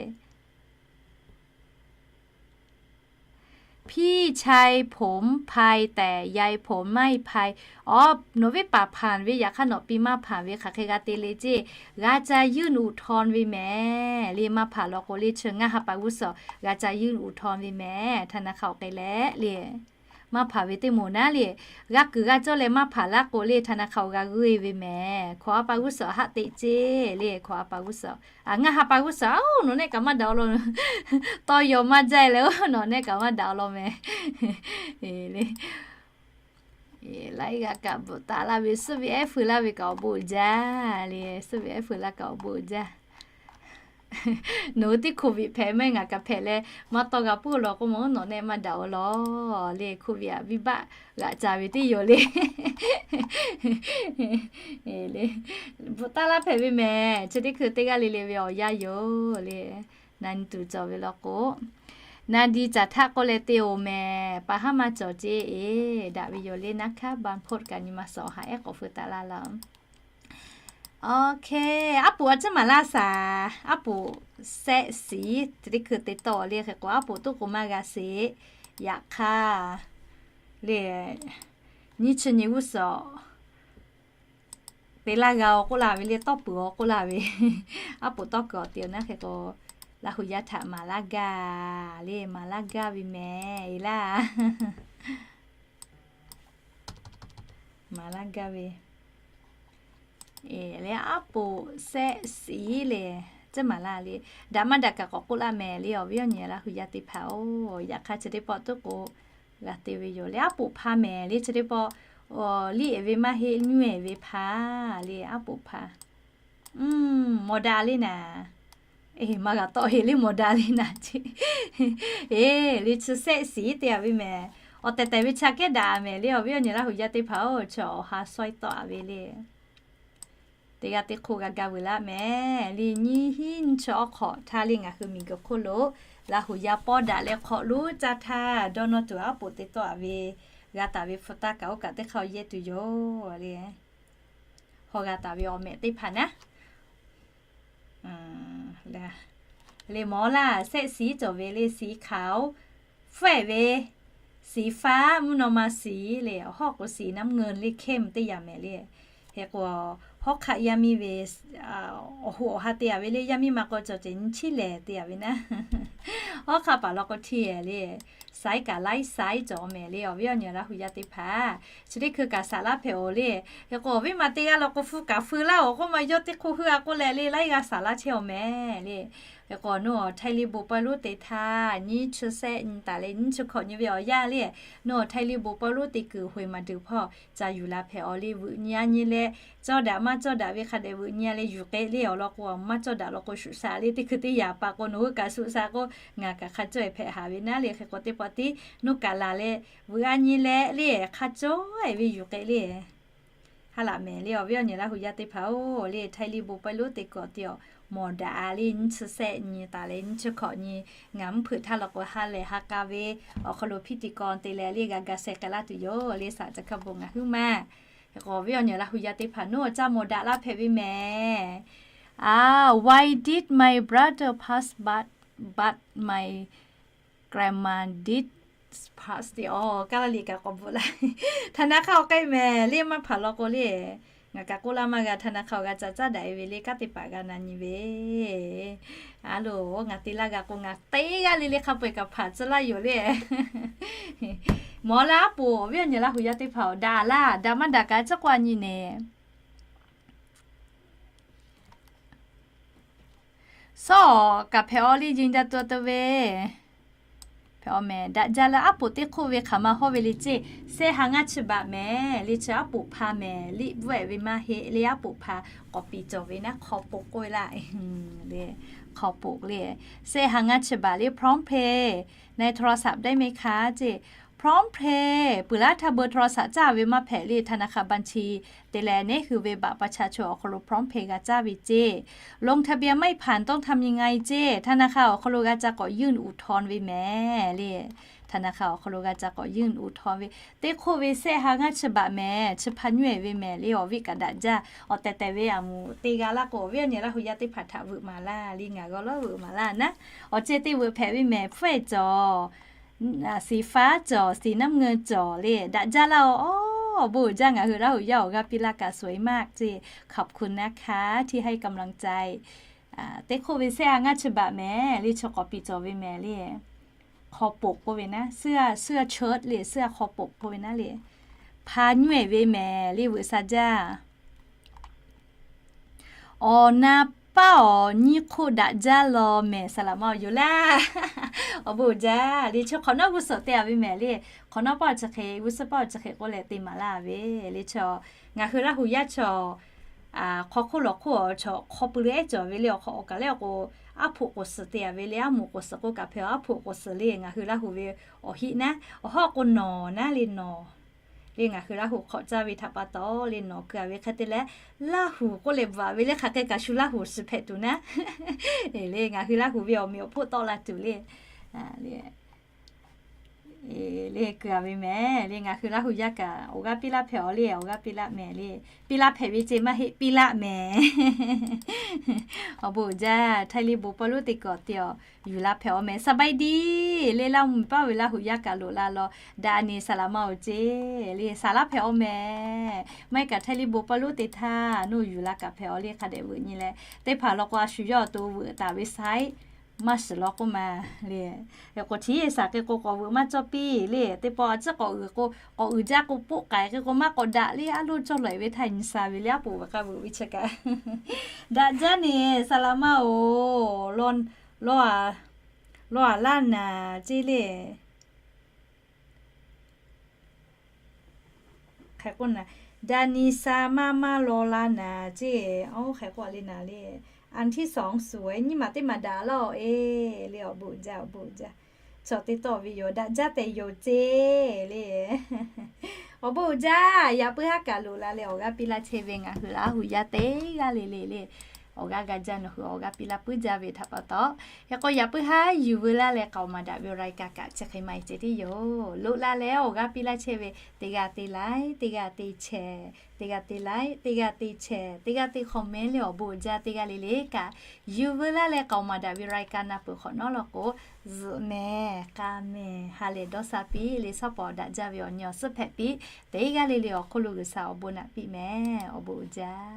พี่ชายผมพายแต่ยายผมไม่พาย Awˬ, nawˬ viˉ paˍ hpanˍ ve yaꞈ hk'aˇ nawˬ pi maˇ hpanˍ ve hk'aˬ hk'e g'a te le ceˇ. G'a ca ยื่นอุทธรณ์ ve mehˍ le. Maˇ hpanˍ law k'o le chi ngaˇ ha pa g'uˇ suhˍ g'a ca ยื่นอุทธรณ์ ve mehˍ. ธนาคาร awˬ k'ai leh le. Maˇ hpanˍ ve teˇ moˍ naˉ le. G'a kuiˬ g'a cawˇ leh maˇ hpanˍ laˇ k'o le ธนาคาร awˬ g'a g'uˇ e ve mehˍ. Hkawꞈ ha pa g'uˇ suhˍ haˆ teꞈ ceˇ le. Hkawꞈ ha pa g'uˇ suhˍ, a, ngaˇ ha pa g'uˇ suhˍ, a, nawˬ nehˆ kaꞈ maˇ daꞈ aw law. Tawˇ yaw maˇ jaˇ leh, nawˬ nehˆ kaꞈ maˇ daꞈ aw law mehˍ. Laiˉ g'aˇ kaꞈ bvuhꞈ taˍ laˇ ve, suhˉ ve ehˉ feu laˇ ve kaꞈ awˬ bon uiˍ jaˇ le. Suhˉ ve ehˉ feu laˇ kaꞈ awˬ bon uiˍ jaˇ. Nawˬ hui teˇ โควิด hpehꞈ mehˆ ngaˬ kaꞈ hpehꞈ leh maˇ tawˇ g'a puiˉ law k'o, mawˬ nawˬ nehˆ maˇ daꞈ aw law le. โควิด a viˇ baˆ g'aꞈ ca ve teˇ yoˬ le. Bvuhꞈ taˍ laˇ hpehꞈ ve mehˍ. Chi teˇ hkui teˇ g'aˇ le le ve awˬ yanˇ yoˬ le. Na nyi tuˬ cawˬ ve law k'o, na di caˬ htaˆ k'oˆ leh te oˬ mehˍ. Pa haˉ maˇ cawˬ ceˇ e, daꞈ ve yoˬ le. Naˉ hkaˉ บรรพต kaꞈ nyi ma suhˍ awˬ ha ehˉ k'awꞈ feu taˍ laˇ laˇ. Awˬ hk'e, aˉ poꞈ a ciˉ maˍ laˇ shaˍ. Aˉ poꞈ sehˆ shiˍ, teˇ hkui te tawˆ le hk'e k'o aˉ poꞈ toˆ k'o maˇ g'a sheˍ. Yaꞈ hk'aˇ le, nyiˇ chi nyi g'uˇ suhˍ te laˇ g'a aw k'oˆ laˇ ve le, tawˇ peuˬ aw k'oˆ laˇ ve. Aˉ poꞈ tawˇ kuiˬ awˬ te awˬ naˉ hk'e k'o, Laˇ hu yaˇ htaꞈ maˍ laˇ gaˇ le, maˍ laˇ gaˇ ve mehˍ e laˇ. Maˍ laˇ gaˇ ve le, aˉ poꞈ sehˆ shiˍ le, ciˉ maˍ laˇ le. Daꞈ maˇ daꞈ kaꞈ k'awꞈ k'oˆ laˇ mehˍ le, awˬ viˉ awˬ nyi Laˇ hu yaˇ teˇ hpaˍ-oˬ, yaꞈ hk'aˇ chi teˇ pawˆ tuˉ k'o g'a te ve yoˬ le. Aˉ poꞈ hpa mehˍ le, chi teˇ pawˆ liˇ e ve maˇ heˆ, nyuˇ e ve hpa le, aˉ poꞈ hpa. Mawˬ daꞈ le naˍ. Maˇ g'a tawˆ heˆ le, mawˬ daꞈ le naˍ ce. Eˬ, le chi sehˆ shiˍ te a ve mehˍ. Awˬ tehˬ tehˬ ve chi kehˉ daꞈ mehˍ le, awˬ viˉ awˬ nyi Laˇ hu yaˇ teˇ hpaˍ-oˬ, chi awˬ ha sawˉ tawˆ a ve le. Teˇ g'aˇ teˇ hk'oˆ g'a ga veuˬ laˇ mehˍ le. Nyiˇ hinˉ nyiˇ chi awˉ hk'awꞈ htaˇ le ngaˬ hui miˬguiˬ hk'oˆ lo Laˇ huˍ yaˇ pawˇ daꞈ leh hk'awꞈ lonˉ caˇ htaˇ, dawˇ nawˇ tuˬ aˉ poꞈ te tawˆ a ve, g'a taˍ ve hpu taˇ kaꞈ oˇ kaꞈ teˇ hk'aˇ yehˇ tuˬ yoˬ le. Haw g'a taˍ ve awˬ mehꞈ teˇ hpaˍ naˉ le, mawˬ laˇ เสื้อสี cawˬ ve le, สีขาว faiˍ ve, สีฟ้า mvuhˇ naw ma สี le, awˬ hawˉ k'o สีน้ำเงิน le, เข้ม teˇ yanˇ mehˍ le. Hk'e k'o, hawˉ hk'aˆ yaˇ miˇ ve awˬ hoꞈ awˬ ha te a ve le, yaˇ miˇ ma k'o cawˬ ceh nyi chiˉ lehˬ te a ve naˉ. Hawˉ hk'aˆ paˍ law k'o htiˇ le, สาย kaꞈ ไลฟ์สไตล์ cawˬ mehˍ le, awˬ viˉ awˬ nyi Laˇ huˍ yaˇ teˇ hpaˍ, chi teˇ hkui kaꞈ saˍ laˇ hpehꞈ oˬ le. Hk'e k'o, awˬ viˉ ma teˇ g'aˇ law k'o hpu kaꞈ feu laˇ oˬ k'oˆ ma yawˇ teˇ hk'oˆ hui a k'oˆ leh le, laiˉ g'a saˍ laˇ chehˇ awˬ mehˍ le. Hk'e k'o, nawˬ Htaiˇ liˇ bon pawehˇ lonˉ te htaˇ, nyiˇ chi sehˆ nyi taˍ leh nyiˇ chi hkawꞈ nyi ve awˬ yanˇ le, nawˬ Htaiˇ liˇ bon pawehˇ lonˉ te kuiˬ hawehˬ maˬ deuˬ hpawˇ ca yuˬ la hpehꞈ awˬ le, veuꞈ nyi a nyi leh, cawˇ daꞈ maˇ cawˇ daꞈ ve hk'a dehꞈ veuꞈ nyi a leh yuˬ k'e le awˬ lawn k'o, maˇ cawˇ daꞈ law k'o shuˍ shaꞈ le, teˇ hkui teˇ yanˇ pa k'o nawˬ hui kaꞈ shuˍ shaꞈ k'o, ngaˬ kaꞈ hk'a cawˇ e hpehꞈ haˍ ve naˉ le. Hk'e k'o teˇ pawˆ tiˉ nawˬ kaꞈ laˬ leh veuꞈ a nyi leh le hk'a cawˇ e ve yuˬ k'e le ha laꞈ mehˍ le, awˬ viˉ awˬ nyi Laˇ huˍ yaˇ teˇ hpaˍ-oˬ le. Htaiˇ liˇ bon pawehˇ lonˉ te kuiˬ awˬ ti awˬ mawˬ daꞈ a le, nyiˇ chi sehˆ nyi taˍ leh nyiˇ chi hkawꞈ nyi, ngaˬ mvuhˇ hpeuꞈ htaˇ law k'o ha lehˬ ha k'a ve awˬ hk'aw lo พิธีกร te leh le g'a ga sheh k'ai laˇ tuˬ yoˬ le, saˍ ca hkaˇ bon ngaˬ huiˉ maˇ. Hk'e k'o, awˬ viˉ awˬ nyi Laˇ huˍ yaˇ teˇ hpaˍ nawˬ caˇ mawˬ daꞈ laˇ hpehꞈ ve mehˍ. Why did my brother pass but but my grandma did pass? Te awˬ kaˇ laˇ liꞈ kaꞈ k'awꞈ bvuhꞈ laˇ. ธนาคาร awˬ k'ai mehˍ le, maˇ hpaˍ law k'o le, ngaˬ kaꞈ k'oˆ laˇ maˇ g'a, ธนาคาร awˬ g'a ca caˉ daꞈ e ve le, kanˉ teˇ hpaˍ g'a na nyi ve. A loˬ, ngaˬ te laˇ g'a k'o ngaˬ teˇ g'aˇ le le hk'a peu-eˬ kaꞈ hpaˍ tcuh laˇ yoˬ le. Mawˬ laˇ aˉ poꞈ, awˬ viˉ awˬ nyi Laˇ huˍ yaˇ teˇ hpaˍ-oˬ, daꞈ laˇ, daꞈ maˇ daꞈ kaꞈ ciˉ k'oˆ a nyi nehˬ Sawˉ kaꞈ hpehꞈ awˬ le, ยืนยันตัว te ve hpehꞈ awˬ mehˍ. Daꞈ jaˇ leh aˉ poꞈ teˇ hk'oˆ ve hk'aˬ ma hawˇ ve le ceˇ, sehˆ ha ngaˇ chi baꞈ mehˍ le, chi aˉ poꞈ hpa mehˍ, liꞈ bvuhˆ-ehˍ ve maˇ heˆ le, aˉ poꞈ hpa k'awꞈ piˍ cawˬ ve naˉ, hk'aw poꞈ k'oˆ ve laˇ le, hk'aw poꞈ le, sehˆ ha ngaˇ chi baꞈ le, พร้อมเพย์ ในโทรศัพท์ได้ไหมคะ ceˇ. พร้อมเพย์ peuˬ laˉ htaˇ เบอร์โทรศัพท์ caˇ ve maˇ hpehꞈ le, ธนาคาร บัญชี te leh neˉ hui ve บัตรประชาชน awˬ hk'aw lo พร้อมเพย์ g'a caˇ ve ceˇ. ลงทะเบียนไม่ผ่าน ต้องทำยังไง ceˇ, ธนาคาร awˬ hk'aw lo g'a ca k'awꞈ ยื่นอุทธรณ์ ve mehˍ le. ธนาคาร awˬ hk'aw lo g'a ca k'awꞈ ยื่นอุทธรณ์ ve. Teˇ hk'oˆ ve sehˆ ha ngaˇ chi baꞈ mehˍ, chi hpa nyuˇ-ehˍ ve mehˍ le, awˬ viˉ kaꞈ daꞈ jaˇ. Awˬ tehˬ tehˬ ve aˬ moˍ te g'a laˇ k'o, awˬ viˉ awˬ nyi Laˇ huˍ yaˇ teˇ hpaˍ htaꞈ veuꞈ maˍ laˇ le, ngaˬ g'aw lawˉ veuꞈ maˍ laˇ naˉ. Awˬ ceh te veuꞈ hpehꞈ ve mehˍ, แฟบ cawˬ สีฟ้า cawˬ, สีน้ำเงิน cawˬ le, daꞈ jaˇ laˇ-oˬ. Awˬ bon uiˍ jaˇ, ngaˬ hui Laˇ huˍ yaˇ awˬ g'aˇ piˇ laˇ kaꞈ สวยมาก ceˇ, ขอบคุณนะคะ ที่ให้กำลังใจ. Teˇ hk'oˆ ve sehˆ ha ngaˇ chi baꞈ mehˍ le, chi k'awꞈ piˍ cawˬ ve mehˍ le. Hk'aw poꞈ k'oˆ ve naˉ, เสื้อ เสื้อเชิ้ต le, เสื้อ hk'aw poꞈ k'oˆ ve naˉ le. Hpa nyuˇ-ehˍ ve mehˍ le, veuꞈ sha jaˇ. Awˬ na paˇ awˬ nyiˇ hk'oˆ daꞈ jaˇ law mehˍ, saˍ laꞈ ma awˬ yoˬ laˇ. Awˬ bon uiˍ jaˇ le, chi hk'awꞈ nawˉ g'uˇ suhˍ te a ve mehˍ le. Hk'awꞈ nawˉ paˇ awˬ chi hk'e, g'uˇ suhˍ paˇ awˬ chi hk'e k'oˆ leh te maˍ laˇ ve le. Chi ngaˬ hui Laˇ huˍ yaˇ chaw hk'aw hk'oˆ lawˬ hk'oˆ awˬ chaw hk'aw pui lo ehˉ cawˬ ve le, awˬ hk'aw awˬ kaˬ lehˬ awˬ k'o, aˉ hpoꞈ k'oˍ suhˍ te a ve le, aˉ moˍ k'oˍ suhˍ k'oˆ kaꞈ hpehꞈ, aˉ hpoꞈ k'oˍ suhˍ le, ngaˬ hui Laˇ huˍ ve awˬ hiˆ naˉ, awˬ hawˉ k'o nawˬ naˉ le nawˬ le, ngaˬ hui Laˇ huˍ hk'awꞈ caˇ ve htaꞈ pa taw le nawˬ keu a ve hk'e te leh, Laˇ huˍ k'oˆ leh bvuhꞈ a ve le, hk'aˬ hk'e kaꞈ shu Laˇ huˍ shiˍ hpehꞈ tuˬ naˉ le, ngaˬ hui Laˇ huˍ ve awˬ meꞈ awˬ hponˇ tawˆ la tuˬ le, le keu a ve mehˍ le, ngaˬ hui Laˇ huˍ yaˇ kaꞈ awˬ g'aˇ piˇ laˇ hpehꞈ awˬ le, awˬ g'aˇ piˇ laˇ mehˍ le. Piˇ laˇ hpehꞈ ve ceˇ maˇ heˆ, piˇ laˇ mehˍ. Awˬ bon uiˍ jaˇ, Htaiˇ liˇ bon pawehˇ lonˉ te kuiˬ awˬ ti awˬ yuˬ la hpehꞈ awˬ mehˍ. สบายดี le, Laˇ huˍ paˇ ve Laˇ huˍ yaˇ kaꞈ loꞈ la law, daꞈ a nyi saˍ laꞈ ma awˬ ceˇ le, saˍ laꞈ hpehꞈ awˬ mehˍ. Maˇ heˆ kaꞈ Htaiˇ liˇ bon pawehˇ lonˉ te htaˇ nawˬ yuˬ la kaꞈ hpehꞈ awˬ le, hk'a dehꞈ veuꞈ nyi leh, teˇ hpaˍ law k'o a shu yawˇ awˬ to veuꞈ taˍ ve saiˉ maˇ shiˍ law k'oˆ ma le. K'awꞈ htiˉ saˍ hk'e k'o k'awꞈ veuꞈ maˇ cawˇ piˇ le. Teˇ pawˆ a ciˉ k'awꞈ uiˍ k'o, k'awꞈ uiˍ jaˇ k'o poˆ k'ai hk'e k'o maˇ k'awꞈ daꞈ le, aˉ loˇ cawˇ lawˬ ve htaˇ nyi sha ve le, aˉ poꞈ ve k'aˇ veuꞈ ve chi kaꞈ daꞈ jaˇ neˬ saˍ laꞈ ma oˬ, law a laˇ naˍ ceˇ le. Hk'e k'oˆ naˍ, daꞈ nyi sha maˇ maˇ law la naˍ ceˇ, oˇ hk'e k'oˆ le naˍ le. อันที่สองสวย nyiˇ maˬ teˇ maˬ daꞈ laˇ-oˬ e le, awˬ bon uiˍ jaˇ, awˬ bon uiˍ jaˇ. Cawˬ te tawˆ ve yoˬ, daꞈ jaˇ tehꞈ yoˬ ceˇ le. Awˬ bon uiˍ jaˇ, yaꞈ puiˉ haˉ kaꞈ loꞈ la leh awˬ g'aˇ piˇ laˇ chehˇ ve ngaˬ hui laˇ hui yaˇ teˇ g'aˇ le le le, awˬ g'aˇ ga jaˇ nawˬ hui awˬ g'aˇ piˇ laˇ puiˉ jaˇ ve htaꞈ pa taw, yaꞈ k'aw yaꞈ puiˉ haˉ yuˬ veu laˇ leh k'aoˍ maˍ daꞈ ve awˬ รายการ kaꞈ chi hk'e maˇ heˆ ceh tiˉ yoˬ. Loꞈ la leh awˬ g'aˇ piˇ laˇ chehˇ ve teˇ g'aˇ te like, teˇ g'aˇ te share, teˇ g'aˇ te like, teˇ g'aˇ te share, teˇ g'aˇ te comment leh awˬ bon uiˍ jaˇ teˇ g'aˇ le le kaꞈ yuˬ veu laˇ leh k'aoˍ maˍ daꞈ ve รายการ na peuˬ hk'awꞈ nawˉ law k'o, zuhꞈ mehˍ k'a mehˍ ha lehˬ dawˇ sha piˇ le, shawˉ pawˍ daꞈ jaˇ ve awˬ nyi awˬ suhˉ hpehꞈ piˇ. Teˇ g'aˇ le le awˬ hk'oˆ lo G'uiˬsha awˬ bon naꞈ piˇ mehˍ. Awˬ bon uiˍ jaˇ.